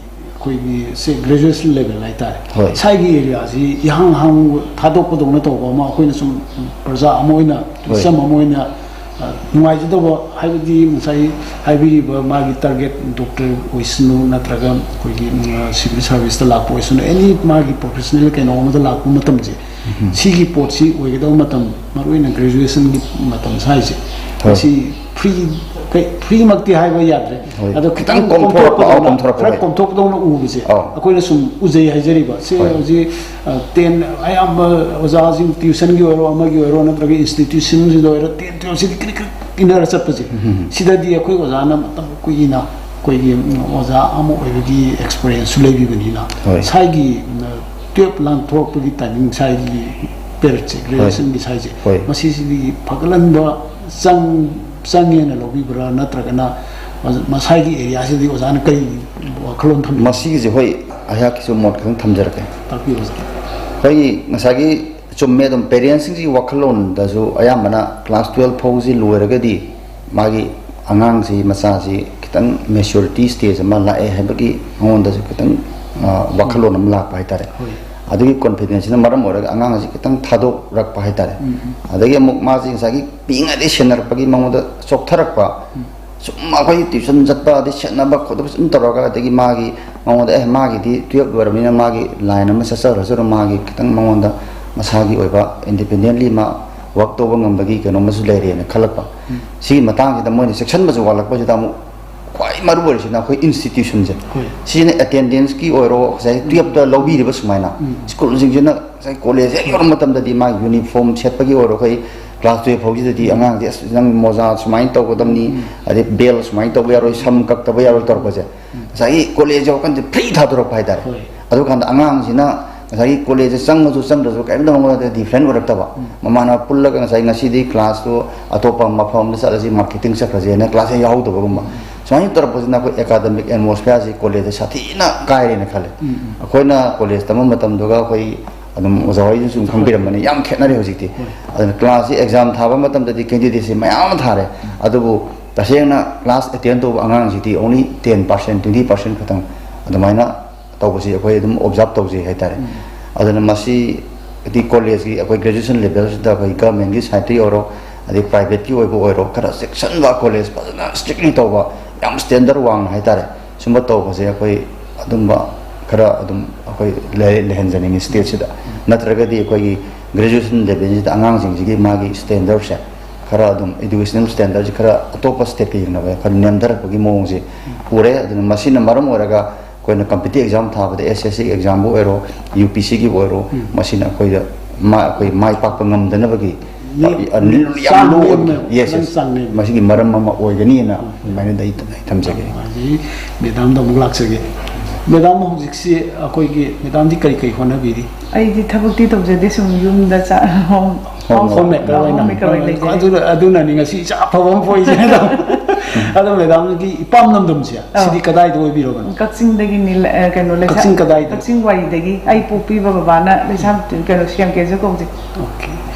ꯑꯩꯈꯣꯏꯒꯤ ꯁꯦ ꯒ꯭ꯔꯦꯖꯨꯑꯦꯁꯟ ꯂꯦꯚꯦꯜ ꯍꯥꯏꯇꯥꯔꯦ꯫ ꯍꯣꯏ꯫ ꯁ꯭ꯋꯥꯏꯒꯤ ꯑꯦꯔꯤꯌꯥꯁꯤ ꯏꯍꯥꯡ ꯍꯥꯡ ꯊꯥꯗꯣꯛꯄꯗꯧꯅ ꯇꯧꯕ ꯑꯃ ꯑꯩꯈꯣꯏꯅ ꯁꯨꯝ ꯄ꯭ꯔꯖꯥ ꯑꯃ ꯑꯣꯏꯅ, ꯍꯣꯏ꯫ ꯃꯤꯆꯝ ꯑꯃ ꯑꯣꯏꯅ ꯅꯨꯡꯉꯥꯏꯖꯗꯕ ꯍꯥꯏꯕꯗꯤ ꯉꯁꯥꯏ ꯍꯥꯏꯕꯤꯔꯤꯕ ꯃꯥꯒꯤ target doctor ꯑꯣꯏꯁꯅꯨ, ꯅꯠꯇ꯭ꯔꯒ ꯑꯩꯈꯣꯏꯒꯤ civil service ꯇ ꯂꯥꯛꯄ ꯑꯣꯏꯁꯅꯨ, any ꯃꯥꯒꯤ professional ꯀꯩꯅꯣ ꯑꯃꯗ ꯂꯥꯛꯄ ꯃꯇꯝꯁꯦ, ꯁꯤꯒꯤ ꯄꯣꯠꯁꯤ ꯑꯣꯏꯒꯗꯕ ꯃꯇꯝ, ꯃꯔꯨꯑꯣꯏꯅ graduation ꯒꯤ ꯃꯇꯝ ꯁ꯭ꯋꯥꯏꯁꯦ, ꯍꯣꯏ꯫ ꯃꯁꯤ free, ꯀꯩ, free ꯃꯛꯇꯤ ꯍꯥꯏꯕ ꯌꯥꯗ꯭ꯔꯦ꯫ ꯍꯣꯏ꯫ ꯑꯗꯣ ꯈꯤꯇꯪ ꯈꯤꯇꯪ ꯀꯣꯝꯊꯣꯔꯛꯄ, ꯀꯣꯝꯊꯣꯔꯛꯄꯗꯧꯅ, ꯈꯔ ꯍꯣꯏ꯫ ꯀꯣꯝꯊꯣꯛꯄꯗꯧꯅ ꯎꯕꯁꯦ ꯑꯧ꯫ ꯑꯩꯈꯣꯏꯅ ꯁꯨꯝ ꯎꯖꯩ ꯍꯥꯏꯖꯔꯤꯕ꯫ ꯁꯤ ꯍꯣꯏ꯫ ꯍꯧꯖꯤꯛ, ꯑ, ten, ꯑꯌꯥꯝꯕ ꯑꯣꯖꯥꯁꯤꯡ tuition ꯒꯤ ꯑꯣꯏꯔꯣ, ꯑꯃꯒꯤ ꯑꯣꯏꯔꯣ, ꯅꯠꯇ꯭ꯔꯒ institution ꯁꯤꯡꯗ ꯑꯣꯏꯔꯣ, ten, twelve ꯁꯤꯗꯤ ꯀ꯭ꯔꯤꯛ ꯀ꯭ꯔꯤꯛ ꯏꯟꯅꯔ ꯆꯠꯄꯁꯦ꯫ ꯎꯝ꯫ ꯁꯤꯗꯗꯤ ꯑꯩꯈꯣꯏ ꯑꯣꯖꯥꯅ ꯃꯇꯝ ꯀꯨꯏꯅ ꯑꯩꯈꯣꯏꯒꯤ, ꯎꯝ, ꯑꯣꯖꯥ ꯑꯃ ꯑꯣꯏꯕꯒꯤ experience ꯁꯨ ꯂꯩꯕꯤꯕꯅꯤꯅ, ꯍꯣꯏ꯫ ꯁ꯭ꯋꯥꯏꯒꯤ, ꯎꯝ, twelve ꯂꯥꯟꯊꯣꯔꯛꯄꯒꯤ timing ꯁ꯭ꯋꯥꯏꯒꯤ period ꯁꯦ, ꯍꯣꯏ꯫ Graduation ꯒꯤ ꯁ꯭ꯋꯥꯏꯁꯦ, ꯍꯣꯏ꯫ ꯃꯁꯤꯁꯤꯗꯤ ꯐꯒꯠꯍꯟꯕ ꯆꯪ-, ꯆꯪꯉꯦꯅ ꯂꯧꯕꯤꯕ꯭ꯔꯥ, ꯅꯠꯇ꯭ꯔꯒꯅ ꯃꯁꯥꯒꯤ area ꯁꯤꯗꯤ ꯑꯣꯖꯥꯅ ꯀꯔꯤ ꯋꯥꯈꯜꯂꯣꯟ ꯊꯝꯕꯤ? ꯃꯁꯤꯒꯤꯁꯦ, ꯍꯣꯏ, ꯑꯩꯍꯥꯛꯀꯤꯁꯨ ꯃꯣꯠ ꯈꯤꯇꯪ ꯊꯝꯖꯔꯛꯀꯦ꯫ ꯇꯥꯛꯄꯤꯌꯨ, ꯑꯣꯖꯥ꯫ ꯑꯩꯈꯣꯏꯒꯤ ꯉꯁꯥꯏꯒꯤ ꯆꯨꯝꯃꯦ, ꯑꯗꯨꯝ parents ꯁꯤꯡꯒꯤ ꯋꯥꯈꯜꯂꯣꯟꯗꯁꯨ ꯑꯌꯥꯝꯕꯅ class twelve ꯐꯥꯎꯁꯤ ꯂꯣꯏꯔꯒꯗꯤ ꯃꯥꯒꯤ ꯑꯉꯥꯡꯁꯤ, ꯃꯆꯥꯁꯤ ꯈꯤꯇꯪ maturity stage ꯑꯃ ꯂꯥꯛꯑꯦ ꯍꯥꯏꯕꯒꯤ ꯃꯉꯣꯟꯗꯁꯨ ꯈꯤꯇꯪ, ꯑ, ꯋꯥꯈꯜꯂꯣꯟ ꯑꯃ ꯂꯥꯛꯄ ꯍꯥꯏꯇꯥꯔꯦ꯫ ꯍꯣꯏ꯫ ꯑꯗꯨꯒꯤ confidence ꯁꯤꯅ ꯃꯔꯝ ꯑꯣꯏꯔꯒ ꯑꯉꯥꯡ ꯑꯁꯤ ꯈꯤꯇꯪ ꯊꯥꯗꯣꯔꯛꯄ ꯍꯥꯏꯇꯥꯔꯦ꯫ ꯎꯝ, ꯎꯝ꯫ ꯑꯗꯒꯤ ꯑꯃꯨꯛ ꯃꯥꯁꯤ ꯉꯁꯥꯏꯒꯤ ꯄꯤꯛꯏꯉꯩꯗꯒꯤ ꯁꯦꯟꯅꯔꯛꯄꯒꯤ ꯃꯉꯣꯟꯗ ꯆꯣꯛꯊꯔꯛꯄ, ꯎꯝ꯫ ꯁꯨꯝ ꯑꯩꯈꯣꯏ tuition ꯆꯠꯄ, ꯑꯗꯩ ꯁꯦꯟꯅꯕ ꯈꯣꯠꯄ ꯁꯨꯝ ꯇꯧꯔꯒ, ꯑꯗꯒꯤ ꯃꯥꯒꯤ, ꯃꯉꯣꯟꯗ, "ꯑꯦ, ꯃꯥꯒꯤꯗꯤ twelve ꯂꯣꯏꯔꯕꯅꯤꯅ ꯃꯥꯒꯤ line ꯑꯃ ꯆꯠꯆꯈ꯭ꯔꯁꯅꯨ, ꯃꯥꯒꯤ ꯈꯤꯇꯪ ꯃꯉꯣꯟꯗ ꯃꯁꯥꯒꯤ ꯑꯣꯏꯕ independently ꯃꯥ work ꯇꯧꯕ ꯉꯝꯕꯒꯤ ꯀꯩꯅꯣꯝꯃꯁꯨ ꯂꯩꯔꯦꯅ" ꯈꯜꯂꯛꯄ꯫ ꯎꯝ꯫ ꯁꯤꯒꯤ ꯃꯇꯥꯡꯁꯤꯗ ꯃꯣꯏꯅ ꯆꯦꯛꯁꯤꯟꯕꯁꯨ ꯋꯥꯠꯂꯛꯄꯁꯤꯗ ꯑꯃꯨꯛ ꯈ꯭ꯋꯥꯏ ꯃꯔꯨ ꯑꯣꯏꯔꯤꯁꯤꯅ ꯑꯩꯈꯣꯏ institution ꯁꯦ꯫ ꯍꯣꯏ꯫ ꯁꯤꯅ attendance ꯀꯤ ꯑꯣꯏꯔꯣ, ꯉꯁꯥꯏ ꯎꯝ꯫ twelve ꯇ ꯂꯧꯕꯤꯔꯤꯕ ꯁꯨꯃꯥꯏꯅ ꯎꯝ꯫ School ꯁꯤꯡꯁꯤꯅ ꯉꯁꯥꯏ college ꯍꯦꯛ ꯌꯧꯔ ꯃꯇꯝꯗꯗꯤ ꯃꯥꯒꯤ uniform ꯁꯦꯠꯄꯒꯤ ꯑꯣꯏꯔꯣ, ꯑꯩꯈꯣꯏ class twelve ꯐꯥꯎꯁꯤꯗꯗꯤ ꯎꯝ꯫ ꯑꯉꯥꯡꯁꯦ, "ꯑꯁ, ꯅꯪ ꯃꯣꯖꯥ ꯁꯨꯃꯥꯏꯅ ꯇꯧꯒꯗꯕꯅꯤ, ꯎꯝ꯫ ꯑꯗꯩ belt ꯁꯨꯃꯥꯏꯅ ꯇꯧꯕ ꯌꯥꯔꯣꯏ, ꯁꯝ ꯀꯛꯇꯕ ꯌꯥꯔꯣꯏ" ꯇꯧꯔꯛꯄꯁꯦ꯫ ꯎꯝ꯫ ꯉꯁꯥꯏꯒꯤ college ꯌꯧꯔꯀꯥꯟꯗ free ꯊꯥꯗꯣꯔꯛꯄ ꯍꯥꯏꯇꯥꯔꯦ꯫ ꯍꯣꯏ꯫ ꯑꯗꯨꯀꯥꯟꯗ ꯑꯉꯥꯡꯁꯤꯅ ꯉꯁꯥꯏꯒꯤ college ꯆꯪꯉꯁꯨ ꯆꯪꯗ꯭ꯔꯁꯨ ꯀꯔꯤꯝꯇ ꯃꯉꯣꯟꯗ different ꯑꯣꯏꯔꯛꯇꯕ꯫ ꯎꯝ꯫ ꯃꯃꯥꯟꯅꯕ ꯄꯨꯜꯂꯒ ꯉꯁꯥꯏ ꯉꯁꯤꯗꯤ class ꯇꯨ ꯑꯇꯣꯞꯄ ꯃꯐꯝ ꯑꯃꯗ ꯆꯠꯂꯁꯤ, marketing ꯆꯠꯈ꯭ꯔꯁꯦꯅ class ꯍꯦꯛ ꯌꯥꯎꯍꯧꯗꯕꯒꯨꯝꯕ꯫ ꯎꯝ꯫ ꯁꯨꯃꯥꯏꯅ ꯇꯧꯔꯛꯄꯁꯤꯅ ꯑꯩꯈꯣꯏ academic atmosphere ꯁꯤ college ꯁꯦ ꯁꯥꯊꯤꯅ ꯀꯥꯏꯔꯦꯅ ꯈꯜꯂꯦ꯫ ꯎꯝ, ꯎꯝ꯫ ꯑꯩꯈꯣꯏꯅ college ꯇꯝꯕ ꯃꯇꯝꯗꯨꯒ ꯑꯩꯈꯣꯏ ꯑꯗꯨꯝ ꯑꯣꯖꯥ ꯍꯣꯏꯅꯁꯨ ꯑꯗꯨꯝ ꯈꯪꯕꯤꯔꯝꯃꯅꯤ, ꯌꯥꯝ ꯈꯦꯠꯅꯔꯦ ꯍꯧꯖꯤꯛꯇꯤ꯫ ꯍꯣꯏ꯫ ꯑꯗꯨꯅ class ꯁꯤ exam ꯊꯥꯕ ꯃꯇꯝꯗꯗꯤ candidate ꯁꯦ ꯃꯌꯥꯝ ꯑꯃ ꯊꯥꯔꯦ꯫ ꯎꯝ꯫ ꯑꯗꯨꯕꯨ ꯇꯁꯦꯡꯅ class attend ꯇꯧꯕ ꯑꯉꯥꯡꯁꯤꯗꯤ only ten percent, twenty percent ꯈꯛꯇꯪ ꯑꯗꯨꯃꯥꯏꯅ ꯇꯧꯕꯁꯤ ꯑꯩꯈꯣꯏ ꯑꯗꯨꯝ observe ꯇꯧꯖꯩ ꯍꯥꯏꯇꯥꯔꯦ꯫ ꯎꯝ꯫ ꯑꯗꯨꯅ ꯃꯁꯤ ꯍꯥꯏꯗꯤ college ꯀꯤ ꯑꯩꯈꯣꯏ graduation level ꯁꯤꯗ ꯑꯩꯈꯣꯏ government ꯀꯤ side ꯇꯒꯤ ꯑꯣꯏꯔꯣ, ꯑꯗꯩ ꯄ꯭ꯔꯥꯏꯚꯦꯠꯀꯤ ꯑꯣꯏꯕ ꯑꯣꯏꯔꯣ, ꯈꯔ ꯆꯦꯛꯁꯤꯟꯕ, ꯀꯣꯂꯦꯖ ꯐꯖꯅ ꯏꯁꯇ꯭ꯔꯤꯛꯂꯤ ꯇꯧꯕ, ꯌꯥꯝ ꯁ꯭ꯇꯦꯟꯗꯔ ꯋꯥꯡꯅ ꯍꯥꯏꯇꯥꯔꯦ, ꯁꯨꯝꯕ ꯇꯧꯕꯁꯦ ꯑꯩꯈꯣꯏ ꯑꯗꯨꯝꯕ ꯈꯔ ꯑꯗꯨꯝ ꯑꯩꯈꯣꯏ ꯂꯩ- ꯂꯩꯍꯟꯖꯅꯤꯡꯉꯤ ꯁ꯭ꯇꯦꯠꯁꯤꯗ꯫ ꯅꯠꯇ꯭ꯔꯒꯗꯤ ꯑꯩꯈꯣꯏꯒꯤ ꯒ꯭ꯔꯦꯖꯨꯑꯦꯁꯟ ꯂꯦꯚꯦꯜꯁꯤꯗ ꯑꯉꯥꯡꯁꯤꯡꯁꯤꯒꯤ ꯃꯥꯒꯤ ꯁ꯭ꯇꯦꯟꯗꯔꯁꯦ ꯈꯔ ꯑꯗꯨꯝ, ꯏꯗꯨꯀꯦꯁꯅꯦꯜ ꯁ꯭ꯇꯦꯟꯗꯔꯁꯦ ꯈꯔ ꯑꯇꯣꯞꯄ ꯁ꯭ꯇꯦꯠꯀ ꯌꯦꯡꯅꯕꯗ ꯈꯔ ꯅꯦꯝꯊꯔꯛꯄꯒꯤ ꯃꯑꯣꯡꯁꯦ ꯎꯔꯦ꯫ ꯑꯗꯨꯅ ꯃꯁꯤꯅ ꯃꯔꯝ ꯑꯣꯏꯔꯒ ꯑꯩꯈꯣꯏꯅ ꯀꯝꯄꯤꯇꯤꯇꯤꯚ ꯑꯦꯛꯖꯥꯝ ꯊꯥꯕꯗ, ꯑꯦꯁ ꯑꯦꯁ ꯁꯤ ꯑꯦꯛꯖꯥꯝꯕꯨ ꯑꯣꯏꯔꯣ, ꯌꯨ ꯄꯤ ꯁꯤꯒꯤꯕꯨ ꯑꯣꯏꯔꯣ, ꯃꯁꯤꯅ ꯑꯩꯈꯣꯏꯗ ꯃꯥ-, ꯑꯩꯈꯣꯏ ꯃꯥꯏ ꯄꯥꯛꯄ ꯉꯝꯗꯅꯕꯒꯤ ꯃꯤ ꯑ, ꯌꯥꯝ ꯆꯥꯡ ꯂꯨ-, ꯅꯦꯝꯃꯦꯕ, yes, ꯈꯤꯇꯪ yes꯫ ꯆꯥꯡ ꯅꯦꯝꯃꯦ꯫ ꯃꯁꯤꯒꯤ ꯃꯔꯝ ꯑꯃ ꯑꯣꯏꯒꯅꯤꯅ ꯑꯗꯨꯃꯥꯏꯅ ꯑꯩ ꯑꯩ ꯊꯝꯖꯒꯦ꯫ ꯑꯗꯒꯤ ꯃꯦꯗꯥꯝꯗ ꯑꯃꯨꯛ ꯂꯥꯛꯆꯒꯦ꯫ ꯃꯦꯗꯥꯝ, ꯍꯧꯖꯤꯛꯁꯤ ꯑꯩꯈꯣꯏꯒꯤ, ꯃꯦꯗꯥꯝꯗꯤ ꯀꯔꯤ ꯀꯔꯤ ꯍꯣꯠꯅꯕꯤꯔꯤ? ꯑꯩꯗꯤ ꯊꯕꯛꯇꯤ ꯇꯧꯖꯗꯦ, ꯁꯨꯝ ꯌꯨꯝꯗ ꯆꯥ-, ꯍꯣꯝ ꯍꯣꯝ ꯍꯥꯎꯁ ꯃꯦꯀꯔ ꯑꯣꯏꯅ꯫ ꯍꯣꯝ ꯃꯦꯀꯔ ꯑꯣꯏꯅ ꯂꯩꯖꯩ꯫ ꯑꯗꯨꯅ, ꯑꯗꯨꯅꯅꯤ ꯉꯁꯤ ꯏꯆꯥ ꯑꯐꯕ ꯑꯃ ꯄꯣꯛꯏꯁꯦ꯫ ꯑꯗꯣ ꯃꯦꯗꯥꯝꯒꯤ ꯏꯄꯥꯝ ꯂꯝꯗꯝꯁꯦ, ꯑꯥ꯫ ꯁꯤꯗꯤ ꯀꯗꯥꯏꯗ ꯑꯣꯏꯕꯤꯔꯕꯅꯣ? ꯀꯛꯆꯤꯡꯗꯒꯤꯅꯤ, ꯑ, ꯀꯩꯅꯣ, ꯂꯩꯁꯥ-, ꯀꯛꯆꯤꯡ ꯀꯗꯥꯏꯗ? ꯀꯛꯆꯤꯡ ꯋꯥꯏꯔꯤꯗꯒꯤ꯫ ꯑꯩ ꯄꯣꯛꯄꯤꯕ ꯕꯕꯥꯅ ꯂꯩꯁꯥ-, ꯀꯩꯅꯣ, ꯁꯤ ꯑꯦꯝ ꯀꯦꯁꯨ ꯀꯧꯖꯩ꯫ ꯑꯣꯀꯦ꯫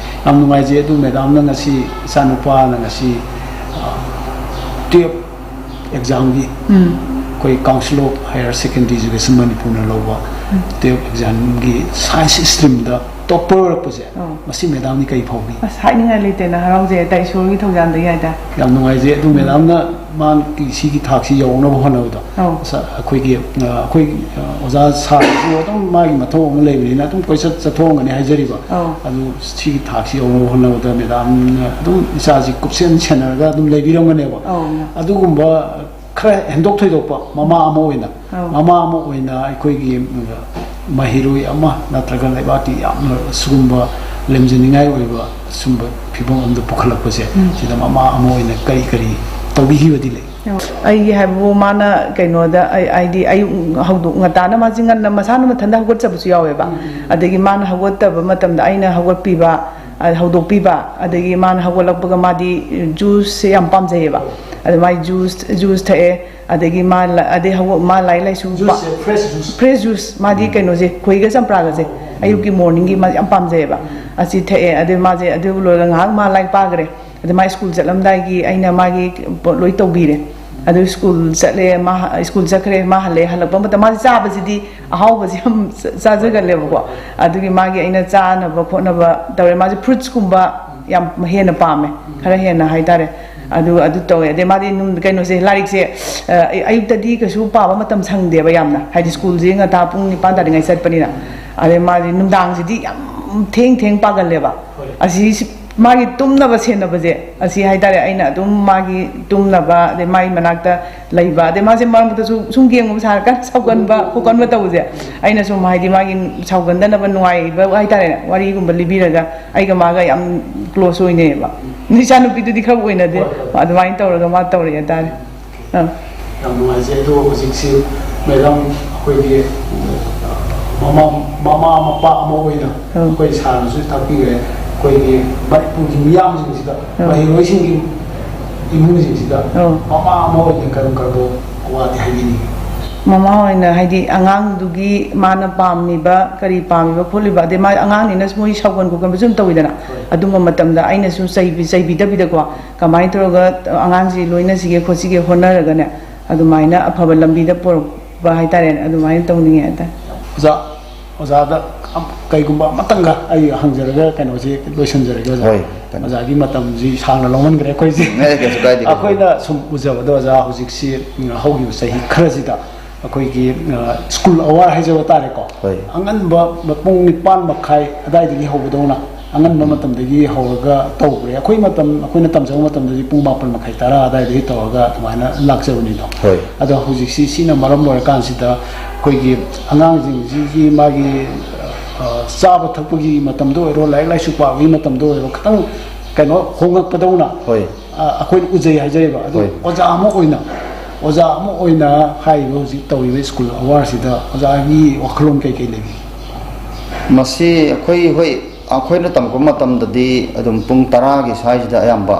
ꯌꯥꯝ ꯅꯨꯡꯉꯥꯏꯖꯩ꯫ ꯑꯗꯨ ꯃꯦꯗꯥꯝꯅ ꯉꯁꯤ, ꯏꯆꯥꯅꯨꯄꯥꯅ ꯉꯁꯤ, ꯑ, ꯇꯨꯌꯦꯜꯞ ꯑꯦꯛꯖꯥꯝꯒꯤ ꯎꯝ꯫ ꯑꯩꯈꯣꯏ Council of Higher Secondary Education ꯃꯅꯤꯄꯨꯔꯅ ꯂꯧꯕ ꯎꯝ꯫ ꯇꯨꯌꯦꯜꯞ ꯑꯦꯛꯖꯥꯝꯒꯤ ꯁꯥꯏꯟꯁ ꯁ꯭ꯇ꯭ꯔꯤꯝꯗ ꯇꯣꯞꯄꯔ ꯑꯣꯏꯔꯛꯄꯁꯦ, ꯑꯧ꯫ ꯃꯁꯤ ꯃꯦꯗꯥꯝꯗꯤ ꯀꯔꯤ ꯐꯥꯎꯕꯤ? ꯑꯁ, ꯍꯥꯏꯅꯤꯡꯉꯥꯏ ꯂꯩꯇꯦꯅ, ꯍꯔꯥꯎꯖꯩ ꯍꯥꯏꯇꯥꯔꯦ, ꯏꯁꯣꯔꯒꯤ ꯊꯧꯖꯥꯜꯗꯒꯤ ꯍꯥꯏꯇꯥꯔꯦ꯫ ꯌꯥꯝ ꯅꯨꯡꯉꯥꯏꯖꯩ꯫ ꯑꯗꯨ ꯃꯦꯗꯥꯝꯅ ꯃꯥꯒꯤ ꯁꯤꯒꯤ ꯊꯥꯛꯁꯤ ꯌꯧꯅꯕ ꯍꯣꯠꯅꯕꯗꯣ, ꯑꯧ꯫ ꯑꯁ, ꯑꯩꯈꯣꯏꯒꯤ, ꯑ, ꯑꯩꯈꯣꯏ, ꯑ, ꯑꯣꯖꯥ ꯁꯥꯔꯁꯨ ꯑꯗꯨꯝ ꯃꯥꯒꯤ ꯃꯊꯧ ꯑꯃ ꯂꯩꯕꯅꯤꯅ ꯑꯗꯨꯝ ꯀꯣꯏꯆꯠ ꯆꯠꯊꯣꯛꯑꯝꯒꯅꯤ ꯍꯥꯏꯖꯔꯤꯕ꯫ ꯑꯧ꯫ ꯑꯗꯨ ꯁꯤꯒꯤ ꯊꯥꯛꯁꯤ ꯌꯧꯅꯕ ꯍꯣꯠꯅꯕꯗ ꯃꯦꯗꯥꯝꯅ ꯑꯗꯨꯝ ꯏꯆꯥꯁꯤ ꯀꯨꯞꯁꯦꯟ ꯁꯦꯟꯅꯔꯒ ꯑꯗꯨꯝ ꯂꯩꯕꯤꯔꯝꯒꯅꯦꯕ꯫ ꯑꯧ꯫ ꯑꯗꯨꯒꯨꯝꯕ ꯈꯔ ꯍꯦꯟꯗꯣꯛ ꯊꯣꯏꯗꯣꯛꯄ ꯃꯃꯥ ꯑꯃ ꯑꯣꯏꯅ, ꯑꯧ꯫ ꯃꯃꯥ ꯑꯃ ꯑꯣꯏꯅ ꯑꯩꯈꯣꯏꯒꯤ, ꯎꯝ, ꯃꯍꯩꯔꯣꯏ ꯑꯃ ꯅꯠꯇ꯭ꯔꯒ ꯂꯩꯕꯥꯛꯀꯤ ꯌꯥꯝꯅ ꯁꯤꯒꯨꯝꯕ ꯂꯦꯝꯖꯅꯤꯡꯉꯥꯏ ꯑꯣꯏꯕ ꯁꯨꯝꯕ ꯐꯤꯕꯝ ꯑꯃꯗ ꯄꯨꯈꯠꯂꯛꯄꯁꯦ, ꯎꯝ꯫ ꯁꯤꯗ ꯃꯃꯥ ꯑꯃ ꯑꯣꯏꯅ ꯀꯔꯤ ꯀꯔꯤ ꯇꯧꯕꯤꯈꯤꯕꯗꯤ ꯂꯩ? ꯑꯩꯒꯤ ꯍꯥꯏꯕꯕꯨ, ꯃꯥꯅ ꯀꯩꯅꯣꯗ, ꯑꯩ, ꯍꯥꯏꯗꯤ ꯑꯌꯨꯛ ꯍꯧꯗꯣꯛ ꯉꯟꯇꯥꯅ ꯃꯥꯁꯤ ꯉꯟꯅ ꯃꯁꯥꯅ ꯃꯊꯟꯇ ꯍꯧꯒꯠꯆꯕꯁꯨ ꯌꯥꯎꯋꯦꯕ꯫ ꯎꯝ, ꯎꯝ꯫ ꯑꯗꯒꯤ ꯃꯥꯅ ꯍꯧꯒꯠꯇꯕ ꯃꯇꯝꯗ ꯑꯩꯅ ꯍꯧꯒꯠꯄꯤꯕ, ꯑ, ꯍꯧꯗꯣꯛꯄꯤꯕ, ꯑꯗꯒꯤ ꯃꯥꯅ ꯍꯧꯒꯠꯂꯛꯄꯒ ꯃꯥꯗꯤ ꯖꯨꯁꯁꯦ ꯌꯥꯝ ꯄꯥꯝꯖꯩꯌꯦꯕ꯫ ꯑꯗ ꯃꯥꯏ ꯖꯨꯁ, ꯖꯨꯁ ꯊꯛꯑꯦ, ꯑꯗꯒꯤ ꯃꯥ ꯂ-, ꯑꯗꯩ ꯍꯧꯒꯠ-, ꯃꯥ ꯂꯥꯏꯔꯤꯛ ꯂꯥꯏꯁꯨ ꯄꯥ-, ꯖꯨꯁꯁꯦ, ꯐ꯭ꯔꯦꯁ ꯖꯨꯁ꯫ ꯐ꯭ꯔꯦꯁ ꯖꯨꯁ, ꯃꯥꯗꯤ ꯎꯝ꯫ ꯀꯩꯅꯣꯁꯦ, ꯈꯣꯏꯍꯤꯒ ꯆꯝꯄ꯭ꯔꯥꯒꯁꯦ, ꯑꯣ, ꯑꯣ꯫ ꯑꯌꯨꯛꯀꯤ ꯃꯣꯔꯅꯤꯡꯒꯤ ꯃꯥ ꯌꯥꯝ ꯄꯥꯝꯖꯩꯌꯦꯕ꯫ ꯎꯝ꯫ ꯑꯁꯤ ꯊꯛꯑꯦ, ꯑꯗꯩ ꯃꯥꯁꯦ ꯑꯗꯨ ꯂꯣꯏꯔꯒ ꯉꯥꯏꯍꯥꯛ ꯃꯥ ꯂꯥꯏꯔꯤꯛ ꯄꯥꯈ꯭ꯔꯦ꯫ ꯑꯗ ꯃꯥ ꯁ꯭ꯀꯨꯜ ꯆꯠꯂꯝꯗꯥꯏꯒꯤ ꯑꯩꯅ ꯃꯥꯒꯤ ꯄꯣꯠ ꯂꯣꯏ ꯇꯧꯕꯤꯔꯦ꯫ ꯑꯗꯨ ꯁ꯭ꯀꯨꯜ ꯆꯠꯂꯦ, ꯃꯥ ꯁ꯭ꯀꯨꯜ ꯆꯠꯈ꯭ꯔꯦ, ꯃꯥ ꯍꯜꯂꯛꯑꯦ꯫ ꯍꯜꯂꯛꯄ ꯃꯇꯝ, ꯃꯥꯁꯦ ꯆꯥꯕꯁꯤꯗꯤ ꯑꯍꯥꯎꯕꯁꯦ ꯌꯥꯝ ꯆꯥ-, ꯆꯥꯖꯒꯜꯂꯦꯕꯀꯣ꯫ ꯑꯗꯨꯒꯤ ꯃꯥꯒꯤ ꯑꯩꯅ ꯆꯥꯅꯕ ꯈꯣꯠꯅꯕ ꯇꯧꯔꯦ꯫ ꯃꯥꯁꯦ ꯐ꯭ꯔꯨꯠꯁꯀꯨꯝꯕ, ꯌꯥꯝ ꯍꯦꯟꯅ ꯄꯥꯝꯃꯦ, ꯈꯔ ꯍꯦꯟꯅ ꯍꯥꯏꯇꯥꯔꯦ꯫ ꯑꯗꯨ ꯑꯗꯨ ꯇꯧꯋꯦ꯫ ꯑꯗꯩ ꯃꯥꯗꯤ ꯅꯨꯡ- ꯀꯩꯅꯣꯁꯦ, ꯂꯥꯏꯔꯤꯛꯁꯦ, ꯑ, ꯑꯩ- ꯑꯌꯨꯛꯇꯗꯤ ꯀꯩꯁꯨ ꯄꯥꯕ ꯃꯇꯝ ꯁꯪꯗꯦꯕ ꯌꯥꯝꯅ, ꯍꯥꯏꯗꯤ ꯁ꯭ꯀꯨꯜꯁꯦ ꯉꯟꯇꯥ ꯄꯨꯡ ꯅꯤꯄꯥꯟ ꯇꯥꯗ꯭ꯔꯤꯉꯩ ꯆꯠꯄꯅꯤꯅ꯫ ꯑꯗꯩ ꯃꯥꯗꯤ ꯅꯨꯡꯗꯥꯡꯁꯤꯗꯤ ꯌꯥꯝ ꯊꯦꯡ ꯊꯦꯡ ꯄꯥꯒꯜꯂꯦꯕ꯫ ꯑꯁꯤ ꯁꯤ- ꯃꯥꯒꯤ ꯇꯨꯝꯅꯕ ꯁꯦꯟꯅꯕꯁꯦ ꯑꯁꯤ ꯍꯥꯏꯇꯥꯔꯦ, ꯑꯩꯅ ꯑꯗꯨꯝ ꯃꯥꯒꯤ ꯇꯨꯝꯅꯕ, ꯑꯗꯩ ꯃꯥꯒꯤ ꯃꯅꯥꯛꯇ ꯂꯩꯕ, ꯑꯗꯩ ꯃꯥꯁꯦ ꯃꯔꯛ ꯃꯔꯛꯇꯁꯨ ꯁꯨꯝ ꯌꯦꯡꯉꯨꯕ ꯁꯥꯔꯀꯥꯟ ꯁꯥꯎꯒꯟꯕ ꯈꯣꯠꯀꯟꯕ ꯇꯧꯕꯁꯦ, ꯑꯩꯅ ꯁꯨꯝ ꯍꯥꯏꯗꯤ ꯃꯥꯒꯤ ꯁꯥꯎꯒꯟꯗꯅꯕ ꯅꯨꯡꯉꯥꯏꯕ ꯍꯥꯏꯇꯥꯔꯦꯅꯦ, ꯋꯥꯔꯤꯒꯨꯝꯕ ꯂꯤꯕꯤꯔꯒ ꯑꯩꯒ ꯃꯥꯒ ꯌꯥꯝ ꯀ꯭ꯂꯣꯁ ꯑꯣꯏꯅꯩꯌꯦꯕ꯫ ꯏꯆꯥꯅꯨꯄꯤꯗꯨꯗꯤ ꯈꯔ ꯑꯣꯏꯅꯗꯦ꯫ ꯍꯣꯏ, ꯍꯣꯏ꯫ ꯑꯗꯨꯃꯥꯏꯅ ꯇꯧꯔꯒ ꯃꯥ ꯇꯧꯔꯛꯑꯦ ꯍꯥꯏꯇꯥꯔꯦ꯫ ꯑꯥ꯫ ꯌꯥꯝ ꯅꯨꯡꯉꯥꯏꯖꯩ꯫ ꯑꯗꯣ ꯍꯧꯖꯤꯛꯁꯤ ꯃꯦꯗꯥꯝ, ꯑꯩꯈꯣꯏꯒꯤ ꯃꯃꯥ, ꯃꯃꯥ ꯃꯄꯥ ꯑꯃ ꯑꯣꯏꯅ ꯑꯧ꯫ ꯑꯩꯈꯣꯏ ꯁꯥꯔꯅꯁꯨ ꯇꯥꯛꯄꯤꯈ꯭ꯔꯦ, ꯑꯩꯈꯣꯏꯒꯤ ꯃꯅꯤꯄꯨꯔꯒꯤ ꯃꯤꯌꯥꯝꯁꯤꯡꯁꯤꯗ, ꯑꯧ꯫ ꯃꯍꯩꯔꯣꯏꯁꯤꯡꯒꯤ ꯏꯃꯨꯡꯁꯤꯡꯁꯤꯗ ꯑꯧ꯫ ꯃꯃꯥ ꯑꯃ ꯑꯣꯏꯅ ꯀꯔꯝ ꯀꯔꯝꯕ ꯋꯥꯗꯤ ꯍꯥꯏꯕꯤꯅꯤꯡꯉꯤ? ꯃꯃꯥ ꯑꯣꯏꯅ ꯍꯥꯏꯗꯤ ꯑꯉꯥꯡꯗꯨꯒꯤ ꯃꯥꯅ ꯄꯥꯝꯃꯤꯕ, ꯀꯔꯤ ꯄꯥꯝꯃꯤꯕ ꯈꯣꯠꯂꯤꯕ, ꯑꯗꯩ ꯃꯥ ꯑꯉꯥꯡꯅꯤꯅ ꯃꯣꯏ ꯁꯥꯎꯒꯟ ꯈꯣꯠꯀꯟꯕꯁꯨ ꯑꯗꯨꯝ ꯇꯧꯋꯤꯗꯅ, ꯍꯣꯏ꯫ ꯑꯗꯨꯝꯕ ꯃꯇꯝꯗ ꯑꯩꯅꯁꯨ ꯆꯩꯕꯤ- ꯆꯩꯕꯤꯗꯕꯤꯗꯀꯣ, ꯀꯃꯥꯏꯅ ꯇꯧꯔꯒ ꯑꯉꯥꯡꯁꯤ ꯂꯣꯏꯅꯁꯤꯒꯦ ꯈꯣꯠꯁꯤꯒꯦ ꯍꯣꯠꯅꯔꯒꯅꯦ, ꯑꯗꯨꯃꯥꯏꯅ ꯑꯐꯕ ꯂꯝꯕꯤꯗ ꯄꯨꯔꯛꯄ ꯍꯥꯏꯇꯥꯔꯦꯅꯦ, ꯑꯗꯨꯃꯥꯏꯅ ꯇꯧꯅꯤꯡꯉꯦ ꯍꯥꯏꯇꯥꯔꯦ꯫ ꯑꯣꯖꯥ, ꯑꯣꯖꯥꯗ ꯑꯝ-, ꯀꯩꯒꯨꯝꯕ ꯑꯃꯇꯪꯒ ꯑꯩ ꯍꯪꯖꯔꯒ ꯀꯩꯅꯣꯁꯤ ꯂꯣꯏꯁꯤꯟꯖꯔꯒꯦ ꯑꯣꯖꯥ꯫ ꯍꯣꯏ, ꯀꯩꯅꯣ꯫ ꯑꯣꯖꯥꯒꯤ ꯃꯇꯝꯁꯤ ꯁꯥꯡꯅ ꯂꯧꯃꯟꯈ꯭ꯔꯦ ꯑꯩꯈꯣꯏꯁꯤ꯫ ꯑꯦ, ꯀꯩꯁꯨ ꯀꯥꯏꯗꯦ, ꯀꯩꯁꯨ ꯀꯥꯏꯗꯦ꯫ ꯑꯩꯈꯣꯏꯅ ꯁꯨꯝ ꯎꯖꯕꯗ ꯑꯣꯖꯥ ꯍꯧꯖꯤꯛꯁꯤ, ꯎꯝ, ꯍꯧꯈꯤꯕ ꯆꯍꯤ ꯈꯔꯁꯤꯗ ꯑꯩꯈꯣꯏꯒꯤ, ꯑ, ꯁ꯭ꯀꯨꯜ ꯑꯋꯥꯔ ꯍꯥꯏꯖꯕ ꯇꯥꯔꯦꯀꯣ꯫ ꯍꯣꯏ꯫ ꯑꯉꯟꯕ ꯄꯨꯡ ꯅꯤꯄꯥꯟ ꯃꯈꯥꯏ ꯑꯗꯥꯏꯗꯒꯤ ꯍꯧꯕꯗꯧꯅ ꯑꯉꯟꯕ ꯃꯇꯝꯗꯒꯤ ꯍꯧꯔꯒ ꯇꯧꯈ꯭ꯔꯦ꯫ ꯑꯩꯈꯣꯏ ꯃꯇꯝ, ꯑꯩꯈꯣꯏꯅ ꯇꯝꯖꯕ ꯃꯇꯝꯗꯗꯤ ꯄꯨꯡ ꯃꯥꯄꯟ ꯃꯈꯥꯏ ꯇꯔꯥ ꯑꯗꯥꯏꯗꯒꯤ ꯇꯧꯔꯒ ꯑꯗꯨꯃꯥꯏꯅ ꯂꯥꯛꯆꯕꯅꯤꯗꯣ꯫ ꯍꯣꯏ꯫ ꯑꯗꯣ ꯍꯧꯖꯤꯛꯁꯤ ꯁꯤꯅ ꯃꯔꯝ ꯑꯣꯏꯔꯀꯥꯟꯁꯤꯗ ꯑꯩꯈꯣꯏꯒꯤ ꯑꯉꯥꯡꯁꯤꯡꯁꯤꯒꯤ ꯃꯥꯒꯤ, ꯑ, ꯆꯥꯕ ꯊꯛꯄꯒꯤ ꯃꯇꯝꯗ ꯑꯣꯏꯔꯣ, ꯂꯥꯏꯔꯤꯛ ꯂꯥꯏꯁꯨ ꯄꯥꯕꯒꯤ ꯃꯇꯝꯗ ꯑꯣꯏꯔꯣ, ꯈꯤꯇꯪ ꯀꯩꯅꯣ ꯍꯣꯡꯉꯛꯄꯗꯧꯅ ꯍꯣꯏ꯫ ꯑ, ꯑꯩꯈꯣꯏꯅ ꯎꯖꯩ ꯍꯥꯏꯖꯔꯤꯕ꯫ ꯑꯗꯨ ꯍꯣꯏ꯫ ꯑꯣꯖꯥ ꯑꯃ ꯑꯣꯏꯅ, ꯑꯣꯖꯥ ꯑꯃ ꯑꯣꯏꯅ ꯍꯥꯏꯔꯤꯕ ꯍꯧꯖꯤꯛ ꯇꯧꯔꯤꯕ ꯁ꯭ꯀꯨꯜ ꯑꯋꯥꯔꯁꯤꯗ ꯑꯣꯖꯥꯒꯤ ꯋꯥꯈꯜꯂꯣꯟ ꯀꯩ ꯀꯩ ꯂꯩꯕꯤ? ꯃꯁꯤ ꯑꯩꯈꯣꯏ, ꯍꯣꯏ, ꯑꯩꯈꯣꯏꯅ ꯇꯝꯃꯛꯄ ꯃꯇꯝꯗꯗꯤ ꯑꯗꯨꯝ ꯄꯨꯡ ꯇꯔꯥꯒꯤ ꯁ꯭ꯋꯥꯏꯁꯤꯗ ꯑꯌꯥꯝꯕ,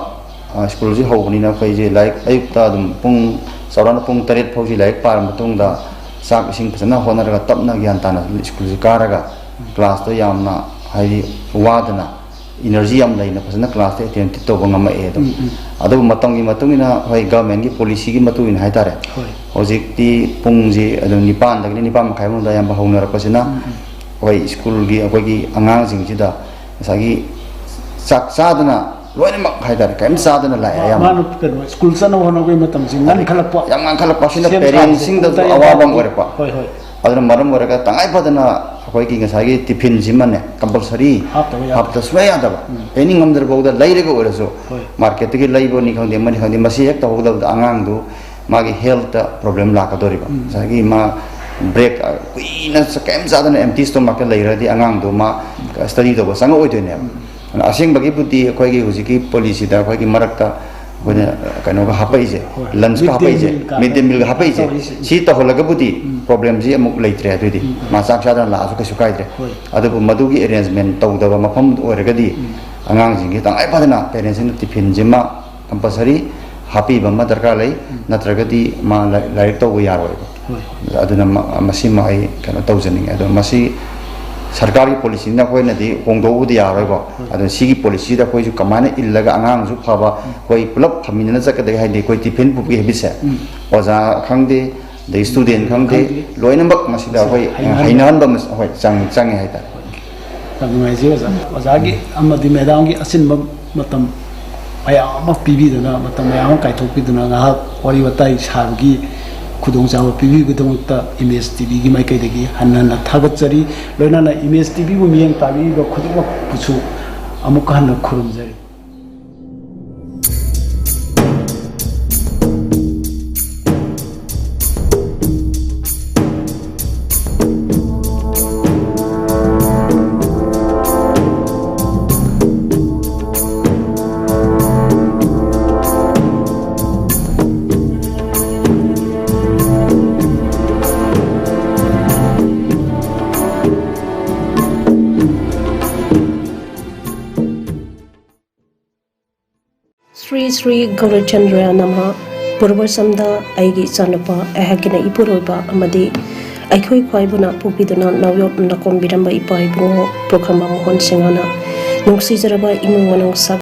ꯑ, ꯁ꯭ꯀꯨꯜꯁꯤ ꯍꯧꯕꯅꯤꯅ ꯑꯩꯈꯣꯏꯁꯦ ꯂꯥꯏꯔꯤꯛ ꯑꯌꯨꯛꯇ ꯑꯗꯨꯝ ꯄꯨꯡ ꯆꯥꯎꯔꯥꯛꯅ ꯄꯨꯡ ꯇꯔꯦꯠ ꯐꯥꯎꯁꯤ ꯂꯥꯏꯔꯤꯛ ꯄꯥꯔ ꯃꯇꯨꯡꯗ ꯆꯥꯛ ꯏꯁꯤꯡ ꯐꯖꯅ ꯍꯣꯠꯅꯔꯒ ꯇꯞꯅ ꯒ꯭ꯌꯥꯟ ꯇꯥꯅ ꯁ꯭ꯀꯨꯜꯁꯤ ꯀꯥꯔꯒ ꯀ꯭ꯂꯥꯁꯇꯣ ꯌꯥꯝꯅ ꯍꯥꯏꯗꯤ ꯋꯥꯗꯅ ꯏꯅꯔꯖꯤ ꯌꯥꯝ ꯂꯩꯅ ꯐꯖꯅ ꯀ꯭ꯂꯥꯁꯇ ꯑꯦꯇꯦꯟꯇꯤꯞ ꯇꯧꯕ ꯉꯝꯃꯛꯑꯦ ꯑꯗꯨꯝ꯫ ꯎꯝ, ꯎꯝ꯫ ꯑꯗꯨꯕꯨ ꯃꯇꯝꯒꯤ ꯃꯇꯨꯡ ꯏꯟꯅ ꯍꯣꯏ ꯒꯚꯔꯟꯃꯦꯟꯠꯀꯤ ꯄꯣꯂꯤꯁꯤꯒꯤ ꯃꯇꯨꯡ ꯏꯟꯅ ꯍꯥꯏꯇꯥꯔꯦ꯫ ꯍꯣꯏ꯫ ꯍꯧꯖꯤꯛꯇꯤ ꯄꯨꯡꯁꯦ ꯑꯗꯨꯝ ꯅꯤꯄꯥꯟꯗꯒꯤꯅ ꯅꯤꯄꯥꯟ ꯃꯈꯥꯏ ꯃꯅꯨꯡꯗ ꯑꯌꯥꯝꯕ ꯍꯧꯅꯔꯛꯄꯁꯤꯅ ꯎꯝ, ꯎꯝ꯫ ꯑꯩꯈꯣꯏ ꯁ꯭ꯀꯨꯜꯒꯤ ꯑꯩꯈꯣꯏꯒꯤ ꯑꯉꯥꯡꯁꯤꯡꯁꯤꯗ ꯉꯁꯥꯏꯒꯤ ꯆꯥꯛ ꯆꯥꯗꯅ ꯂꯣꯏꯅꯃꯛ ꯍꯥꯏꯇꯥꯔꯦ, ꯀꯔꯤꯝ ꯆꯥꯗꯅ ꯂꯥꯛꯑꯦ ꯑꯌꯥꯝꯕ꯫ ꯃꯥꯅ ꯀꯩꯅꯣ, ꯁ꯭ꯀꯨꯜ ꯆꯠꯅꯕ ꯍꯣꯠꯅꯕꯒꯤ ꯃꯇꯝꯁꯤ ꯉꯟꯈꯠꯂꯛꯄ꯫ ꯌꯥꯝ ꯉꯟꯈꯠꯂꯛꯄ, ꯁꯤꯅ ꯁꯦꯝ ꯁꯥꯕꯁꯦ parents ꯁꯤꯡꯗꯁꯨ ꯄꯨꯡ ꯇꯔꯦꯠ ꯑꯋꯥꯕ ꯑꯃ ꯑꯗꯥꯏꯗꯒꯤ꯫ ꯑꯣꯏꯔꯛꯄ꯫ ꯍꯣꯏ, ꯍꯣꯏ꯫ ꯑꯗꯨꯅ ꯃꯔꯝ ꯑꯣꯏꯔꯒ ꯇꯉꯥꯏ ꯐꯗꯅ ꯑꯩꯈꯣꯏꯒꯤ ꯉꯁꯥꯏꯒꯤ ꯇꯤꯐꯤꯟꯁꯤꯃꯅꯦ compulsory ꯍꯥꯞꯇꯕ ꯌꯥꯗꯦ꯫ ꯍꯥꯞꯇ ꯁꯨꯡꯌꯥ ꯌꯥꯗꯕ꯫ ꯎꯝ꯫ ꯑꯦꯅꯤ ꯉꯝꯗ꯭ꯔꯐꯥꯎꯗ ꯂꯩꯔꯒ ꯑꯣꯏꯔꯁꯨ, ꯍꯣꯏ꯫ ꯃꯥꯔꯀꯦꯠꯇꯒꯤ ꯂꯩꯕꯅꯤ ꯈꯪꯗꯦ, ꯑꯃꯅꯤ ꯈꯪꯗꯦ, ꯃꯁꯤ ꯍꯦꯛ ꯇꯧꯍꯧꯗꯕꯗ ꯑꯉꯥꯡꯗꯨ ꯃꯥꯒꯤ health ꯇ problem ꯂꯥꯛꯀꯗꯧꯔꯤꯕ꯫ ꯎꯝ꯫ ꯉꯁꯥꯏꯒꯤ ꯃꯥ break, ꯑ, ꯀꯨꯏꯅ ꯆ-, ꯀꯩꯝ ꯆꯥꯗꯅ empty stomach ꯇ ꯂꯩꯔꯗꯤ ꯑꯉꯥꯡꯗꯣ ꯃꯥ study ꯇꯧꯕ ꯆꯪꯉꯛꯑꯣꯏꯗꯣꯏꯅꯦꯕ꯫ ꯎꯝ꯫ ꯑꯗꯨꯅ ꯑꯁꯦꯡꯕꯒꯤꯕꯨꯗꯤ ꯑꯩꯈꯣꯏꯒꯤ ꯍꯧꯖꯤꯛꯀꯤ policy ꯗ ꯑꯩꯈꯣꯏꯒꯤ ꯃꯔꯛꯇ ꯑꯩꯈꯣꯏꯅ ꯀꯩꯅꯣꯒ ꯍꯥꯞꯄꯛꯏꯁꯦ, ꯍꯣꯏ꯫ Lunch ꯀ Mid day ꯍꯥꯞꯄꯛꯏꯁꯦ, meal ꯀ mid day meal ꯒ ꯍꯥꯞꯄꯛꯏꯁꯦ, ꯇꯧꯔꯤꯁꯦ꯫ ꯁꯤ ꯇꯧꯍꯜꯂꯒꯕꯨꯗꯤ ꯎꯝ꯫ Problem ꯁꯤ ꯑꯃꯨꯛ ꯂꯩꯇ꯭ꯔꯦ꯫ ꯑꯗꯨꯏꯗꯤ ꯎꯝ, ꯎꯝ꯫ ꯃꯥ ꯆꯥꯛ ꯆꯥꯗꯅ ꯂꯥꯛꯑꯁꯨ ꯀꯩꯁꯨ ꯀꯥꯏꯗ꯭ꯔꯦ꯫ ꯍꯣꯏ꯫ ꯑꯗꯨꯕꯨ ꯃꯗꯨꯒꯤ arrangement ꯇꯧꯗꯕ ꯃꯐꯝ ꯑꯣꯏꯔꯒꯗꯤ ꯎꯝ꯫ ꯑꯉꯥꯡꯁꯤꯡꯁꯤ ꯇꯉꯥꯏ ꯐꯗꯅ parents ꯁꯤꯡꯅ ꯇꯤꯐꯤꯟꯁꯤꯃ compulsory ꯍꯥꯞꯄꯤꯕ ꯑꯃ ꯗꯔꯀꯥꯔ ꯂꯩ, ꯎꯝ꯫ ꯅꯠꯇ꯭ꯔꯒꯗꯤ ꯃꯥ ꯂꯥꯏ-, ꯂꯥꯏꯔꯤꯛ ꯇꯧꯕ ꯌꯥꯔꯣꯏꯕ꯫ ꯍꯣꯏ꯫ ꯑꯗꯨꯅ ꯃ-, ꯃꯁꯤꯃ ꯑꯩ ꯀꯩꯅꯣ ꯇꯧꯖꯅꯤꯡꯉꯦ꯫ ꯑꯗꯣ ꯃꯁꯤ ꯁꯔꯀꯥꯔꯒꯤ policy ꯅ ꯑꯩꯈꯣꯏꯅꯗꯤ ꯍꯣꯡꯗꯣꯛꯎꯕꯗꯤ ꯌꯥꯔꯣꯏꯀꯣ꯫ ꯍꯣꯏ꯫ ꯑꯗꯨꯅ ꯁꯤꯒꯤ policy ꯗ ꯑꯩꯈꯣꯏꯁꯨ ꯀꯃꯥꯏꯅ ꯏꯜꯂꯒ ꯑꯉꯥꯡꯁꯨ ꯐꯕ, ꯎꯝ꯫ ꯑꯩꯈꯣꯏ ꯄꯨꯂꯞ ꯐꯝꯃꯤꯟꯅꯅ ꯆꯠꯀꯗꯒꯦ ꯍꯥꯏꯗꯤ ꯑꯩꯈꯣꯏ ꯇꯤꯐꯤꯟ ꯄꯨꯕꯒꯤ habit ꯁꯦ ꯎꯝ꯫ ꯑꯣꯖꯥ ꯈꯪꯗꯦ, ꯑꯗꯩ student ꯈꯪꯗꯦ, ꯈꯪꯗꯦ꯫ ꯂꯣꯏꯅꯃꯛ ꯃꯁꯤꯗ ꯑꯩꯈꯣꯏ ꯍꯩꯅꯍꯟꯕ꯫ ꯍꯩꯅꯍꯟꯕ ꯑꯃ ꯑꯩꯈꯣꯏ ꯆꯪ-, ꯆꯪꯉꯦ ꯍꯥꯏꯇꯥꯔꯦ꯫ ꯌꯥꯝ ꯅꯨꯡꯉꯥꯏꯖꯩ ꯑꯣꯖꯥ꯫ ꯑꯣꯖꯥꯒꯤ ꯑꯃꯗꯤ madam ꯒꯤ ꯑꯆꯤꯟꯕ ꯃꯇꯝ ꯃꯌꯥꯝ ꯑꯃ ꯄꯤꯕꯤꯗꯨꯅ, ꯃꯇꯝ ꯃꯌꯥꯝ ꯑꯃ ꯀꯥꯏꯊꯣꯛꯄꯤꯗꯨꯅ, ꯉꯥꯏꯍꯥꯛ ꯋꯥꯔꯤ ꯋꯥꯇꯥꯏ ꯁꯥꯕꯒꯤ ꯈꯨꯗꯣꯡꯆꯥꯕ ꯄꯤꯕꯤꯕꯒꯤꯗꯃꯛꯇ Image T V ꯒꯤ ꯃꯥꯏꯀꯩꯗꯒꯤ ꯍꯟꯅ ꯍꯟꯅ ꯊꯥꯒꯠꯆꯔꯤ꯫ ꯂꯣꯏꯅꯅ Image T V ꯕꯨ ꯃꯤꯠꯌꯦꯡ ꯇꯥꯕꯤꯔꯤꯕ ꯈꯨꯗꯤꯡꯃꯛꯄꯨꯁꯨ ꯑꯃꯨꯛꯀ ꯍꯟꯅ ꯈꯨꯔꯨꯝꯖꯔꯤ꯫ ꯁ꯭ꯔꯤ ꯁ꯭ꯔꯤ ꯒꯧꯔꯆꯟꯗ꯭ꯔ ꯅꯃ꯫ ꯄꯨꯔꯕꯁꯝꯗ ꯑꯩꯒꯤ ꯏꯆꯥꯅꯨꯄꯥ, ꯑꯩꯍꯥꯛꯀꯤꯅ ꯏꯄꯨꯔꯣꯏꯕ ꯑꯃꯗꯤ ꯑꯩꯈꯣꯏ ꯈ꯭ꯋꯥꯏꯕꯨꯅ ꯄꯣꯛꯄꯤꯗꯨꯅ ꯅꯥꯌꯣꯛꯅ ꯀꯣꯟꯕꯤꯔꯝꯕ ꯏꯄꯥ ꯏꯕꯨꯡꯉꯣ ꯄ꯭ꯔꯣꯈꯝꯕ ꯃꯣꯍꯟ ꯁꯤꯡꯍꯅ ꯅꯨꯡꯁꯤꯖꯔꯕ ꯏꯃꯨꯡ ꯃꯅꯨꯡ ꯁꯥ